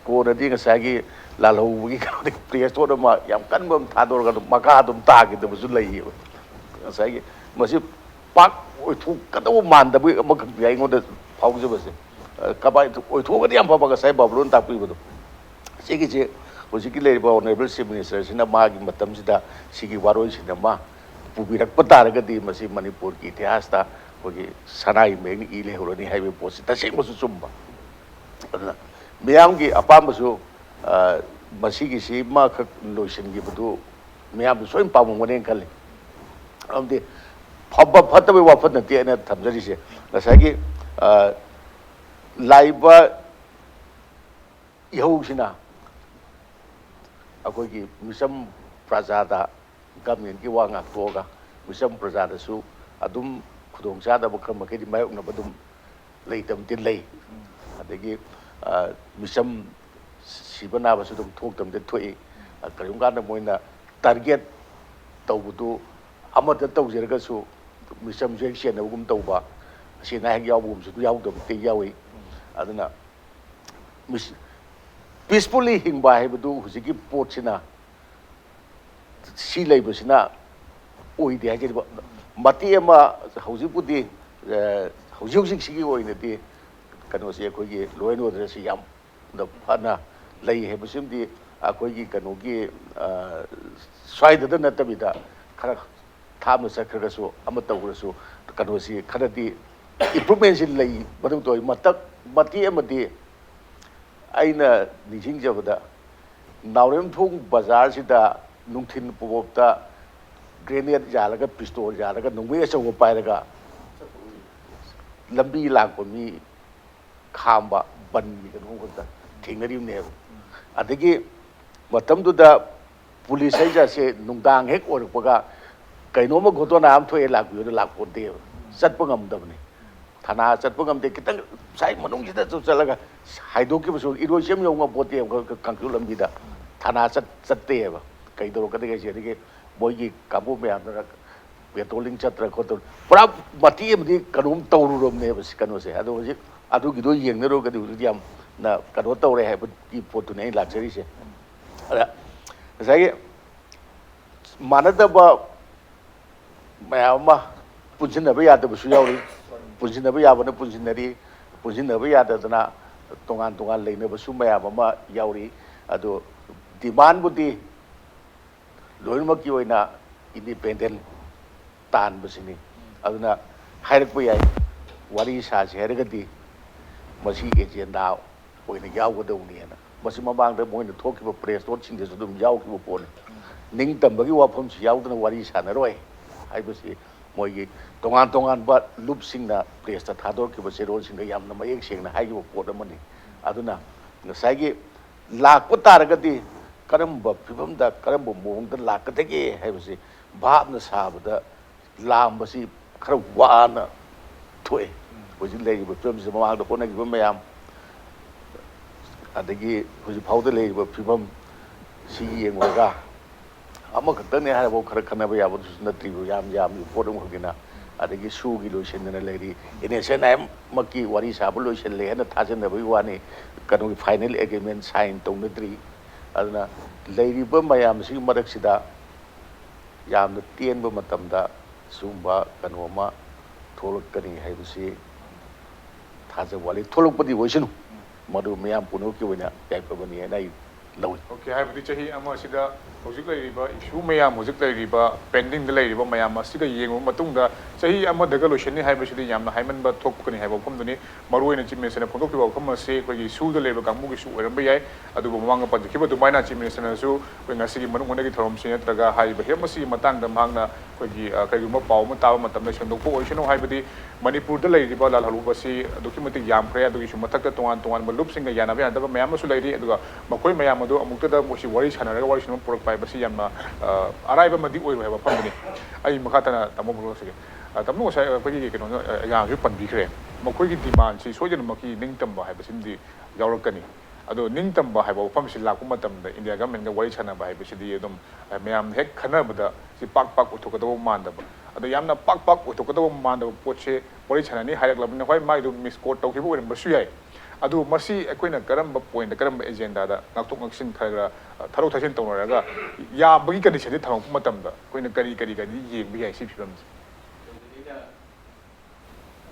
ꯀꯣꯟꯅꯗꯤ ꯉꯁꯥꯏꯒꯤ ꯂꯥꯜꯍꯧꯕꯒꯤ ꯀꯩꯅꯣꯗꯒꯤ ꯄ꯭ꯔꯦꯁ ꯅꯣꯠ ꯑꯃ ꯌꯥꯝ ꯀꯟꯕ ꯑꯃ ꯊꯥꯗꯣꯔꯒ ꯑꯗꯨꯝ ꯃꯈꯥ ꯑꯗꯨꯝ ꯇꯥꯈꯤꯗꯕꯁꯨ ꯂꯩꯌꯦꯕ꯫ ꯉꯁꯥꯏꯒꯤ ꯃꯁꯤ ꯄꯥꯛ ꯑꯣꯏꯊꯣꯛꯀꯗꯧꯕ ꯃꯥꯟꯗꯕꯒꯤ ꯑꯃꯈꯛꯅꯤ ꯑꯩꯉꯣꯟꯗ ꯐꯥꯎꯖꯕꯁꯦ꯫ ꯑ, ꯀꯃꯥꯏꯅ ꯑꯣꯏꯊꯣꯛꯑꯒꯗꯤ ꯌꯥꯝ ꯐꯕ, ꯉꯁꯥꯏ ꯕꯥꯕꯨꯂꯣꯟ ꯇꯥꯛꯄꯤꯕꯗꯣ꯫ ꯁꯤꯒꯤꯁꯦ ꯍꯧꯖꯤꯛꯀꯤ ꯂꯩꯔꯤꯕ ꯑꯣꯅꯔꯦꯕꯜ ꯆꯤꯐ ꯃꯤꯅꯤꯁꯇꯔꯁꯤꯅ ꯃꯥꯒꯤ ꯃꯇꯝꯁꯤꯗ ꯁꯤꯒꯤ ꯋꯥꯔꯣꯏꯁꯤꯟ ꯑꯃ ꯄꯨꯕꯤꯔꯛꯄ ꯇꯥꯔꯒꯗꯤ ꯃꯁꯤ ꯃꯅꯤꯄꯨꯔꯒꯤ ꯏꯇꯤꯍꯥꯁꯇ ꯑꯩꯈꯣꯏꯒꯤ ꯁꯅꯥꯒꯤ ꯃꯌꯦꯛꯅ ꯏ ꯂꯩꯍꯧꯔꯅꯤ ꯍꯥꯏꯕꯒꯤ ꯄꯣꯠꯁꯤ ꯇꯁꯦꯡꯕꯁꯨ ꯆꯨꯝꯕ꯫ ꯑꯗꯨꯅ ꯃꯤꯌꯥꯝꯒꯤ ꯑꯄꯥꯝꯕꯁꯨ, ꯑ, ꯃꯁꯤꯒꯤꯁꯤ ꯑꯃꯈꯛ ꯂꯣꯏꯁꯤꯟꯈꯤꯕꯗꯨ ꯃꯤꯌꯥꯝꯁꯨ ꯁꯣꯏꯅ ꯄꯥꯝꯃꯝꯒꯅꯦꯅ ꯈꯜꯂꯤ꯫ ꯑꯃꯗꯤ ꯐꯕ ꯐꯠꯇꯕꯒꯤ ꯋꯥꯐꯝ ꯅꯠꯇꯦ ꯑꯩꯅ ꯊꯝꯖꯔꯤꯁꯦ꯫ ꯉꯁꯥꯏꯒꯤ, ꯑ, ꯂꯥꯛꯏꯕ ꯏꯍꯧꯁꯤꯅ ꯑꯩꯈꯣꯏꯒꯤ ꯃꯤꯆꯝ ꯄ꯭ꯔꯖꯥꯗ, ꯒꯃꯦꯟꯒꯤ ꯋꯥ ꯉꯥꯛꯊꯣꯛꯑꯒ ꯃꯤꯆꯝ ꯄ꯭ꯔꯖꯥꯗꯁꯨ ꯑꯗꯨꯝ ꯈꯨꯗꯣꯡꯆꯥꯗꯕ ꯈꯔ ꯃꯈꯩꯗꯤ ꯃꯥꯌꯣꯛꯅꯕ ꯑꯗꯨꯝ ꯂꯩꯇꯕꯗꯤ ꯂꯩ꯫ ꯑꯗꯒꯤ, ꯑ, ꯃꯤꯆꯝ ꯁꯤꯕ ꯅꯥꯕꯁꯨ ꯑꯗꯨꯝ ꯊꯣꯛꯇꯕꯗꯤ ꯊꯣꯛꯏ꯫ ꯑ, ꯀꯔꯤꯒꯨꯝꯕ ꯀꯥꯟꯗ ꯃꯣꯏꯅ target ꯇꯧꯕꯗꯨ ꯑꯃꯗ ꯇꯧꯖꯔꯒꯁꯨ ꯃꯤꯆꯝꯁꯨ ꯍꯦꯛ ꯆꯦꯟꯅꯕꯒꯨꯝ ꯇꯧꯕ, ꯑꯁꯤ ꯑꯅꯥ ꯍꯦꯛ ꯌꯥꯎꯕꯒꯨꯝꯕꯁꯨ ꯌꯥꯎꯗꯕꯗꯤ ꯌꯥꯎꯏ꯫ ꯑꯗꯨꯅ ꯃꯤꯁ-, peacefully ꯍꯤꯡꯕ ꯍꯥꯏꯕꯗꯨ ꯍꯧꯖꯤꯛꯀꯤ ꯄꯣꯠꯁꯤꯅ, ꯁꯤ ꯂꯩꯕꯁꯤꯅ ꯑꯣꯏꯗꯦ ꯍꯥꯏꯖꯔꯤꯕ꯫ ꯃꯇꯦꯛ ꯑꯃ ꯍꯧꯖꯤꯛꯄꯨꯗꯤ, ꯑ, ꯍꯧꯖꯤꯛ ꯍꯧꯖꯤꯛꯁꯤꯒꯤ ꯑꯣꯏꯅꯗꯤ ꯀꯩꯅꯣꯁꯤ, ꯑꯩꯈꯣꯏꯒꯤ law and order ꯁꯤ ꯌꯥꯝꯅ ꯐꯅ ꯂꯩ ꯍꯥꯏꯕꯁꯤꯃꯗꯤ ꯑꯩꯈꯣꯏꯒꯤ ꯀꯩꯅꯣꯒꯤ, ꯑ, ꯁ꯭ꯋꯥꯏꯗꯗ ꯅꯠꯇꯕꯤꯗ ꯈꯔ ꯊꯥꯞꯅ ꯆꯠꯈ꯭ꯔꯒꯁꯨ, ꯑꯃ ꯇꯧꯈ꯭ꯔꯁꯨ, ꯀꯩꯅꯣꯁꯤ ꯈꯔꯗꯤ improvement ꯁꯤ ꯂꯩ꯫ ꯃꯗꯨ ꯇꯧꯋꯤ꯫ ꯃꯇꯛ-, ꯃꯇꯦꯛ ꯑꯃꯗꯤ ꯑꯩꯅ ꯅꯤꯡꯁꯤꯡꯖꯕꯗ, ꯅꯥꯎꯔꯦꯝꯊꯣꯡ ꯕꯖꯥꯔꯁꯤꯗ ꯅꯨꯡꯊꯤꯜ ꯄꯨꯡꯐꯥꯎꯇ grenade ꯌꯥꯜꯂꯒ, pistol ꯌꯥꯜꯂꯒ, ꯅꯣꯡꯃꯩ ꯑꯆꯧꯕ ꯄꯥꯏꯔꯒ ꯂꯝꯕꯤ ꯂꯥꯛꯄ ꯃꯤ ꯈꯥꯝꯕ, ꯕꯟꯒꯤ ꯀꯩꯅꯣ ꯈꯛꯇ ꯊꯦꯡꯅꯔꯤꯕꯅꯦꯕ꯫ ꯑꯗꯒꯤ ꯃꯇꯝꯗꯨꯗ ꯄꯨꯂꯤꯁ ꯍꯥꯏꯖꯁꯦ ꯅꯨꯡꯗꯥꯡ ꯍꯦꯛ ꯑꯣꯏꯔꯛꯄꯒ ꯀꯩꯅꯣꯝꯃ ꯘꯣꯇꯣꯅꯥ ꯑꯃ ꯊꯣꯛꯑꯦ ꯂꯥꯛꯄꯤꯌꯨꯗ ꯂꯥꯛꯄꯣꯟꯇꯦꯕ꯫ ꯆꯠꯄ ꯉꯝꯗꯕꯅꯤ꯫ ꯊꯥꯅꯥ ꯆꯠꯄ ꯉꯝꯗꯦ꯫ ꯈꯤꯇꯪ ꯉꯁꯥꯏ ꯃꯅꯨꯡꯁꯤꯗ ꯆꯠꯂꯒ ꯍꯥꯏꯗꯣꯛꯈꯤꯕꯁꯨ, ꯏꯔꯣꯏꯁꯦꯝ ꯌꯧ ꯉꯝꯄꯣꯟꯇꯦꯕ ꯀꯥꯡꯆꯨ ꯂꯝꯕꯤꯗ꯫ ꯊꯥꯅꯥ ꯆꯠ-, ꯆꯠꯇꯦꯕ꯫ ꯀꯩꯗꯧꯔꯛꯀꯗꯒꯦ ꯁꯤ? ꯑꯗꯒꯤ ꯃꯣꯏꯒꯤ ꯀꯥꯡꯕꯨ ꯃꯌꯥꯝꯗꯨꯅ patrolling ꯆꯠꯇ꯭ꯔꯥ ꯈꯣꯠꯇ꯭ꯔꯥ, ꯄꯨꯔꯥ ꯃꯇꯦꯛ ꯑꯃꯗꯤ ꯀꯩꯅꯣꯝ ꯇꯧꯔꯨꯔꯕꯅꯦꯕ ꯁꯤ ꯀꯩꯅꯣꯁꯦ꯫ ꯑꯗꯣ ꯍꯧꯖꯤꯛ ꯑꯗꯨꯒꯤꯗꯣ ꯌꯦꯡꯅꯔꯨꯔꯒꯗꯤ ꯍꯧꯖꯤꯛ ꯌꯥꯝꯅ ꯀꯩꯅꯣ ꯇꯧꯔꯦ ꯍꯥꯏꯕꯒꯤ ꯄꯣꯠꯇꯨꯅꯦ ꯑꯩꯅ ꯂꯥꯛꯆꯔꯤꯁꯦ꯫ ꯑꯗ ꯉꯁꯥꯏꯒꯤ ꯃꯥꯟꯅꯗꯕ ꯃꯌꯥꯝ ꯑꯃ, ꯄꯨꯟꯁꯤꯟꯅꯕ ꯌꯥꯗꯕꯁꯨ ꯌꯥꯎꯔꯤ, ꯄꯨꯟꯁꯤꯟꯅꯕ ꯌꯥꯕꯅ ꯄꯨꯟꯁꯤꯟꯅꯔꯤ, ꯄꯨꯟꯁꯤꯟꯅꯕ ꯌꯥꯗꯗꯅ ꯇꯣꯉꯥꯟ ꯇꯣꯉꯥꯟ ꯂꯩꯅꯕꯁꯨ ꯃꯌꯥꯝ ꯑꯃ ꯌꯥꯎꯔꯤ꯫ ꯑꯗꯣ demandꯕꯨꯗꯤ ꯂꯣꯏꯅꯃꯛꯀꯤ ꯑꯣꯏꯅ independent ꯇꯥꯟꯕꯁꯤꯅꯤ꯫ ꯑꯗꯨꯅ ꯍꯥꯏꯔꯛꯄ ꯌꯥꯏ, ꯋꯥꯔꯤ ꯁꯥꯁꯤ ꯍꯥꯏꯔꯒꯗꯤ ꯃꯁꯤ agenda ꯑꯣꯏꯅ ꯌꯥꯎꯒꯗꯧꯅꯤꯅ꯫ ꯃꯁꯤ ꯃꯃꯥꯡꯗ ꯃꯣꯏꯅ ꯊꯣꯛꯈꯤꯕ press noteꯁꯤꯡꯗꯁꯨ ꯑꯗꯨꯝ ꯌꯥꯎꯈꯤꯕ ꯄꯣꯠꯅꯤ꯫ ꯅꯤꯡꯇꯝꯕꯒꯤ ꯋꯥꯐꯝꯁꯤ ꯌꯥꯎꯗꯅ ꯋꯥꯔꯤ ꯁꯥꯟꯅꯔꯣꯏ ꯍꯥꯏꯕꯁꯤ ꯃꯣꯏꯒꯤ ꯇꯣꯉꯥꯟ ꯇꯣꯉꯥꯟꯕ ꯂꯨꯞꯁꯤꯡꯅ pressꯇ ꯊꯥꯗꯣꯔꯛꯈꯤꯕ ꯆꯦꯔꯣꯜꯁꯤꯡꯗ ꯌꯥꯝꯅ ꯃꯌꯦꯛ ꯁꯦꯡꯅ ꯍꯥꯏꯈꯤꯕ ꯄꯣꯠ ꯑꯃꯅꯤ꯫ ꯑꯗꯨꯅ ꯉꯁꯥꯏꯒꯤ ꯂꯥꯛꯄ ꯇꯥꯔꯒꯗꯤ ꯀꯔꯝꯕ ꯐꯤꯕꯝꯗ, ꯀꯔꯝꯕ ꯃꯑꯣꯡꯗ ꯂꯥꯛꯀꯗꯒꯦ ꯍꯥꯏꯕꯁꯤ ꯚꯥꯞꯅ ꯁꯥꯕꯗ ꯂꯥꯝꯕꯁꯤ ꯈꯔ ꯋꯥꯅ ꯊꯣꯛꯑꯦ꯫ ꯍꯧꯖꯤꯛ ꯂꯩꯔꯤꯕ ꯐꯤꯕꯝꯁꯤꯗ, ꯃꯃꯥꯡꯗ ꯍꯣꯠꯅꯈꯤꯕ ꯃꯌꯥꯝ, ꯑꯗꯒꯤ ꯍꯧꯖꯤꯛ ꯐꯥꯎꯗ ꯂꯩꯔꯤꯕ ꯐꯤꯕꯝ ꯁꯤ ꯌꯦꯡꯂꯨꯔꯒ, ꯑꯃꯈꯛꯇꯅꯦ ꯍꯥꯏꯔꯐꯥꯎ ꯈꯔ ꯈꯟꯅꯕ ꯌꯥꯕꯗꯨꯁꯨ ꯅꯠꯇ꯭ꯔꯤꯕ, ꯌꯥꯝ ꯌꯥꯝꯃꯤ ꯄꯣꯠ ꯑꯃꯈꯛꯅꯤꯅ꯫ ꯑꯗꯒꯤ ꯁꯨꯒꯤ ꯂꯣꯏꯁꯤꯟꯗꯅ ꯂꯩꯔꯤ, ꯑꯦꯟ ꯑꯦꯁ ꯑꯦꯟ ꯑꯥꯏ ꯑꯦꯝꯃꯛꯀꯤ ꯋꯥꯔꯤ ꯁꯥꯕ ꯂꯣꯏꯁꯤꯜꯂꯦ ꯍꯥꯏꯅ ꯊꯥꯖꯅꯕꯒꯤ ꯋꯥꯅꯤ꯫ ꯀꯩꯅꯣꯒꯤ ꯐꯥꯏꯅꯦꯜ ꯑꯦꯒ꯭ꯔꯤꯃꯦꯟ ꯁꯥꯏꯟ ꯇꯧꯅꯗ꯭ꯔꯤ꯫ ꯑꯗꯨꯅ ꯂꯩꯔꯤꯕ ꯃꯌꯥꯝꯁꯤꯒꯤ ꯃꯔꯛꯁꯤꯗ ꯌꯥꯝꯅ ꯇꯦꯟꯕ ꯃꯇꯝꯗ ꯁꯤꯒꯨꯝꯕ ꯀꯩꯅꯣ ꯑꯃ ꯊꯣꯛꯂꯛꯀꯅꯤ ꯍꯥꯏꯕꯁꯤ ꯊꯥꯖꯕ ꯋꯥꯠꯂꯤ꯫ ꯊꯣꯛꯂꯛꯄꯗꯤ ꯑꯣꯏꯁꯅꯨ, ꯃꯗꯨ ꯃꯤꯌꯥꯝ ꯄꯨꯝꯅꯃꯛꯀꯤ ꯑꯣꯏꯅ ꯌꯥꯏꯐꯕꯅꯤ ꯍꯥꯏꯅ ꯑꯩ ꯂꯧꯏ꯫ ꯑꯣꯀꯦ, ꯍꯥꯏꯕꯗꯤ ꯆꯍꯤ ꯑꯃꯁꯤꯗ ꯍꯧꯖꯤꯛ ꯂꯩꯔꯤꯕ ꯏꯁꯨ ꯃꯌꯥꯝ, ꯍꯧꯖꯤꯛ ꯂꯩꯔꯤꯕ ꯄꯦꯟꯗꯤꯡꯗ ꯂꯩꯔꯤꯕ ꯃꯌꯥꯝ ꯑꯁꯤꯒ ꯌꯦꯡꯉꯨꯕ ꯃꯇꯨꯡꯗ, ꯆꯍꯤ ꯑꯃꯗꯒ ꯂꯣꯏꯁꯤꯟꯅꯤ ꯍꯥꯏꯕꯁꯤꯗꯤ ꯌꯥꯝꯅ ꯍꯥꯏꯃꯟꯕ ꯊꯣꯛꯀꯅꯤ ꯍꯥꯏꯕ ꯋꯥꯐꯝꯗꯨꯅꯤ꯫ ꯃꯔꯨꯑꯣꯏꯅ ꯆꯤꯐ ꯃꯤꯅꯤꯁꯇꯔꯅ ꯐꯣꯡꯗꯣꯛꯈꯤꯕ ꯋꯥꯐꯝ ꯑꯁꯤ ꯑꯩꯈꯣꯏꯒꯤ ꯁꯨꯗ ꯂꯩꯕ ꯀꯥꯡꯕꯨꯒꯤꯁꯨ ꯑꯣꯏꯔꯝꯕ ꯌꯥꯏ꯫ ꯑꯗꯨꯕꯨ ꯃꯃꯥꯡꯗ ꯄꯟꯖꯈꯤꯕ ꯑꯗꯨꯃꯥꯏꯅ ꯆꯤꯐ ꯃꯤꯅꯤꯁꯇꯔꯅꯁꯨ ꯑꯩꯈꯣꯏ ꯉꯁꯤꯒꯤ ꯃꯅꯨꯡ ꯍꯣꯠꯅꯒꯤ ꯊꯧꯔꯝꯁꯤ ꯅꯠꯇ꯭ꯔꯒ ꯍꯥꯏꯔꯤꯕ ꯍꯤꯔꯝ ꯑꯁꯤꯒꯤ ꯃꯇꯥꯡꯗ ꯃꯍꯥꯛꯅ ꯑꯩꯈꯣꯏꯒꯤ, ꯑ, ꯀꯔꯤꯒꯨꯝꯕ ꯄꯥꯎ ꯑꯃ ꯇꯥꯕ ꯃꯇꯝꯗ ꯁꯦꯡꯗꯣꯛꯄ ꯑꯣꯏꯁꯅꯨ, ꯍꯥꯏꯕꯗꯤ ꯃꯅꯤꯄꯨꯔꯗ ꯂꯩꯔꯤꯕ ꯂꯥꯜꯍꯧꯂꯨꯞ ꯑꯁꯤ ꯑꯗꯨꯛꯀꯤ ꯃꯇꯤꯛ ꯌꯥꯝꯈ꯭ꯔꯦ꯫ ꯑꯗꯨꯒꯤꯁꯨ ꯃꯊꯛꯇ ꯇꯣꯉꯥꯟ ꯇꯣꯉꯥꯟꯕ ꯂꯨꯞꯁꯤꯡꯒ ꯌꯥꯅꯕ ꯌꯥꯅꯗꯕ ꯃꯌꯥꯝ ꯑꯃꯁꯨ ꯂꯩꯔꯤ꯫ ꯑꯗꯨꯒ ꯃꯈꯣꯏ ꯃꯌꯥꯝ ꯑꯗꯨ ꯑꯃꯨꯛꯇꯗ ꯃꯣꯏꯁꯤ ꯋꯥꯔꯤ ꯁꯥꯟꯅꯔꯒ ꯋꯥꯔꯤ ꯁꯥꯟꯅꯕ ꯄꯨꯔꯛꯄ ꯍꯥꯏꯕꯁꯤ ꯌꯥꯝꯅ, ꯑ, ꯑꯔꯥꯏꯕ ꯑꯃꯗꯤ ꯑꯣꯏꯔꯣꯏ ꯍꯥꯏꯕ ꯋꯥꯐꯝꯗꯨꯅꯤ꯫ ꯑꯩ ꯃꯈꯥ ꯇꯥꯅ ꯇꯥꯃꯣ ꯐꯣꯡꯗꯣꯛꯆꯒꯦ꯫ ꯑ, ꯇꯥꯃꯣ, ꯉꯁꯥꯏ ꯑꯩꯈꯣꯏꯒꯤ ꯀꯩꯅꯣꯅ, ꯑ, ꯑꯦꯖꯥꯝꯁꯨ ꯄꯟꯕꯤꯈ꯭ꯔꯦ꯫ ꯃꯈꯣꯏꯒꯤ ꯗꯤꯃꯥꯟꯁꯤ ꯁꯣꯏꯗꯅꯃꯛꯀꯤ ꯅꯤꯡꯇꯝꯕ ꯍꯥꯏꯕꯁꯤꯃꯗꯤ ꯌꯥꯎꯔꯛꯀꯅꯤ꯫ ꯑꯗꯣ ꯅꯤꯡꯇꯝꯕ ꯍꯥꯏꯕ ꯋꯥꯐꯝꯁꯤ ꯂꯥꯛꯄ ꯃꯇꯝꯗ ꯏꯟꯗꯤꯌꯥ ꯒꯃꯦꯟꯒ ꯋꯥꯔꯤ ꯁꯥꯟꯅꯕ ꯍꯥꯏꯕꯁꯤꯗꯤ ꯑꯗꯨꯝ, ꯑ, ꯃꯌꯥꯝꯅ ꯍꯦꯛ ꯈꯟꯅꯕꯗ ꯁꯤ ꯄꯥꯛ ꯄꯥꯛ ꯑꯣꯏꯊꯣꯛꯀꯗꯧꯕ ꯃꯥꯟꯗꯕ꯫ ꯑꯗꯣ ꯌꯥꯝꯅ ꯄꯥꯛ ꯄꯥꯛ ꯑꯣꯏꯊꯣꯛꯀꯗꯧꯕ ꯃꯥꯟꯗꯕ ꯄꯣꯠꯁꯦ ꯋꯥꯔꯤ ꯁꯥꯟꯅꯅꯤ ꯍꯥꯏꯔꯛꯂꯕꯅꯤꯅ, ꯍꯣꯏ, ꯃꯥꯏꯗꯨ ꯃꯤꯁꯀꯣꯠ ꯇꯧꯈꯤꯕ ꯑꯣꯏꯔꯝꯕꯁꯨ ꯌꯥꯏ꯫ ꯑꯗꯨ ꯃꯁꯤ ꯑꯩꯈꯣꯏꯅ ꯀꯔꯝꯕ ꯄꯣꯏꯟꯗ, ꯀꯔꯝꯕ ꯑꯦꯖꯦꯟꯗꯥꯗ ꯉꯥꯛꯊꯣꯛ ꯉꯥꯛꯁꯤꯟ ꯈꯔ ꯈꯔ, ꯑ, ꯊꯥꯗꯣꯛ ꯊꯥꯖꯤꯟ ꯇꯧꯅꯔꯒ ꯌꯥꯕꯒꯤ ꯀꯟꯗꯤꯁꯟꯗ ꯊꯝꯃꯛꯄ ꯃꯇꯝꯗ ꯑꯩꯈꯣꯏꯅ ꯀꯔꯤ ꯀꯔꯤ ꯀꯔꯤ ꯌꯦꯡꯕ ꯌꯥꯏ ꯁꯤ ꯐꯤꯕꯝꯁꯦ?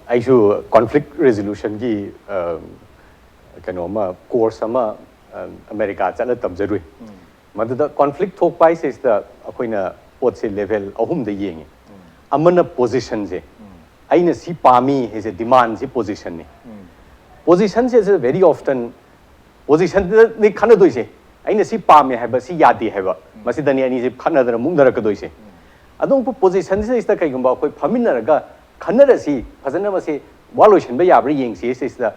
ꯑꯩꯁꯨ ꯀꯣꯟꯐ꯭ꯂꯤꯛ ꯔꯤꯖꯣꯂꯨꯁꯟꯒꯤ ꯀꯩꯅꯣ ꯑꯃ ꯀꯣꯔꯁ ꯑꯃ ꯑꯃꯦꯔꯤꯀꯥ ꯆꯠꯂ ꯇꯝꯖꯔꯨꯏ꯫ ꯃꯗꯨꯗ ꯀꯣꯟꯐ꯭ꯂꯤꯛ ꯊꯣꯛꯄ ꯍꯥꯏꯁꯤꯗ ꯑꯩꯈꯣꯏꯅ ꯄꯣꯠꯁꯦ ꯂꯦꯚꯦꯜ ꯑꯍꯨꯝꯗ ꯌꯦꯡꯉꯤ꯫ ꯑꯃꯅ ꯄꯣꯖꯤꯁꯟꯁꯦ, ꯑꯩꯅ ꯁꯤ ꯄꯥꯝꯃꯤ ꯍꯥꯏꯁꯦ, ꯗꯤꯃꯥꯟꯁꯤ ꯄꯣꯖꯤꯁꯟꯅꯤ꯫ ꯄꯣꯖꯤꯁꯟꯁꯦ very often ꯄꯣꯖꯤꯁꯟꯗꯅꯤ ꯈꯠꯅꯗꯣꯏꯁꯦ꯫ ꯑꯩꯅ ꯁꯤ ꯄꯥꯝꯃꯦ ꯍꯥꯏꯕ, ꯁꯤ ꯌꯥꯗꯦ ꯍꯥꯏꯕ, ꯃꯁꯤꯗꯅꯤ ꯑꯅꯤꯁꯦ ꯈꯠꯅꯗꯅ ꯃꯨꯛꯅꯔꯛꯀꯗꯣꯏꯁꯦ꯫ ꯑꯗꯨꯝ ꯄꯣꯖꯤꯁꯟꯁꯤꯗꯩꯁꯤꯗ ꯀꯩꯒꯨꯝꯕ ꯑꯩꯈꯣꯏ ꯐꯝꯃꯤꯟꯅꯔꯒ ꯈꯟꯅꯔꯁꯤ, ꯐꯖꯅ ꯃꯁꯤ ꯋꯥ ꯂꯣꯏꯁꯤꯟꯕ ꯌꯥꯕ꯭ꯔꯥ ꯌꯦꯡꯁꯤ ꯁꯤꯁꯤꯗ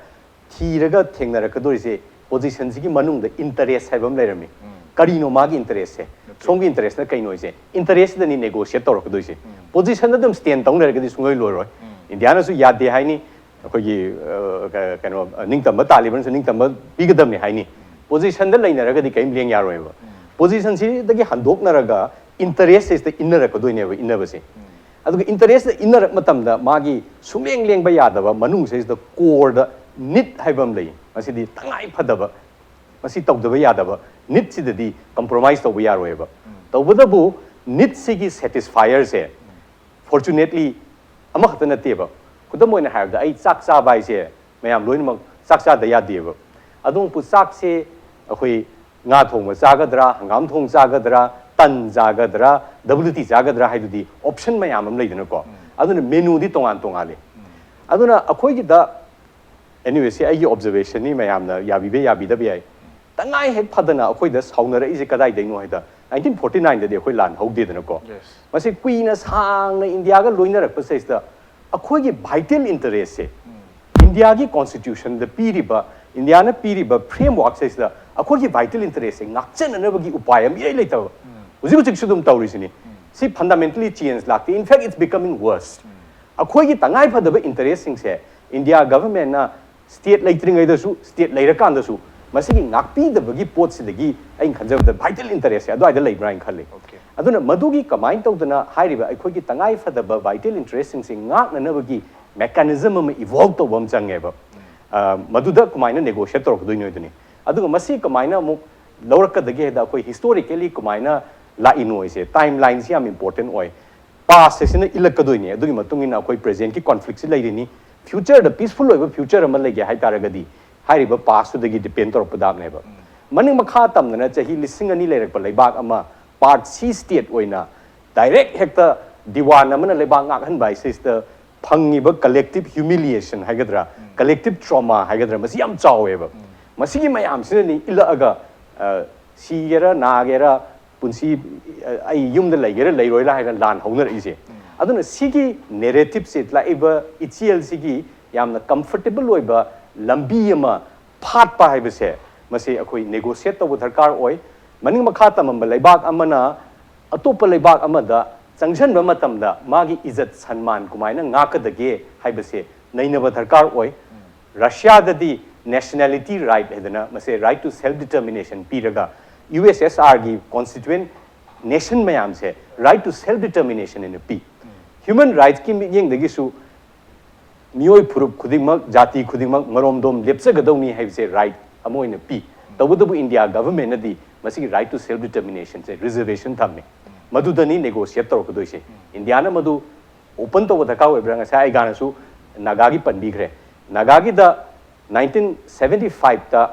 ꯊꯤꯔꯒ ꯊꯦꯡꯅꯔꯛꯀꯗꯣꯏꯁꯦ꯫ ꯄꯣꯖꯤꯁꯟꯁꯤꯒꯤ ꯃꯅꯨꯡꯗ ꯏꯟꯇꯔꯦꯁ ꯍꯥꯏꯕ ꯑꯃ ꯂꯩꯔꯝꯃꯤ꯫ ꯀꯔꯤꯅꯣ ꯃꯥꯒꯤ ꯏꯟꯇꯔꯦꯁꯁꯦ? ꯁꯣꯝꯒꯤ ꯏꯟꯇꯔꯦꯁꯅ ꯀꯩꯅꯣ ꯍꯥꯏꯁꯦ? ꯏꯟꯇꯔꯦꯁꯁꯤꯗꯅꯤ ꯅꯦꯒꯣꯁꯤꯌꯦꯠ ꯇꯧꯔꯛꯀꯗꯣꯏꯁꯦ꯫ ꯄꯣꯖꯤꯁꯟꯗ ꯑꯗꯨꯝ ꯁ꯭ꯇꯦꯟ ꯇꯧ ꯂꯩꯔꯒꯗꯤ ꯁꯨꯡꯂꯣꯏ ꯂꯣꯏꯔꯣꯏ꯫ ꯏꯟꯗꯤꯌꯥꯅꯁꯨ ꯌꯥꯗꯦ ꯍꯥꯏꯅꯤ, ꯑꯩꯈꯣꯏꯒꯤ ꯑ, ꯀ- ꯀꯩꯅꯣ ꯑ, ꯅꯤꯡꯇꯝꯕ ꯇꯥꯂꯤꯕꯟꯁꯨ ꯅꯤꯡꯇꯝꯕ ꯄꯤꯒꯗꯕꯅꯤ ꯍꯥꯏꯅꯤ꯫ ꯄꯣꯖꯤꯁꯟꯗ ꯂꯩꯅꯔꯒꯗꯤ ꯀꯔꯤꯝ ꯂꯦꯡ ꯌꯥꯔꯣꯏꯕ꯫ ꯄꯣꯖꯤꯁꯟꯁꯤꯗꯒꯤ ꯍꯟꯗꯣꯛꯅꯔꯒ ꯏꯟꯇꯔꯦꯁꯁꯤꯗ ꯏꯟꯅꯔꯛꯀꯗꯣꯏꯅꯦꯕ, ꯏꯟꯅꯕꯁꯦ꯫ ꯑꯗꯨꯒ ꯏꯟꯇꯔꯦꯁꯇ ꯏꯟꯅꯔꯛ ꯃꯇꯝꯗ ꯃꯥꯒꯤ ꯁꯨꯡꯂꯦꯡ ꯂꯦꯡꯕ ꯌꯥꯗꯕ ꯃꯅꯨꯡꯁꯤꯗ ꯀꯣꯔꯗ ꯅꯤꯠ ꯍꯥꯏꯕ ꯑꯃ ꯂꯩ꯫ ꯃꯁꯤꯗꯤ ꯇꯉꯥꯏ ꯐꯗꯕ, ꯃꯁꯤ ꯇꯧꯗꯕ ꯌꯥꯗꯕ, ꯅꯤꯠꯁꯤꯗꯗꯤ ꯀꯝꯄ꯭ꯔꯣꯃꯥꯏꯁ ꯇꯧꯕ ꯌꯥꯔꯣꯏꯕ꯫ ꯇꯧꯕꯇꯕꯨ ꯅꯤꯠꯁꯤꯒꯤ ꯁꯦꯇꯤꯁꯐꯥꯏꯌꯔꯁꯦ ꯐꯣꯔꯆꯨꯅꯦꯠꯂꯤ ꯑꯃꯈꯛꯇ ꯅꯠꯇꯦꯕ꯫ ꯈꯨꯗꯝ ꯑꯣꯏꯅ ꯍꯥꯏꯔꯕꯗ, ꯑꯩ ꯆꯥꯛ ꯆꯥꯕ ꯍꯥꯏꯁꯦ ꯃꯌꯥꯝ ꯂꯣꯏꯅꯃꯛ ꯆꯥꯛ ꯆꯥꯗ ꯌꯥꯗꯦꯕ꯫ ꯑꯗꯨꯃꯛꯄꯨ ꯆꯥꯛꯁꯦ ꯑꯩꯈꯣꯏ ꯉꯥ ꯊꯣꯡꯕ ꯆꯥꯒꯗ꯭ꯔꯥ, ꯍꯪꯒꯥꯝ ꯊꯣꯡ ꯆꯥꯒꯗ꯭ꯔꯥ, ꯇꯟ ꯆꯥꯒꯗ꯭ꯔꯥ, ꯗꯕ꯭ꯂꯤꯎ ꯇꯤ ꯆꯥꯒꯗ꯭ꯔꯥ ꯍꯥꯏꯗꯨꯗꯤ ꯑꯣꯞꯁꯟ ꯃꯌꯥꯝ ꯑꯃ ꯂꯩꯗꯅꯀꯣ꯫ ꯑꯗꯨꯅ ꯃꯦꯅꯨꯗꯤ ꯇꯣꯉꯥꯟ ꯇꯣꯉꯥꯟꯂꯦ꯫ ꯑꯗꯨꯅ ꯑꯩꯈꯣꯏꯒꯤꯗ, ꯑꯦꯅꯤꯋꯦ, ꯁꯤ ꯑꯩꯒꯤ ꯑꯣꯕꯖꯔꯕꯦꯁꯟꯅꯤ, ꯃꯌꯥꯝꯅ ꯌꯥꯕꯤꯕ ꯌꯥꯕꯤꯗꯕ ꯌꯥꯏ꯫ ꯇꯉꯥꯏ ꯍꯦꯛ ꯐꯗꯅ ꯑꯩꯈꯣꯏꯗ ꯁꯥꯎꯅꯔꯛꯏꯁꯦ ꯀꯗꯥꯏꯗꯩꯅꯣ ꯍꯥꯏꯗ, ꯅꯥꯏꯟꯇꯤꯟ ꯐꯣꯔꯇꯤ ꯅꯥꯏꯟꯗꯗꯤ ꯑꯩꯈꯣꯏ ꯂꯥꯟ ꯍꯧꯗꯦꯗꯅꯀꯣ꯫ ꯃꯁꯤ ꯀꯨꯏꯅ ꯁꯥꯡꯅ ꯏꯟꯗꯤꯌꯥꯒ ꯂꯣꯏꯅꯔꯛꯄ ꯁꯤꯗꯩꯁꯤꯗ ꯑꯩꯈꯣꯏꯒꯤ ꯚꯥꯏꯇꯦꯜ ꯏꯟꯇꯔꯦꯁꯁꯦ, ꯏꯟꯗꯤꯌꯥꯒꯤ ꯀꯣꯟꯁꯇꯤꯇ꯭ꯌꯨꯁꯟꯗ ꯄꯤꯔꯤꯕ, ꯏꯟꯗꯤꯌꯥꯅ ꯄꯤꯔꯤꯕ ꯐ꯭ꯔꯦꯝꯋꯥꯔꯛꯁꯤꯗꯩꯁꯤꯗ ꯑꯩꯈꯣꯏꯒꯤ ꯚꯥꯏꯇꯦꯜ ꯏꯟꯇꯔꯦꯁꯁꯦ ꯉꯥꯛꯆꯅꯅꯕꯒꯤ ꯎꯄꯥꯏ ꯑꯃ ꯏꯔꯩ ꯂꯩꯇꯕ꯫ ꯍꯧꯖꯤꯛ ꯍꯧꯖꯤꯛꯁꯨ ꯑꯗꯨꯝ ꯇꯧꯔꯤꯁꯤꯅꯤ꯫ ꯁꯤ ꯐꯟꯗꯥꯃꯦꯟꯇꯂꯤ ꯆꯦꯟꯖ ꯂꯥꯛꯇꯦ꯫ In fact, it's becoming worse. ꯑꯩꯈꯣꯏꯒꯤ ꯇꯉꯥꯏ ꯐꯗꯕ ꯏꯟꯇꯔꯦꯁꯁꯤꯡꯁꯦ ꯏꯟꯗꯤꯌꯥ ꯒꯚꯔꯟꯃꯦꯟꯠꯅ ꯁ꯭ꯇꯦꯠ ꯂꯩꯇ꯭ꯔꯤꯉꯩꯗꯁꯨ, ꯁ꯭ꯇꯦꯠ ꯂꯩꯔꯀꯥꯟꯗꯁꯨ ꯃꯁꯤꯒꯤ ꯉꯥꯛꯄꯤꯗꯕꯒꯤ ꯄꯣꯠꯁꯤꯗꯒꯤ ꯑꯩꯅ ꯈꯟꯖꯕꯗ ꯚꯥꯏꯇꯦꯜ ꯏꯟꯇꯔꯦꯁꯁꯦ ꯑꯗꯨꯋꯥꯏꯗ ꯂꯩꯕ꯭ꯔꯥ ꯍꯥꯏꯅ ꯈꯜꯂꯤ꯫ ꯑꯗꯨꯅ ꯃꯗꯨꯒꯤ ꯀꯃꯥꯏꯅ ꯇꯧꯗꯅ ꯍꯥꯏꯔꯤꯕ ꯑꯩꯈꯣꯏꯒꯤ ꯇꯉꯥꯏ ꯐꯗꯕ ꯚꯥꯏꯇꯦꯜ ꯏꯟꯇꯔꯦꯁꯁꯤꯡꯁꯦ ꯉꯥꯛꯅꯅꯕꯒꯤ ꯃꯦꯀꯥꯅꯤꯖꯝ ꯑꯃ ꯏꯚꯣꯜꯕ ꯇꯧꯕ ꯑꯃ ꯆꯪꯉꯦꯕ꯫ ꯑ, ꯃꯗꯨꯗ ꯀꯃꯥꯏꯅ ꯅꯦꯒꯣꯁꯤꯌꯦꯠ ꯇꯧꯔꯛꯀꯗꯣꯏꯅꯣ ꯑꯗꯨꯅꯤ꯫ ꯑꯗꯨꯒ ꯃꯁꯤ ꯀꯃꯥꯏꯅ ꯑꯃꯨꯛ ꯂꯧꯔꯛꯀꯗꯒꯦ ꯍꯥꯏꯗ, ꯑꯩꯈꯣꯏ ꯍꯤꯁꯇꯣꯔꯤꯀꯦꯂꯤ ꯀꯃꯥꯏꯅ ꯂꯥꯛꯏꯅꯣ ꯍꯥꯏꯁꯦ, ꯇꯥꯏꯝ ꯂꯥꯏꯟꯁꯤ ꯌꯥꯝ ꯏꯝꯄꯣꯔꯇꯦꯟ ꯑꯣꯏ꯫ ꯄꯥꯁꯁꯤꯅ ꯏꯜꯂꯛꯀꯗꯣꯏꯅꯤ꯫ ꯑꯗꯨꯒꯤ ꯃꯇꯨꯡ ꯏꯟꯅ ꯑꯩꯈꯣꯏ ꯄ꯭ꯔꯦꯖꯦꯟꯠꯀꯤ ꯀꯣꯟꯐ꯭ꯂꯤꯛꯁꯤ ꯂꯩꯔꯤꯅꯤ꯫ ꯐ꯭ꯌꯨꯆꯔꯗ ꯄꯤꯁꯐꯨꯜ ꯑꯣꯏꯕ ꯐ꯭ꯌꯨꯆꯔ ꯑꯃ ꯂꯩꯒꯦ ꯍꯥꯏ ꯇꯥꯔꯒꯗꯤ ꯍꯥꯏꯔꯤꯕ ꯄꯥꯁꯇꯨꯗꯒꯤ ꯗꯤꯄꯦꯟ ꯇꯧꯔꯛꯄ ꯇꯥꯕꯅꯦꯕ꯫ ꯃꯅꯤꯡ ꯃꯈꯥ ꯇꯝꯗꯅ ꯆꯍꯤ ꯂꯤꯁꯤꯡ ꯑꯅꯤ ꯂꯩꯔꯛꯄ ꯂꯩꯕꯥꯛ ꯑꯃ, ꯄꯥꯔꯠ ꯁꯤ ꯁ꯭ꯇꯦꯠ ꯑꯣꯏꯅ ꯗꯥꯏꯔꯦꯛ ꯍꯦꯛꯇ ꯗꯤꯋꯥꯟ ꯑꯃꯅ ꯂꯩꯕꯥꯛ ꯉꯥꯛꯍꯟꯕ ꯍꯥꯏꯁꯤꯗ ꯐꯪꯉꯤꯕ ꯀꯂꯦꯛꯇꯤꯚ ꯍ꯭ꯌꯨꯃꯤꯂꯤꯌꯦꯁꯟ ꯍꯥꯏꯒꯗ꯭ꯔꯥ, ꯀꯂꯦꯛꯇꯤꯚ ꯇ꯭ꯔꯣꯃꯥ ꯍꯥꯏꯒꯗ꯭ꯔꯥ, ꯃꯁꯤ ꯌꯥꯝ ꯆꯥꯎꯋꯦꯕ꯫ ꯃꯁꯤꯒꯤ ꯃꯌꯥꯝꯁꯤꯅꯅꯤ ꯏꯜꯂꯛꯑꯒ, ꯑ, ꯁꯤꯒꯦꯔꯥ ꯅꯥꯒꯦꯔꯥ, ꯄꯨꯟꯁꯤ, ꯑ, ꯑꯩ ꯌꯨꯝꯗ ꯂꯩꯒꯦꯔꯥ ꯂꯩꯔꯣꯏꯔꯥ ꯍꯥꯏꯅ ꯂꯥꯟ ꯍꯧꯅꯔꯛꯏꯁꯦ꯫ ꯑꯗꯨꯅ ꯁꯤꯒꯤ ꯅꯦꯔꯦꯇꯤꯚꯁꯦ, ꯂꯥꯛꯏꯕ ꯏꯆꯦꯜꯁꯤꯒꯤ ꯌꯥꯝꯅ ꯀꯝꯐꯔꯇꯦꯕꯜ ꯑꯣꯏꯕ ꯂꯝꯕꯤ ꯑꯃ ꯐꯥꯠꯄ ꯍꯥꯏꯕꯁꯦ ꯃꯁꯤ ꯑꯩꯈꯣꯏ negotiate ꯇꯧꯕ ꯗꯔꯀꯥꯔ ꯑꯣꯏ꯫ ꯃꯅꯤꯡ ꯃꯈꯥ ꯇꯝꯃꯝꯕ ꯂꯩꯕꯥꯛ ꯑꯃꯅ ꯑꯇꯣꯞꯄ ꯂꯩꯕꯥꯛ ꯑꯃꯗ ꯆꯪꯁꯤꯟꯕ ꯃꯇꯝꯗ ꯃꯥꯒꯤ ꯏꯖꯠ ꯁꯟꯃꯥꯟ ꯀꯃꯥꯏꯅ ꯉꯥꯛꯀꯗꯒꯦ ꯍꯥꯏꯕꯁꯦ ꯅꯩꯅꯕ ꯗꯔꯀꯥꯔ ꯑꯣꯏ꯫ ꯔꯁꯤꯌꯥꯗꯗꯤ nationality right ꯍꯥꯏꯗꯅ ꯃꯁꯦ right to self determination ꯄꯤꯔꯒ, ꯌꯨ ꯑꯦꯁ ꯑꯦꯁ ꯑꯥꯔꯒꯤ constituent nation ꯃꯌꯥꯝꯁꯦ right to self determination ꯍꯥꯏꯅ ꯄꯤ꯫ Human rightsꯀꯤ ꯃꯤꯠꯌꯦꯡꯗꯒꯤꯁꯨ ꯃꯤꯑꯣꯏ ꯐꯨꯔꯨꯞ ꯈꯨꯗꯤꯡꯃꯛ, ꯖꯥꯇꯤ ꯈꯨꯗꯤꯡꯃꯛ ꯃꯔꯣꯝꯗꯣꯝ ꯂꯦꯞꯆꯒꯗꯧꯅꯤ ꯍꯥꯏꯕꯁꯦ right ꯑꯃ ꯑꯣꯏꯅ ꯄꯤ꯫ ꯇꯧꯕꯇꯕꯨ ꯏꯟꯗꯤꯌꯥ ꯒꯚꯔꯟꯃꯦꯟꯅꯗꯤ ꯃꯁꯤꯒꯤ right to self determinationꯁꯦ reservation ꯊꯝꯃꯦ꯫ ꯃꯗꯨꯗꯅꯤ negotiate ꯇꯧꯔꯛꯀꯗꯣꯏꯁꯦ꯫ ꯏꯟꯗꯤꯌꯥꯅ ꯃꯗꯨ open ꯇꯧꯕ ꯗꯔꯀꯥꯔ ꯑꯣꯏꯕ꯭ꯔꯥ? ꯉꯁꯥꯏ ꯑꯩꯒꯥꯅꯁꯨ ꯅꯥꯒꯥꯒꯤ ꯄꯟꯕꯤꯈ꯭ꯔꯦ꯫ ꯅꯥꯒꯥꯒꯤꯗ nineteen seventy fiveꯇ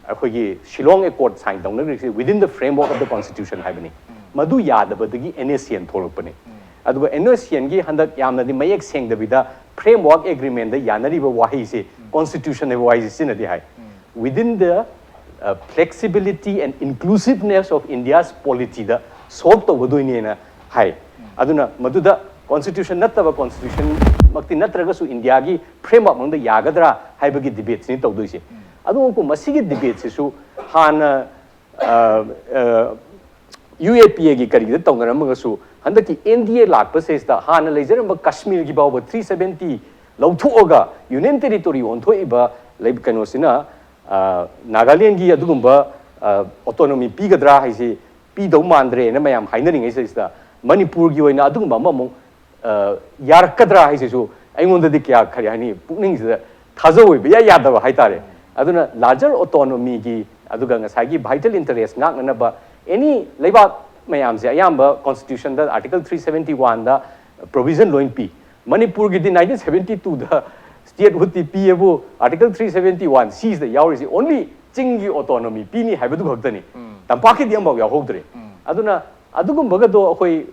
ꯑꯩꯈꯣꯏꯒꯤ Shillong Accord sign ꯇꯧꯅꯈ꯭ꯔꯤꯁꯦ within the framework of the constitution ꯍꯥꯏꯕꯅꯤ꯫ ꯃꯗꯨ ꯌꯥꯗꯕꯗꯒꯤ NSCN ꯊꯣꯛꯂꯛꯄꯅꯤ꯫ ꯑꯗꯨꯒ NSCNꯒꯤ ꯍꯟꯗꯛ ꯌꯥꯝꯅꯗꯤ ꯃꯌꯦꯛ ꯁꯦꯡꯗꯕꯤꯗ framework agreementꯗ ꯌꯥꯅꯔꯤꯕ ꯋꯥꯍꯩꯁꯦ constitution ꯍꯥꯏꯕ ꯋꯥꯍꯩꯁꯦ ꯁꯤꯖꯤꯟꯅꯗꯦ ꯍꯥꯏ꯫ Within the uh, flexibility and inclusiveness of India's polityꯗ solve ꯇꯧꯒꯗꯣꯏꯅꯦꯅ ꯍꯥꯏ꯫ ꯑꯗꯨꯅ ꯃꯗꯨꯗ constitution ꯅꯠꯇꯕ, constitution ꯃꯛꯇꯤ ꯅꯠꯇ꯭ꯔꯒꯁꯨ ꯏꯟꯗꯤꯌꯥꯒꯤ framework ꯃꯅꯨꯡꯗ ꯌꯥꯒꯗ꯭ꯔꯥ ꯍꯥꯏꯕꯒꯤ debateꯁꯤꯅꯤ ꯇꯧꯗꯣꯏꯁꯦ꯫ ꯑꯗꯨꯒ ꯃꯁꯤꯒꯤ debateꯁꯤꯁꯨ ꯍꯥꯟꯅ ꯌꯨ ꯑꯦ ꯄꯤ ꯑꯦꯒꯤ ꯀꯔꯤꯗ ꯇꯧꯅꯔꯝꯃꯒꯁꯨ ꯍꯟꯗꯛꯀꯤ NDA ꯂꯥꯛꯄꯁꯤꯗ ꯍꯥꯟꯅ ꯂꯩꯖꯔꯝꯕ ꯀꯥꯁꯃꯤꯔꯒꯤ ꯐꯥꯎꯕ three seventy ꯂꯧꯊꯣꯛꯑꯒ union territory ꯑꯣꯟꯊꯣꯛꯏꯕ ꯂꯩ-, ꯀꯩꯅꯣꯁꯤꯅ, ꯑ, ꯅꯥꯒꯥꯂꯦꯟꯒꯤ ꯑꯗꯨꯒꯨꯝꯕ, ꯑ, autonomy ꯄꯤꯒꯗ꯭ꯔꯥ ꯍꯥꯏꯁꯤ ꯄꯤꯗꯧ ꯃꯥꯟꯗ꯭ꯔꯦꯅ ꯃꯌꯥꯝ ꯍꯥꯏꯅꯔꯤꯉꯩꯁꯤꯗ ꯃꯅꯤꯄꯨꯔꯒꯤ ꯑꯣꯏꯅ ꯑꯗꯨꯒꯨꯝꯕ ꯑꯃꯃꯨꯛ, ꯑ, ꯌꯥꯔꯛꯀꯗ꯭ꯔꯥ ꯍꯥꯏꯁꯤꯁꯨ ꯑꯩꯉꯣꯟꯗꯗꯤ ꯀꯌꯥ, ꯀꯔꯤ ꯍꯥꯏꯅꯤ, ꯄꯨꯛꯅꯤꯡꯁꯤꯗ ꯊꯥꯖꯕ ꯑꯣꯏꯕ ꯏꯌꯥ ꯌꯥꯗꯕ ꯍꯥꯏꯇꯥꯔꯦ꯫ ꯑꯗꯨꯅ larger autonomyꯒꯤ ꯑꯗꯨꯒ ꯉꯁꯥꯏꯒꯤ vital interest ꯉꯥꯛꯅꯅꯕ any ꯂꯩꯕꯥꯛ ꯃꯌꯥꯝꯁꯦ ꯑꯌꯥꯝꯕ constitutionꯗ article three seventy oneꯗ provision ꯂꯣꯏ ꯄꯤ꯫ ꯃꯅꯤꯄꯨꯔꯒꯤꯗꯤ nineteen seventy twoꯗ statehoodꯇꯤ ꯄꯤꯌꯦꯕꯨ article three seventy one Cꯁꯤꯗ ꯌꯥꯎꯔꯤꯁꯤ only ꯆꯤꯡꯒꯤ autonomy ꯄꯤꯅꯤ ꯍꯥꯏꯕꯗꯨ ꯈꯛꯇꯅꯤ꯫ ꯇꯝꯄꯥꯛꯀꯤꯗꯤ ꯑꯃꯐꯥꯎ ꯌꯥꯎꯍꯧꯗ꯭ꯔꯦ꯫ ꯑꯗꯨꯅ ꯑꯗꯨꯒꯨꯝꯕꯒꯗꯣ ꯑꯩꯈꯣꯏ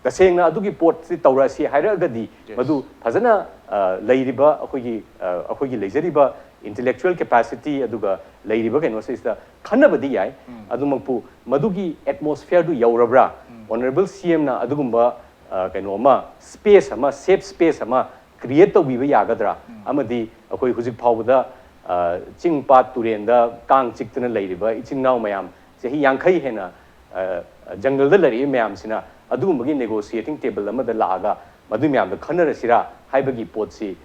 ꯇꯁꯦꯡꯅ ꯑꯗꯨꯒꯤ ꯄꯣꯠꯁꯤ ꯇꯧꯔꯛꯑꯁꯤ ꯍꯥꯏꯔꯛꯑꯒꯗꯤ, ꯃꯗꯨ ꯐꯖꯅ, ꯑ, ꯂꯩꯔꯤꯕ ꯑꯩꯈꯣꯏꯒꯤ, ꯑ, ꯑꯩꯈꯣꯏꯒꯤ ꯂꯩꯖꯔꯤꯕ intellectual capacity ꯑꯗꯨꯒ ꯂꯩꯔꯤꯕ ꯀꯩꯅꯣꯁꯤꯗ ꯈꯟꯅꯕꯗꯤ ꯌꯥꯏ꯫ ꯑꯗꯨꯃꯛꯄꯨ ꯃꯗꯨꯒꯤ atmosphereꯗꯨ ꯌꯧꯔꯕ꯭ꯔꯥ? Honourable CMꯅ ꯑꯗꯨꯒꯨꯝꯕ, ꯑ, ꯀꯩꯅꯣ ꯑꯃ, space ꯑꯃ, safe space ꯑꯃ create ꯇꯧꯕꯤꯕ ꯌꯥꯒꯗ꯭ꯔꯥ? ꯑꯃꯗꯤ ꯑꯩꯈꯣꯏ ꯍꯧꯖꯤꯛ ꯐꯥꯎꯕꯗ ꯑ, ꯆꯤꯡ ꯄꯥꯠ ꯇꯨꯔꯦꯟꯗ ꯀꯥꯡ ꯆꯤꯛꯇꯅ ꯂꯩꯔꯤꯕ ꯏꯆꯤꯟ ꯏꯅꯥꯎ ꯃꯌꯥꯝ, ꯆꯍꯤ ꯌꯥꯡꯈꯩ ꯍꯦꯟꯅ, ꯑ, ꯖꯪꯒꯜꯗ ꯂꯩꯔꯛꯏꯕ ꯃꯌꯥꯝꯁꯤꯅ ꯑꯗꯨꯒꯨꯝꯕꯒꯤ negotiating table ꯑꯃꯗ ꯂꯥꯛꯑꯒ ꯃꯗꯨꯏ ꯃꯌꯥꯝꯗꯣ ꯈꯟꯅꯔꯁꯤꯔꯥ ꯍꯥꯏꯕꯒꯤ ꯄꯣꯠꯁꯤ,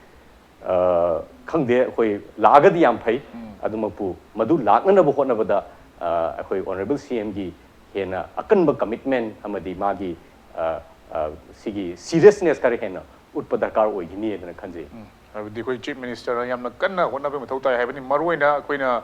ꯑ, ꯈꯪꯗꯦ, ꯑꯩꯈꯣꯏ ꯂꯥꯛꯑꯒꯗꯤ ꯌꯥꯝ ꯐꯩ꯫ ꯑꯗꯨꯃꯛꯄꯨ ꯃꯗꯨ ꯂꯥꯛꯅꯅꯕ ꯍꯣꯠꯅꯕꯗ, ꯑ, ꯑꯩꯈꯣꯏ Honourable C M ꯒꯤ ꯍꯦꯟꯅ ꯑꯀꯟꯕ commitment ꯑꯃꯗꯤ ꯃꯥꯒꯤ, ꯑ, ꯑ, ꯁꯤꯒꯤ seriousness ꯈꯔ ꯍꯦꯟꯅ ꯎꯠꯄ ꯗꯔꯀꯥꯔ ꯑꯣꯏꯒꯅꯤ ꯍꯥꯏꯗꯅ ꯈꯟꯖꯩ꯫ ꯍꯥꯏꯕꯗꯤ ꯑꯩꯈꯣꯏ Chief Minister ꯅ ꯌꯥꯝꯅ ꯀꯟꯅ ꯍꯣꯠꯅꯕꯒꯤ ꯃꯊꯧ ꯇꯥꯏ ꯍꯥꯏꯕꯅꯤ꯫ ꯃꯔꯨꯑꯣꯏꯅ ꯑꯩꯈꯣꯏꯅ,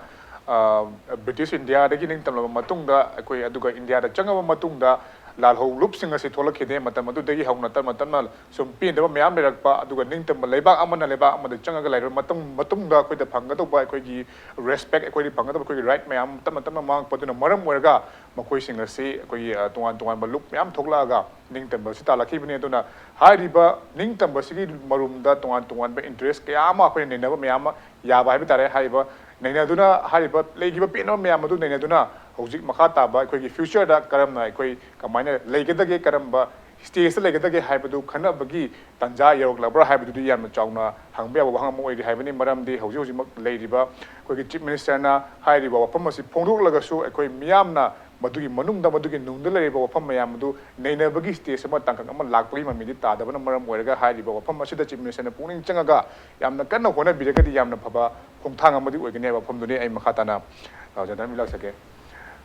ꯑ, British India ꯗꯒꯤ ꯅꯤꯡꯇꯝꯂꯕ ꯃꯇꯨꯡꯗ, ꯑꯩꯈꯣꯏ ꯑꯗꯨꯒ India ꯗ ꯆꯪꯉꯕ ꯃꯇꯨꯡꯗ ꯂꯥꯜꯍꯧꯂꯨꯞꯁꯤꯡ ꯑꯁꯤ ꯊꯣꯛꯂꯛꯈꯤꯗꯦ꯫ ꯃꯇꯝ ꯑꯗꯨꯗꯒꯤ ꯍꯧꯅ ꯇꯞꯅ ꯇꯞꯅ ꯁꯨꯝ ꯄꯦꯟꯗꯕ ꯃꯌꯥꯝ ꯂꯩꯔꯛꯄ, ꯑꯗꯨꯒ ꯅꯤꯡꯇꯝꯕ ꯂꯩꯕꯥꯛ ꯑꯃꯅ ꯂꯩꯕꯥꯛ ꯑꯃꯗ ꯆꯪꯉꯒ ꯂꯩꯔꯕ ꯃꯇꯨꯡ, ꯃꯇꯨꯡꯗ ꯑꯩꯈꯣꯏꯗ ꯐꯪꯒꯗꯧꯕ ꯑꯩꯈꯣꯏꯒꯤ respect, ꯑꯩꯈꯣꯏꯗ ꯐꯪꯒꯗꯧꯕ ꯑꯩꯈꯣꯏꯒꯤ right ꯃꯌꯥꯝ ꯇꯞꯅ ꯇꯞꯅ ꯃꯥꯡꯉꯛꯄ꯫ ꯑꯗꯨꯅ ꯃꯔꯝ ꯑꯣꯏꯔꯒ ꯃꯈꯣꯏꯁꯤꯡ ꯑꯁꯤ ꯑꯩꯈꯣꯏꯒꯤ, ꯑ, ꯇꯣꯉꯥꯟ ꯇꯣꯉꯥꯟꯕ ꯂꯨꯞ ꯃꯌꯥꯝ ꯊꯣꯛꯂꯛꯑꯒ ꯅꯤꯡꯇꯝꯕ ꯑꯁꯤ ꯇꯥꯜꯂꯛꯈꯤꯕꯅꯤ꯫ ꯑꯗꯨꯅ ꯍꯥꯏꯔꯤꯕ ꯅꯤꯡꯇꯝꯕ ꯑꯁꯤꯒꯤ ꯃꯔꯨꯝꯗ ꯇꯣꯉꯥꯟ ꯇꯣꯉꯥꯟꯕ interest ꯀꯌꯥ ꯑꯃ ꯑꯩꯈꯣꯏꯅ ꯅꯩꯅꯕ ꯃꯌꯥꯝ ꯑꯃ ꯌꯥꯕ ꯍꯥꯏꯕ ꯇꯥꯔꯦ꯫ ꯍꯥꯏꯔꯤꯕ ꯅꯩꯅꯗꯨꯅ, ꯍꯥꯏꯔꯤꯕ ꯂꯩꯈꯤꯕ ꯄꯦꯟꯅꯕ ꯃꯌꯥꯝ ꯑꯗꯨ ꯅꯩꯅꯗꯨꯅ ꯍꯧꯖꯤꯛ ꯃꯈꯥ ꯇꯥꯕ ꯑꯩꯈꯣꯏꯒꯤ future ꯗ ꯀꯔꯝꯅ ꯑꯩꯈꯣꯏ ꯀꯃꯥꯏꯅ ꯂꯩꯒꯗꯒꯦ, ꯀꯔꯝꯕ stage ꯇ ꯂꯩꯒꯗꯒꯦ ꯍꯥꯏꯕꯗꯨ ꯈꯟꯅꯕꯒꯤ ꯇꯥꯟꯖꯥ ꯌꯧꯔꯛꯂꯕ꯭ꯔꯥ ꯍꯥꯏꯕꯗꯨꯗꯤ ꯌꯥꯝꯅ ꯆꯥꯎꯅ ꯍꯪꯕ ꯌꯥꯕ ꯋꯥꯍꯪ ꯑꯃ ꯑꯣꯏꯔꯤ ꯍꯥꯏꯕꯅꯤ꯫ ꯃꯔꯝꯗꯤ ꯍꯧꯖꯤꯛ ꯍꯧꯖꯤꯛꯃꯛ ꯂꯩꯔꯤꯕ ꯑꯩꯈꯣꯏꯒꯤ Chief Minister ꯅ ꯍꯥꯏꯔꯤꯕ ꯋꯥꯐꯝ ꯑꯁꯤ ꯐꯣꯡꯗꯣꯛꯂꯒꯁꯨ ꯑꯩꯈꯣꯏ ꯃꯤꯌꯥꯝꯅ ꯃꯗꯨꯒꯤ ꯃꯅꯨꯡꯗ, ꯃꯗꯨꯒꯤ ꯅꯨꯡꯗ ꯂꯩꯔꯤꯕ ꯋꯥꯐꯝ ꯃꯌꯥꯝ ꯑꯗꯨ ꯅꯩꯅꯕꯒꯤ stage ꯑꯃ, ꯇꯥꯡꯀꯛ ꯑꯃ ꯂꯥꯛꯄꯒꯤ ꯃꯃꯤꯗꯤ ꯇꯥꯗꯕꯅ ꯃꯔꯝ ꯑꯣꯏꯔꯒ ꯍꯥꯏꯔꯤꯕ ꯋꯥꯐꯝ ꯑꯁꯤꯗ Chief Minister ꯅ ꯄꯨꯛꯅꯤꯡ ꯆꯪꯉꯒ ꯌꯥꯝꯅ ꯀꯟꯅ ꯍꯣꯠꯅꯕꯤꯔꯒꯗꯤ ꯌꯥꯝꯅ ꯐꯕ ꯈꯣꯡꯊꯥꯡ ꯑꯃꯗꯤ ꯑꯣꯏꯒꯅꯤ ꯍꯥꯏꯕ ꯋꯥꯐꯝꯗꯨꯅꯤ꯫ ꯑꯩ ꯃꯈꯥ ꯇꯥꯅ, ꯑ, ꯑꯣꯖꯥ ꯙꯔꯃꯕꯤꯔ ꯂꯥꯛꯆꯒꯦ꯫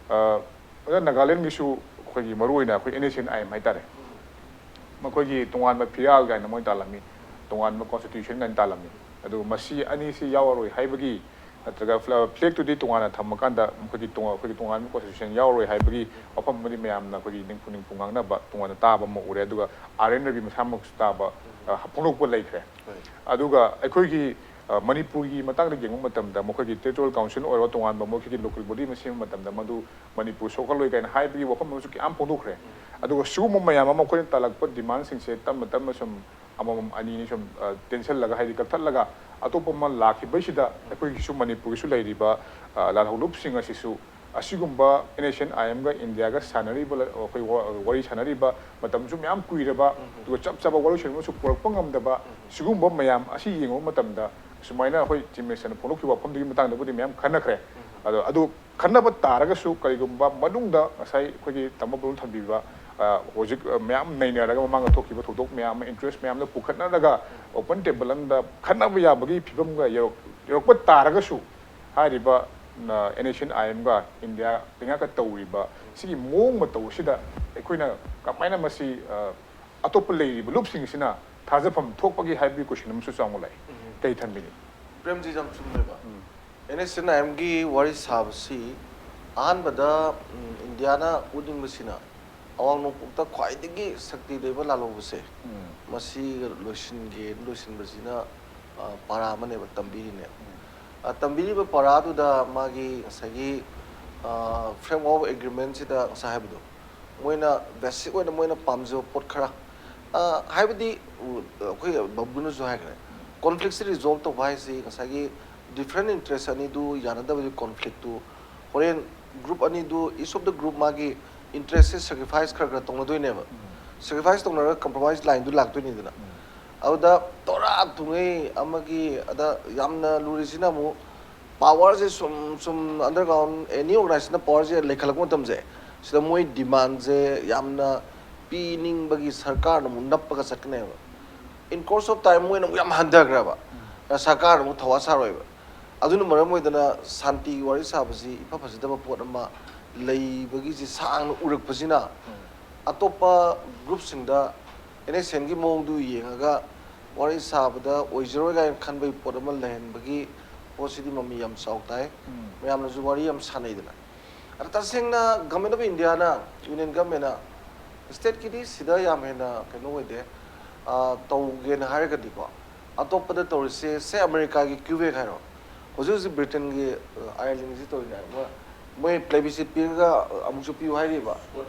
ꯑ, ꯑꯣꯖꯥ, ꯅꯥꯒꯥꯂꯦꯟꯒꯤꯁꯨ ꯑꯩꯈꯣꯏꯒꯤ ꯃꯔꯨꯑꯣꯏꯅ ꯑꯩꯈꯣꯏ N S C N I M ꯍꯥꯏꯇꯥꯔꯦ, ꯃꯈꯣꯏꯒꯤ ꯇꯣꯉꯥꯟꯕ ꯐꯤꯔꯥꯜ ꯀꯥꯏꯅ ꯃꯣꯏ ꯇꯥꯜꯂꯝꯃꯤ, ꯇꯣꯉꯥꯟꯕ constitution ꯀꯥꯏꯅ ꯇꯥꯜꯂꯝꯃꯤ꯫ ꯑꯗꯨ ꯃꯁꯤ ꯑꯅꯤꯁꯤ ꯌꯥꯎꯔꯔꯣꯏ ꯍꯥꯏꯕꯒꯤ, ꯅꯠꯇ꯭ꯔꯒ fla-, flag ꯇꯨꯗꯤ ꯇꯣꯉꯥꯟꯅ ꯊꯝꯃꯀꯥꯟꯗ ꯃꯈꯣꯏꯒꯤ ꯇꯣꯉꯥꯟ-, ꯑꯩꯈꯣꯏꯒꯤ ꯇꯣꯉꯥꯟꯕ constitution ꯌꯥꯎꯔꯔꯣꯏ ꯍꯥꯏꯕꯒꯤ ꯋꯥꯐꯝ ꯑꯃꯗꯤ ꯃꯌꯥꯝꯅ ꯑꯩꯈꯣꯏꯒꯤ ꯅꯤꯡꯐꯨ ꯅꯤꯡꯐꯨ ꯉꯥꯡꯅꯕ ꯇꯣꯉꯥꯟꯅ ꯇꯥꯕ ꯑꯃ ꯎꯔꯦ꯫ ꯑꯗꯨꯒ R N Ravi ꯃꯁꯥꯃꯛꯁꯨ ꯇꯥꯕ, ꯑ, ꯐꯣꯡꯗꯣꯛꯄ ꯂꯩꯈ꯭ꯔꯦ꯫ ꯑꯗꯨꯒ ꯑꯩꯈꯣꯏꯒꯤ, ꯑ, ꯃꯅꯤꯄꯨꯔꯒꯤ ꯃꯇꯥꯡꯗ ꯌꯦꯡꯕ ꯃꯇꯝꯗ ꯃꯈꯣꯏꯒꯤ territorial council ꯑꯣꯏꯔꯣ, ꯇꯣꯉꯥꯟꯕ ꯃꯈꯣꯏꯒꯤ local body ꯑꯃ ꯁꯦꯝꯕ ꯃꯇꯝꯗ ꯃꯗꯨ ꯃꯅꯤꯄꯨꯔ ꯁꯣꯛꯍꯜꯂꯣꯏ ꯀꯥꯏꯅ ꯍꯥꯏꯕꯒꯤ ꯋꯥꯐꯝ ꯑꯃꯁꯨ ꯀꯌꯥꯝ ꯐꯣꯡꯗꯣꯛꯈ꯭ꯔꯦ꯫ ꯑꯗꯨꯒ ꯁꯤꯒꯨꯝꯕ ꯃꯌꯥꯝ ꯑꯃ ꯑꯩꯈꯣꯏꯅ ꯇꯥꯜꯂꯛꯄ demandꯁꯤꯡꯁꯦ ꯇꯞꯅ ꯇꯞꯅ ꯁꯨꯝ ꯑꯃꯃꯝ ꯑꯅꯤꯅꯤ ꯁꯨꯝ, ꯑ, ꯇꯦꯟꯁꯤꯜꯂꯒ, ꯍꯥꯏꯗꯤ ꯀꯛꯊꯠꯂꯒ ꯑꯇꯣꯞꯄ ꯑꯃ ꯂꯥꯛꯈꯤꯕꯩꯁꯤꯗ ꯑꯩꯈꯣꯏꯒꯤꯁꯨ ꯃꯅꯤꯄꯨꯔꯒꯤꯁꯨ ꯂꯩꯔꯤꯕ, ꯑ, ꯂꯥꯜꯍꯧꯂꯨꯞꯁꯤꯡ ꯑꯁꯤꯁꯨ ꯑꯁꯤꯒꯨꯝꯕ N S C N I M ꯒ Indiaꯒ ꯁꯥꯟꯅꯔꯤꯕ ꯂ-, ꯑꯩꯈꯣꯏ ꯋꯥ-, ꯋꯥꯔꯤ ꯁꯥꯟꯅꯔꯤꯕ ꯃꯇꯝꯁꯨ ꯃꯌꯥꯝ ꯀꯨꯏꯔꯕ, ꯑꯗꯨꯒ ꯆꯞ ꯆꯥꯕ ꯋꯥꯔꯤ ꯁꯥꯟꯅꯕꯁꯨ ꯄꯨꯔꯛꯄ ꯉꯝꯗꯕ, ꯁꯤꯒꯨꯝꯕ ꯃꯌꯥꯝ ꯑꯁꯤ ꯌꯦꯡꯉꯨꯕ ꯃꯇꯝꯗ ꯁꯨꯃꯥꯏꯅ ꯑꯩꯈꯣꯏ ꯆꯤꯐ ꯃꯤꯅꯤꯁꯇꯔꯅ ꯐꯣꯡꯗꯣꯛꯈꯤꯕ ꯋꯥꯐꯝꯗꯨꯒꯤ ꯃꯇꯥꯡꯗꯕꯨꯗꯤ ꯃꯌꯥꯝ ꯈꯟꯅꯈ꯭ꯔꯦ꯫ ꯑꯗꯣ ꯑꯗꯨ ꯈꯟꯅꯕ ꯇꯥꯔꯒꯁꯨ, ꯀꯔꯤꯒꯨꯝꯕ ꯃꯅꯨꯡꯗ ꯉꯁꯥꯏ ꯑꯩꯈꯣꯏꯒꯤ ꯇꯥꯃꯣ ꯕ꯭ꯔꯨꯅꯣ ꯊꯝꯕꯤꯕ, ꯑ, ꯍꯧꯖꯤꯛ, ꯑ, ꯃꯌꯥꯝ ꯅꯩꯅꯔꯒ ꯃꯃꯥꯡꯗ ꯊꯣꯛꯈꯤꯕ ꯊꯧꯗꯣꯛ ꯃꯌꯥꯝ ꯑꯃ, ꯏꯟꯇꯔꯦꯁ ꯃꯌꯥꯝꯗꯣ ꯄꯨꯈꯠꯅꯔꯒ ꯑꯣꯄꯟ ꯇꯦꯕꯜ ꯑꯃꯗ ꯈꯟꯅꯕ ꯌꯥꯕꯒꯤ ꯐꯤꯕꯝꯒ ꯌꯧꯔꯛ-, ꯌꯧꯔꯛꯄ ꯇꯥꯔꯒꯁꯨ, ꯍꯥꯏꯔꯤꯕ, ꯑ, ꯑꯦꯟ ꯑꯦꯁ ꯑꯦꯟ ꯑꯥꯏ ꯑꯦꯝꯒ ꯏꯟꯗꯤꯌꯥ ꯂꯩꯉꯥꯛꯀ ꯇꯧꯔꯤꯕ ꯁꯤꯒꯤ ꯃꯑꯣꯡ ꯃꯇꯧ ꯑꯁꯤꯗ ꯑꯩꯈꯣꯏꯅ ꯀꯃꯥꯏꯅ ꯃꯁꯤ, ꯑ, ꯑꯇꯣꯞꯄ ꯂꯩꯔꯤꯕ ꯂꯨꯞꯁꯤꯡꯁꯤꯅ ꯊꯥꯖꯐꯝ ꯊꯣꯛꯄꯒꯦ ꯍꯥꯏꯕꯒꯤ ꯀꯣꯏꯁꯟ ꯑꯃꯁꯨ ꯆꯥꯎꯅ ꯂꯥꯛꯏ꯫ ꯀꯩ ꯊꯝꯕꯤꯅꯤ? ꯄ꯭ꯔꯦꯝꯖꯤꯠ, ꯌꯥꯝ ꯆꯨꯝꯃꯦꯕ꯫ ꯑꯦꯟ ꯑꯦꯁ ꯑꯦꯟ ꯑꯥꯏ ꯑꯦꯝꯒꯤ ꯋꯥꯔꯤ ꯁꯥꯕꯁꯤ ꯑꯍꯥꯟꯕꯗ, ꯎꯝ, ꯏꯟꯗꯤꯌꯥꯅ ꯎꯠꯅꯤꯡꯕꯁꯤꯅ ꯑꯋꯥꯡ ꯅꯣꯡꯄꯣꯛꯇ ꯈ꯭ꯋꯥꯏꯗꯒꯤ ꯁꯛꯇꯤ ꯂꯩꯕ ꯂꯥꯜꯍꯧꯕꯁꯦ, ꯃꯁꯤꯒ ꯂꯣꯏꯁꯤꯟꯒꯦ, ꯂꯣꯏꯁꯤꯟꯕꯁꯤꯅ, ꯑ, ꯄꯔꯥ ꯑꯃꯅꯦꯕ ꯇꯝꯕꯤꯔꯤꯅꯦ꯫ ꯑ, ꯇꯝꯕꯤꯔꯤꯕ ꯄꯔꯥꯗꯨꯗ ꯃꯥꯒꯤ ꯉꯁꯥꯏꯒꯤ, ꯑ, framework of agreement ꯁꯤꯗ ꯉꯁꯥꯏ ꯍꯥꯏꯕꯗꯣ, ꯃꯣꯏꯅ ꯕꯦꯁꯤꯛ ꯑꯣꯏꯅ ꯃꯣꯏꯅ ꯄꯥꯝꯖꯕ ꯄꯣꯠ ꯈꯔ, ꯑ, ꯍꯥꯏꯕꯗꯤ, ꯎ, ꯑꯩꯈꯣꯏ ꯕꯕꯨꯅꯁꯨ ꯍꯥꯏꯈ꯭ꯔꯦ, ꯀꯣꯟꯐ꯭ꯂꯤꯛꯁꯤ ꯔꯤꯖꯣꯜꯕ ꯇꯧꯕ ꯍꯥꯏꯁꯤ ꯉꯁꯥꯏꯒꯤ ꯗꯤꯐ꯭ꯔꯦꯟ ꯏꯟꯇꯔꯦꯁ ꯑꯅꯤꯗꯨ ꯌꯥꯅꯗꯕꯒꯤ ꯀꯣꯟꯐ꯭ꯂꯤꯛꯇꯨ ꯍꯣꯔꯦꯟ ꯒ꯭ꯔꯨꯞ ꯑꯅꯤꯗꯨ, each of the group ꯃꯥꯒꯤ ꯏꯟꯇꯔꯦꯁꯁꯦ ꯁꯦꯀ꯭ꯔꯤꯐꯥꯏꯁ ꯈꯔ ꯈꯔ ꯇꯧꯅꯗꯣꯏꯅꯦꯕ꯫ ꯁꯦꯀ꯭ꯔꯤꯐꯥꯏꯁ ꯇꯧꯅꯔꯒ ꯀꯝꯄ꯭ꯔꯣꯃꯥꯏꯁ ꯂꯥꯏꯟꯗꯨ ꯂꯥꯛꯇꯣꯏꯅꯤꯗꯅ꯫ ꯑꯗꯨꯗ ꯇꯣꯔꯥ ꯊꯨꯡꯉꯩ ꯑꯃꯒꯤ, ꯑꯗ ꯌꯥꯝꯅ ꯂꯨꯔꯤꯁꯤꯅ ꯑꯃꯨꯛ ꯄꯥꯋꯔꯁꯦ ꯁꯨꯝ ꯁꯨꯝ ꯑꯟꯗꯔꯒ꯭ꯔꯥꯎꯟ ꯑꯦꯅꯤ ꯑꯣꯔꯒꯅꯥꯏꯖꯦꯁꯟꯅ ꯄꯥꯋꯔꯁꯦ ꯂꯩꯈꯠꯂꯛꯄ ꯃꯇꯝꯁꯦ, ꯁꯤꯗ ꯃꯣꯏ ꯗꯤꯃꯥꯟꯁꯦ ꯌꯥꯝꯅ ꯄꯤꯅꯤꯡꯕꯒꯤ ꯁꯔꯀꯥꯔꯅ ꯑꯃꯨꯛ ꯅꯞꯄꯒ ꯆꯠꯀꯅꯦꯕ꯫ In course of time ꯃꯣꯏꯅ ꯑꯃꯨꯛ ꯌꯥꯝ ꯍꯟꯊꯈ꯭ꯔꯕ, ꯁꯔꯀꯥꯔꯅ ꯑꯃꯨꯛ ꯊꯧꯋꯥ ꯁꯥꯔꯣꯏꯕ꯫ ꯑꯗꯨꯅ ꯃꯔꯝ ꯑꯣꯏꯗꯅ ꯁꯥꯟꯇꯤꯒꯤ ꯋꯥꯔꯤ ꯁꯥꯕꯁꯤ ꯏꯐ ꯐꯖꯗꯕ ꯄꯣꯠ ꯑꯃ ꯂꯩꯕꯒꯤꯁꯤ ꯁꯥꯡꯅ ꯎꯔꯛꯄꯁꯤꯅ ꯑꯇꯣꯞꯄ ꯒ꯭ꯔꯨꯞꯁꯤꯡꯗ ꯑꯦꯟ ꯑꯦꯁ ꯑꯦꯟꯒꯤ ꯃꯑꯣꯡꯗꯨ ꯌꯦꯡꯉꯒ ꯋꯥꯔꯤ ꯁꯥꯕꯗ ꯑꯣꯏꯖꯔꯣꯏ ꯀꯥꯏꯅ ꯈꯟꯕꯒꯤ ꯄꯣꯠ ꯑꯃ ꯂꯩꯍꯟꯕꯒꯤ ꯄꯣꯠꯁꯤꯗꯤ ꯃꯃꯤ ꯌꯥꯝ ꯆꯥꯎ ꯇꯥꯏ꯫ ꯃꯌꯥꯝꯅꯁꯨ ꯋꯥꯔꯤ ꯌꯥꯝ ꯁꯥꯟꯅꯩꯗꯅ꯫ ꯑꯗ ꯇꯁꯦꯡꯅ ꯒꯃꯦꯟ ꯑꯣꯐ ꯏꯟꯗꯤꯌꯥꯅ, ꯌꯨꯅꯤꯌꯟ ꯒꯃꯦꯟꯅ ꯁ꯭ꯇꯦꯠꯀꯤꯗꯤ ꯁꯤꯗ ꯌꯥꯝ ꯍꯦꯟꯅ ꯀꯩꯅꯣ ꯑꯣꯏꯗꯦ, ꯑ, ꯇꯧꯒꯦꯅ ꯍꯥꯏꯔꯒꯗꯤꯀꯣ, ꯑꯇꯣꯞꯄꯗ ꯇꯧꯔꯤꯁꯦ, ꯁꯦ ꯑꯃꯦꯔꯤꯀꯥꯒꯤ ꯀ꯭ꯌꯨꯕꯦꯛ ꯍꯥꯏꯔꯣ, ꯍꯧꯖꯤꯛ ꯍꯧꯖꯤꯛ ꯕ꯭ꯔꯤꯇꯦꯟꯒꯤ, ꯑ, ꯑꯥꯏꯔꯂꯦꯟꯒꯤꯁꯤ ꯇꯧꯔꯤꯅꯦ ꯍꯥꯏꯕ, ꯃꯣꯏ ꯄ꯭ꯂꯦꯕꯤꯁꯤꯠ ꯄꯤꯔꯒ, ꯑ, ꯑꯃꯨꯛꯁꯨ ꯄꯤꯌꯨ ꯍꯥꯏꯔꯤꯕ꯫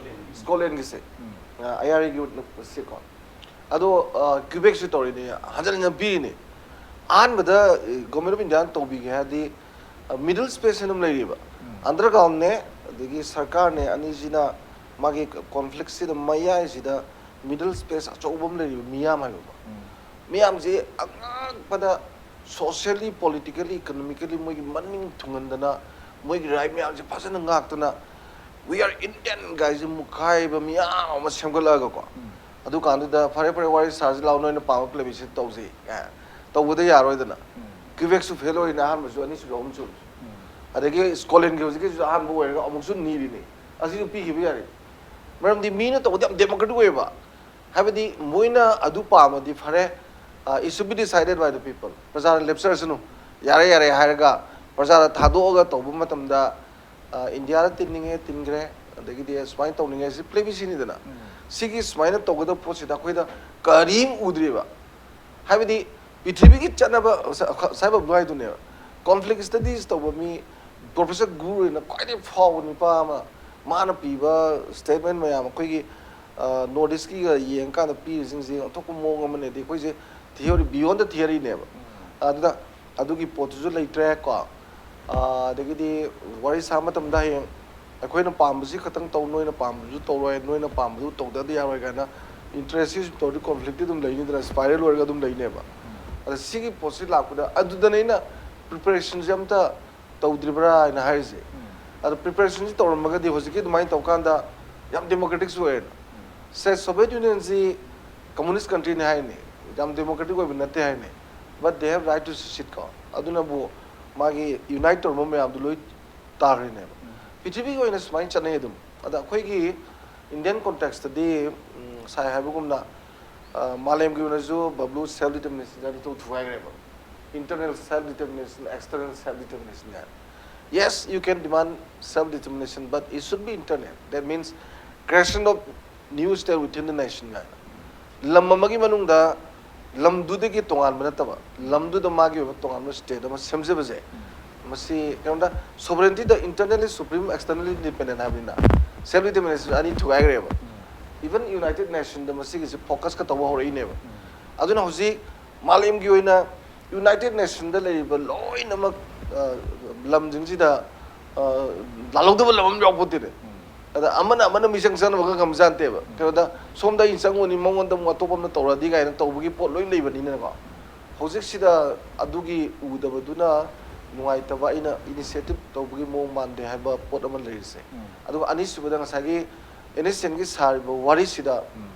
ꯁ꯭ꯀꯣꯠꯂꯦꯟꯒꯤꯁꯦ, ꯑ, ꯑꯌꯥꯔꯤꯒꯤ ꯁꯤꯠꯀꯣ꯫ ꯑꯗꯣ, ꯑ, ꯀ꯭ꯌꯨꯕꯦꯛꯁꯨ ꯇꯧꯔꯤꯅꯦ, ꯍꯟꯖꯤꯟ ꯍꯟꯖꯤꯟ ꯄꯤꯔꯤꯅꯦ꯫ ꯑꯍꯥꯟꯕꯗ, ꯑ, ꯒꯣꯔꯃꯦꯟ ꯑꯣꯐ ꯏꯟꯗꯤꯌꯥꯅ ꯇꯧꯕꯤꯒꯦ ꯍꯥꯏꯔꯗꯤ, ꯑ, ꯃꯤꯗꯜ ꯁ꯭ꯄꯦꯁ ꯍꯥꯏꯅ ꯑꯃ ꯂꯩꯔꯤꯕ꯫ ꯑꯟꯗꯔꯒ꯭ꯔꯥꯎꯟꯅꯦ, ꯑꯗꯒꯤ ꯁꯔꯀꯥꯔꯅꯦ, ꯑꯅꯤꯁꯤꯅ ꯃꯥꯒꯤ ꯀꯣꯟꯐ꯭ꯂꯤꯛꯁꯤꯗ ꯃꯌꯥꯏꯁꯤꯗ ꯃꯤꯗꯜ ꯁ꯭ꯄꯦꯁ ꯑꯆꯧꯕ ꯑꯃ ꯂꯩꯔꯤꯕ, ꯃꯤꯌꯥꯝ ꯍꯥꯏꯕꯀꯣ꯫ ꯃꯤꯌꯥꯝꯁꯤ ꯑꯉꯛꯄꯗ Socially, politically, economically ꯃꯣꯏꯒꯤ ꯃꯅꯤꯡ ꯊꯨꯡꯍꯟꯗꯅ, ꯃꯣꯏꯒꯤ right ꯃꯌꯥꯝꯁꯦ ꯐꯖꯅ ꯉꯥꯛꯇꯅ, "We are Indian" ꯒꯥꯏꯁꯦ ꯃꯨꯛꯈꯥꯏꯕ ꯃꯌꯥꯝ ꯑꯃ ꯁꯦꯝꯒꯠꯂꯛꯑꯒꯀꯣ, ꯑꯗꯨꯀꯥꯟꯗꯨꯗ "ꯐꯔꯦ ꯐꯔꯦ, ꯋꯥꯔꯤ ꯁꯥꯁꯤ ꯂꯥꯛꯑꯣ, ꯅꯣꯏꯅ ꯄꯥꯝꯕ plebiscite ꯇꯧꯁꯤ" ꯀꯥꯏ ꯇꯧꯕꯗ ꯌꯥꯔꯣꯏꯗꯅ꯫ ꯀ꯭ꯌꯨꯕꯦꯛꯁꯨ ꯐꯦꯜ ꯑꯣꯏꯔꯤꯅꯦ, ꯑꯍꯥꯟꯕꯁꯨ, ꯑꯅꯤꯁꯨꯕꯁꯨ, ꯑꯍꯨꯝꯁꯨꯕꯁꯨ꯫ ꯑꯗꯒꯤ ꯁ꯭ꯀꯣꯠꯂꯦꯟꯒꯤ ꯍꯧꯖꯤꯛꯀꯤꯁꯤꯁꯨ ꯑꯍꯥꯟꯕ ꯑꯣꯏꯔꯒ ꯑꯃꯨꯛꯁꯨ ꯅꯤꯔꯤꯅꯤ꯫ ꯑꯁꯤꯁꯨ ꯄꯤꯈꯤꯕ ꯌꯥꯔꯤ꯫ ꯃꯔꯝꯗꯤ ꯃꯤꯅ ꯇꯧꯕꯗꯤ ꯌꯥꯝ democratic ꯑꯣꯏꯌꯦꯕ꯫ ꯍꯥꯏꯕꯗꯤ ꯃꯣꯏꯅ ꯑꯗꯨ ꯄꯥꯝꯃꯗꯤ ꯐꯔꯦ, "It should be decided by the people"꯫ ꯄ꯭ꯔꯖꯥꯅ ꯂꯦꯞꯆꯔꯁꯅꯨ, ꯌꯥꯔꯦ ꯌꯥꯔꯦ ꯍꯥꯏꯔꯒ ꯄ꯭ꯔꯖꯥꯅ ꯊꯥꯗꯣꯛꯑꯒ ꯇꯧꯕ ꯃꯇꯝꯗ, ꯑ, ꯏꯟꯗꯤꯌꯥꯗ ꯇꯤꯟꯅꯤꯡꯉꯦ ꯇꯤꯟꯈ꯭ꯔꯦ, ꯑꯗꯒꯤꯗꯤ ꯁꯨꯃꯥꯏꯅ ꯇꯧꯅꯤꯡꯉꯦ, ꯁꯤ plebiscite ꯅꯤꯗꯅ꯫ ꯁꯤꯒꯤ ꯁꯨꯃꯥꯏꯅ ꯇꯧꯒꯗꯕ ꯄꯣꯠꯁꯤꯗ ꯑꯩꯈꯣꯏꯗ ꯀꯔꯤꯝ ꯎꯗ꯭ꯔꯤꯕ꯫ ꯍꯥꯏꯕꯗꯤ ꯄ꯭ꯔꯤꯊꯤꯕꯤꯒꯤ ꯆꯠꯅꯕ, ꯉꯁꯥꯏ ꯕꯕ꯭ꯂꯨ ꯍꯥꯏꯗꯨꯅꯦꯕ, conflict studies ꯇꯧꯕ ꯃꯤ, ꯄ꯭ꯔꯣꯐꯦꯁꯔ ꯒꯨꯔꯨꯅ ꯈ꯭ꯋꯥꯏꯗꯒꯤ ꯐꯥꯎꯕ ꯅꯨꯄꯥ ꯑꯃ, ꯃꯥꯅ ꯄꯤꯕ statement ꯃꯌꯥꯝ, ꯑꯩꯈꯣꯏꯒꯤ, ꯑ, North East ꯀꯤꯒ ꯌꯦꯡꯉꯀꯥꯟꯗ ꯄꯤꯔꯤꯁꯤꯡꯁꯦ ꯑꯣꯟꯊꯣꯛꯄ ꯃꯑꯣꯡ ꯑꯃꯅꯦ꯫ ꯑꯗꯩ ꯑꯩꯈꯣꯏꯁꯦ theory, beyond the theory ꯅꯦꯕ꯫ ꯑꯗꯨꯗ ꯑꯗꯨꯒꯤ ꯄꯣꯠꯇꯨꯁꯨ ꯂꯩꯇ꯭ꯔꯦ ꯀꯣ꯫ ꯑ, ꯑꯗꯒꯤꯗꯤ ꯋꯥꯔꯤ ꯁꯥꯕ ꯃꯇꯝꯗ ꯍꯌꯦꯡ ꯑꯩꯈꯣꯏꯅ ꯄꯥꯝꯕꯁꯤ ꯈꯛꯇꯪ ꯇꯧ, ꯅꯣꯏꯅ ꯄꯥꯝꯕꯁꯨ ꯇꯧꯔꯣꯏ, ꯅꯣꯏꯅ ꯄꯥꯝꯕꯗꯨ ꯇꯧꯗꯕꯗꯤ ꯌꯥꯔꯣꯏ ꯀꯥꯏꯅ interest ꯁꯤ ꯇꯧꯔꯗꯤ conflict ꯇꯤ ꯑꯗꯨꯝ ꯂꯩꯅꯤꯗꯅ, spiral ꯑꯣꯏꯔꯒ ꯑꯗꯨꯝ ꯂꯩꯅꯦꯕ꯫ ꯑꯗ ꯁꯤꯒꯤ ꯄꯣꯠꯁꯤ ꯂꯥꯛꯄꯗ ꯑꯗꯨꯗꯅꯦ ꯑꯩꯅ preparation ꯁꯦ ꯑꯝꯇ ꯇꯧꯗ꯭ꯔꯤꯕ꯭ꯔꯥ ꯍꯥꯏꯅ ꯍꯥꯏꯔꯤꯁꯦ꯫ ꯑꯗꯣ preparation ꯁꯤ ꯇꯧꯔꯝꯃꯒꯗꯤ ꯍꯧꯖꯤꯛꯀꯤ ꯑꯗꯨꯃꯥꯏꯅ ꯇꯧꯀꯥꯟꯗ ꯌꯥꯝ democratic ꯁꯨ ꯑꯣꯏꯔꯦꯅ꯫ ꯁꯦ, Soviet Union ꯁꯤ communist country ꯅꯤ ꯍꯥꯏꯅꯤ, ꯌꯥꯝ democratic ꯑꯣꯏꯕ ꯅꯠꯇꯦ ꯍꯥꯏꯅꯤ, but they have right to secede ꯀꯣ꯫ ꯑꯗꯨꯅꯕꯨ ꯃꯥꯒꯤ unite ꯇꯧꯔꯝꯕ ꯃꯌꯥꯝꯗꯨ ꯂꯣꯏ ꯇꯥꯈ꯭ꯔꯤꯅꯦꯕ꯫ ꯄ꯭ꯔꯤꯊꯤꯕꯤꯒꯤ ꯑꯣꯏꯅ ꯁꯨꯃꯥꯏꯅ ꯆꯠꯅꯩ ꯑꯗꯨꯝ꯫ ꯑꯗ ꯑꯩꯈꯣꯏꯒꯤ Indian context ꯇꯗꯤ, ꯎꯝ, ꯉꯁꯥꯏ ꯍꯥꯏꯕꯒꯨꯝꯅ, ꯑ, ꯃꯥꯂꯦꯝꯒꯤ ꯑꯣꯏꯅꯁꯨ ꯕꯕ꯭ꯂꯨ self determination ꯍꯥꯏꯅ ꯇꯣꯛꯊꯣꯛ ꯍꯥꯏꯈ꯭ꯔꯦꯕ꯫ Internal self determination, external self determination ꯍꯥꯏꯅ꯫ Yes, you can demand self determination, but it should be internal. That means creation of new state within the nation ꯍꯥꯏꯅ꯫ ꯂꯝ ꯑꯃꯒꯤ ꯃꯅꯨꯡꯗ ꯂꯝꯗꯨꯗꯒꯤ ꯇꯣꯉꯥꯟꯕ ꯅꯠꯇꯕ, ꯂꯝꯗꯨꯗ ꯃꯥꯒꯤ ꯑꯣꯏꯕ ꯇꯣꯉꯥꯟꯕ state ꯑꯃ ꯁꯦꯝꯖꯕꯁꯦ, ꯃꯁꯤ ꯀꯩꯅꯣꯗ sovereignty ꯗ internally supreme, externally independent ꯍꯥꯏꯕꯅꯤꯅ, self determination ꯑꯅꯤ ꯊꯨꯒꯥꯏꯈ꯭ꯔꯦꯕ꯫ Even United Nation ꯗ ꯃꯁꯤꯒꯤꯁꯦ focus ꯀ ꯇꯧꯕ ꯍꯧꯔꯛꯏꯅꯦꯕ꯫ ꯑꯗꯨꯅ ꯍꯧꯖꯤꯛ ꯃꯥꯂꯦꯝꯒꯤ ꯑꯣꯏꯅ United Nation ꯗ ꯂꯩꯔꯤꯕ ꯂꯣꯏꯅꯃꯛ, ꯑ, ꯂꯝꯁꯤꯡꯁꯤꯗ, ꯑ, ꯂꯥꯜꯍꯧꯗꯕ ꯂꯝ ꯑꯃ ꯌꯥꯎꯄꯣꯠꯇꯦꯅꯦ꯫ ꯑꯗ ꯑꯃꯅ ꯑꯃꯅ ꯃꯤꯆꯪ ꯆꯪꯅꯕꯒ ꯉꯝꯖꯥꯟꯇꯦꯕ꯫ ꯀꯩꯅꯣꯗ ꯁꯣꯝꯗ ꯑꯩ ꯆꯪꯉꯨꯅꯤ, ꯃꯉꯣꯟꯗ ꯑꯃꯨꯛ ꯑꯇꯣꯞꯄ ꯑꯃꯅ ꯇꯧꯔꯛꯑꯗꯤ ꯀꯥꯏꯅ ꯇꯧꯕꯒꯤ ꯄꯣꯠ ꯂꯣꯏ ꯂꯩꯕꯅꯤꯅꯀꯣ꯫ ꯍꯧꯖꯤꯛꯁꯤꯗ ꯑꯗꯨꯒꯤ ꯎꯗꯕꯗꯨꯅ ꯅꯨꯡꯉꯥꯏꯇꯕ, ꯑꯩꯅ initiative ꯇꯧꯕꯒꯤ ꯃꯑꯣꯡ ꯃꯥꯟꯗꯦ ꯍꯥꯏꯕ ꯄꯣꯠ ꯑꯃ ꯂꯩꯔꯤꯁꯦ꯫ ꯎꯝ. ꯑꯗꯨꯒ ꯑꯅꯤꯁꯨꯕꯗ ꯉꯁꯥꯏꯒꯤ NSCNꯒꯤ ꯁꯥꯔꯤꯕ ꯋꯥꯔꯤꯁꯤꯗ ꯎꯝ.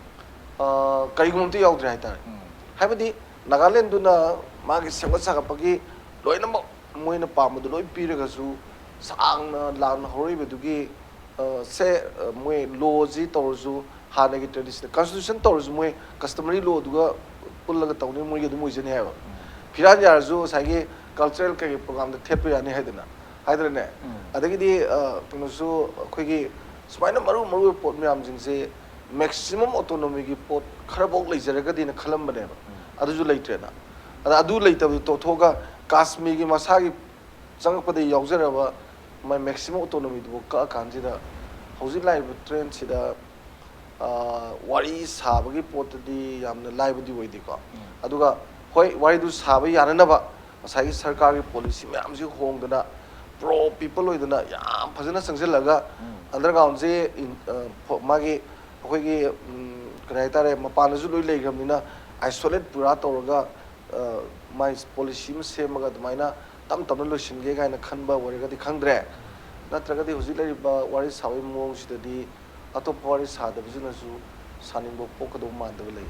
ꯑ, ꯀꯔꯤꯒꯨꯝꯕ ꯑꯝꯇ ꯌꯥꯎꯗ꯭ꯔꯦ ꯍꯥꯏꯇꯥꯔꯦ꯫ ꯎꯝ. ꯍꯥꯏꯕꯗꯤ ꯅꯥꯒꯥꯂꯦꯟꯗꯨꯅ ꯃꯥꯒꯤ ꯁꯦꯝꯒꯠ ꯁꯥꯒꯠꯄꯒꯤ ꯂꯣꯏꯅꯃꯛ ꯃꯣꯏꯅ ꯄꯥꯝꯕꯗꯨ ꯂꯣꯏ ꯄꯤꯔꯒꯁꯨ ꯁꯥꯡꯅ ꯂꯥꯟ ꯍꯧꯔꯛꯏꯕꯗꯨꯒꯤ ꯑ, ꯁꯦ, ꯑ, ꯃꯣꯏ ꯂꯣꯁꯤ ꯇꯧꯔꯁꯨ ꯍꯥꯟꯅꯒꯤ tradition, constitution ꯇꯧꯔꯁꯨ ꯃꯣꯏ customary lawꯗꯨꯒ ꯄꯨꯜꯂꯒ ꯇꯧꯅꯤ, ꯃꯣꯏꯒꯤ ꯑꯗꯨꯝ ꯑꯣꯏꯖꯅꯤ ꯍꯥꯏꯕ꯫ ꯐꯤꯔꯥꯟ ꯌꯥꯔꯁꯨ ꯉꯁꯥꯏꯒꯤ cultural ꯀꯩꯀꯩ programꯗ ꯊꯦꯠꯄ ꯌꯥꯅꯤ ꯍꯥꯏꯗꯅ, ꯍꯥꯏꯗ꯭ꯔꯅꯦ? ꯎꯝ. ꯑꯗꯒꯤꯗꯤ ꯑ, ꯀꯩꯅꯣꯁꯨ ꯑꯩꯈꯣꯏꯒꯤ ꯁꯨꯃꯥꯏꯅ ꯃꯔꯨ ꯃꯔꯨ ꯑꯣꯏꯕ ꯄꯣꯠ ꯃꯌꯥꯝꯁꯤꯡꯁꯦ maximum autonomyꯒꯤ ꯄꯣꯠ ꯈꯔꯐꯧ ꯂꯩꯖꯔꯒꯗꯤꯅ ꯈꯜꯂꯝꯕꯅꯦꯕ꯫ ꯑꯗꯨꯁꯨ ꯂꯩꯇ꯭ꯔꯦꯅ꯫ ꯑꯗ ꯑꯗꯨ ꯂꯩꯇꯕꯗꯨ ꯇꯣꯛꯊꯣꯛꯑꯒ ꯀꯥꯁꯃꯤꯔꯒꯤ ꯃꯁꯥꯒꯤ ꯆꯪꯉꯛꯄꯗꯒꯤ ꯌꯥꯎꯖꯔꯕ ꯃꯥꯏ maximum autonomyꯗꯨꯕꯨ ꯀꯛꯑꯀꯥꯟꯁꯤꯗ ꯍꯧꯖꯤꯛ ꯂꯥꯛꯏꯕ trendꯁꯤꯗ, ꯑ, ꯋꯥꯔꯤ ꯁꯥꯕꯒꯤ ꯄꯣꯠꯇꯗꯤ ꯌꯥꯝꯅ ꯂꯥꯏꯕꯗꯤ ꯑꯣꯏꯗꯦꯀꯣ꯫ ꯑꯗꯨꯒ ꯍꯣꯏ, ꯋꯥꯔꯤꯗꯨ ꯁꯥꯕ ꯌꯥꯅꯅꯕ ꯉꯁꯥꯏꯒꯤ ꯁꯔꯀꯥꯔꯒꯤ policy ꯃꯌꯥꯝꯁꯤ ꯍꯣꯡꯗꯅ pro people ꯑꯣꯏꯗꯅ ꯌꯥꯝ ꯐꯖꯅ ꯆꯪꯁꯤꯜꯂꯒ undergroundꯁꯦ ꯏꯟ-, ꯑ, ꯐ-, ꯃꯥꯒꯤ ꯑꯩꯈꯣꯏꯒꯤ, ꯎꯝ, ꯀꯔꯤ ꯍꯥꯏꯇꯥꯔꯦ, ꯃꯄꯥꯟꯗꯁꯨ ꯂꯣꯏ ꯂꯩꯈ꯭ꯔꯕꯅꯤꯅ isolate ꯄꯨꯔꯥ ꯇꯧꯔꯒ, ꯑ, ꯃꯥꯏ policy ꯑꯃ ꯁꯦꯝꯃꯒ ꯑꯗꯨꯃꯥꯏꯅ ꯇꯞ ꯇꯞꯅ ꯂꯣꯏꯁꯤꯟꯒꯦ ꯀꯥꯏꯅ ꯈꯟꯕ ꯑꯣꯏꯔꯒꯗꯤ ꯈꯪꯗ꯭ꯔꯦ꯫ ꯅꯠꯇ꯭ꯔꯒꯗꯤ ꯍꯧꯖꯤꯛ ꯂꯩꯔꯤꯕ ꯋꯥꯔꯤ ꯁꯥꯕꯒꯤ ꯃꯑꯣꯡꯁꯤꯗꯗꯤ ꯑꯇꯣꯞꯄ ꯋꯥꯔꯤ ꯁꯥꯗꯕꯁꯤꯅꯁꯨ ꯁꯥꯅꯤꯡꯕ ꯄꯣꯛꯀꯗꯧꯕ ꯃꯥꯟꯗꯕ ꯂꯩ꯫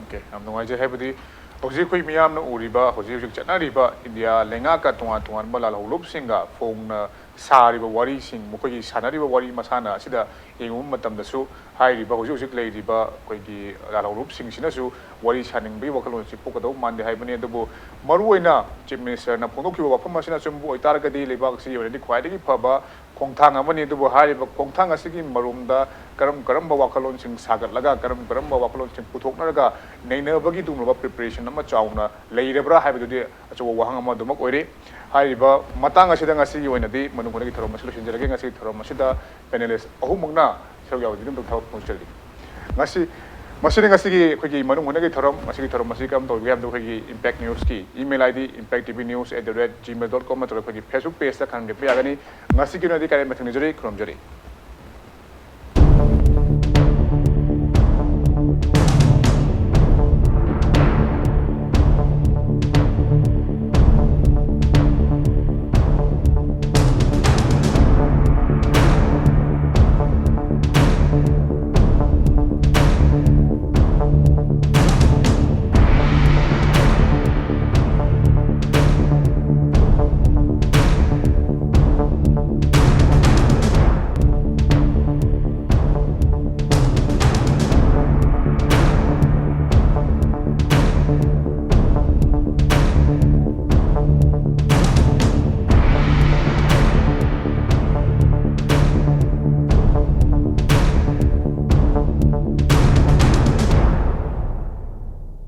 Okay, ꯌꯥꯝ ꯅꯨꯡꯉꯥꯏꯖꯩ꯫ ꯍꯥꯏꯕꯗꯤ ꯍꯧꯖꯤꯛ ꯑꯩꯈꯣꯏ ꯃꯤꯌꯥꯝꯅ ꯎꯔꯤꯕ, ꯍꯧꯖꯤꯛ ꯍꯧꯖꯤꯛ ꯆꯠꯅꯔꯤꯕ ꯏꯟꯗꯤꯌꯥ ꯂꯩꯉꯥꯛꯀ ꯇꯣꯉꯥꯟ ꯇꯣꯉꯥꯟꯕ ꯂꯥꯜꯍꯧꯂꯨꯞꯁꯤꯡꯒ ꯐꯣꯡꯅ ꯁꯥꯔꯤꯕ ꯋꯥꯔꯤꯁꯤꯡ, ꯃꯈꯣꯏꯒꯤ ꯁꯥꯟꯅꯔꯤꯕ ꯋꯥꯔꯤ ꯃꯁꯥꯟꯅ ꯑꯁꯤꯗ ꯌꯦꯡꯉꯨꯕ ꯃꯇꯝꯗꯁꯨ ꯍꯥꯏꯔꯤꯕ ꯍꯧꯖꯤꯛ ꯍꯧꯖꯤꯛ ꯂꯩꯔꯤꯕ ꯑꯩꯈꯣꯏꯒꯤ ꯂꯥꯜꯍꯧꯂꯨꯞꯁꯤꯡꯁꯤꯅꯁꯨ ꯋꯥꯔꯤ ꯁꯥꯅꯤꯡꯕꯒꯤ ꯋꯥꯈꯜꯂꯣꯟꯁꯤ ꯄꯣꯛꯀꯗꯧꯕ ꯃꯥꯟꯗꯦ ꯍꯥꯏꯕꯅꯤ꯫ ꯑꯗꯨꯕꯨ ꯃꯔꯨꯑꯣꯏꯅ Chief Ministerꯅ ꯐꯣꯡꯗꯣꯛꯈꯤꯕ ꯋꯥꯐꯝ ꯑꯁꯤꯅ ꯑꯆꯨꯝꯕ ꯑꯣꯏꯇꯥꯔꯒꯗꯤ ꯂꯩꯕꯥꯛ ꯑꯁꯤꯒꯤ ꯑꯣꯏꯅꯗꯤ ꯈ꯭ꯋꯥꯏꯗꯒꯤ ꯐꯕ ꯈꯣꯡꯊꯥꯡ ꯑꯃꯅꯤ꯫ ꯑꯗꯨꯕꯨ ꯍꯥꯏꯔꯤꯕ ꯈꯣꯡꯊꯥꯡ ꯑꯁꯤꯒꯤ ꯃꯔꯨꯝꯗ ꯀꯔꯝ ꯀꯔꯝꯕ ꯋꯥꯈꯜꯂꯣꯟꯁꯤꯡ ꯁꯥꯒꯠꯂꯒ, ꯀꯔꯝ ꯀꯔꯝꯕ ꯋꯥꯈꯜꯂꯣꯟꯁꯤꯡ ꯄꯨꯊꯣꯛꯅꯔꯒ ꯅꯩꯅꯕꯒꯤ ꯑꯗꯨꯒꯨꯝꯂꯕ preparation ꯑꯃ ꯆꯥꯎꯅ ꯂꯩꯔꯕ꯭ꯔꯥ ꯍꯥꯏꯕꯗꯨꯗꯤ ꯑꯆꯧꯕ ꯋꯥꯍꯪ ꯑꯃ ꯑꯗꯨꯃꯛ ꯑꯣꯏꯔꯤ꯫ ꯍꯥꯏꯔꯤꯕ ꯃꯇꯥꯡ ꯑꯁꯤꯗ ꯉꯁꯤꯒꯤ ꯑꯣꯏꯅꯗꯤ ꯃꯅꯨꯡ ꯍꯨꯠꯅꯒꯤ ꯊꯧꯔꯝ ꯑꯁꯤ ꯂꯣꯏꯁꯤꯟꯖꯔꯒꯦ꯫ ꯉꯁꯤꯒꯤ ꯊꯧꯔꯝ ꯑꯁꯤꯗ panelist ꯑꯍꯨꯝꯃꯛꯅ ꯁꯔꯨꯛ ꯌꯥꯕꯒꯤꯗꯃꯛꯇ ꯊꯥꯒꯠꯄ ꯐꯣꯡꯗꯣꯛꯆꯔꯤ꯫ ꯉꯁꯤ, ꯃꯁꯤꯅ ꯉꯁꯤꯒꯤ ꯑꯩꯈꯣꯏꯒꯤ ꯃꯅꯨꯡ ꯍꯨꯠꯅꯒꯤ ꯊꯧꯔꯝ, ꯉꯁꯤꯒꯤ ꯊꯧꯔꯝ ꯑꯁꯤ ꯀꯔꯝ ꯇꯧꯕꯤꯒꯦ ꯍꯥꯏꯕꯗꯨ ꯑꯩꯈꯣꯏꯒꯤ Impact Newsꯀꯤ email ID impact T V news at the rate gmail dot com ꯅꯠꯇ꯭ꯔꯒ ꯑꯩꯈꯣꯏꯒꯤ Facebook pageꯇ ꯈꯪꯍꯟꯕꯤꯔꯛꯄ ꯌꯥꯒꯅꯤ꯫ ꯉꯁꯤꯒꯤ ꯑꯣꯏꯅꯗꯤ ꯀꯥꯏꯔꯦꯟꯕ ꯊꯦꯡꯅꯖꯔꯤ, ꯈꯨꯔꯨꯝꯖꯔꯤ꯫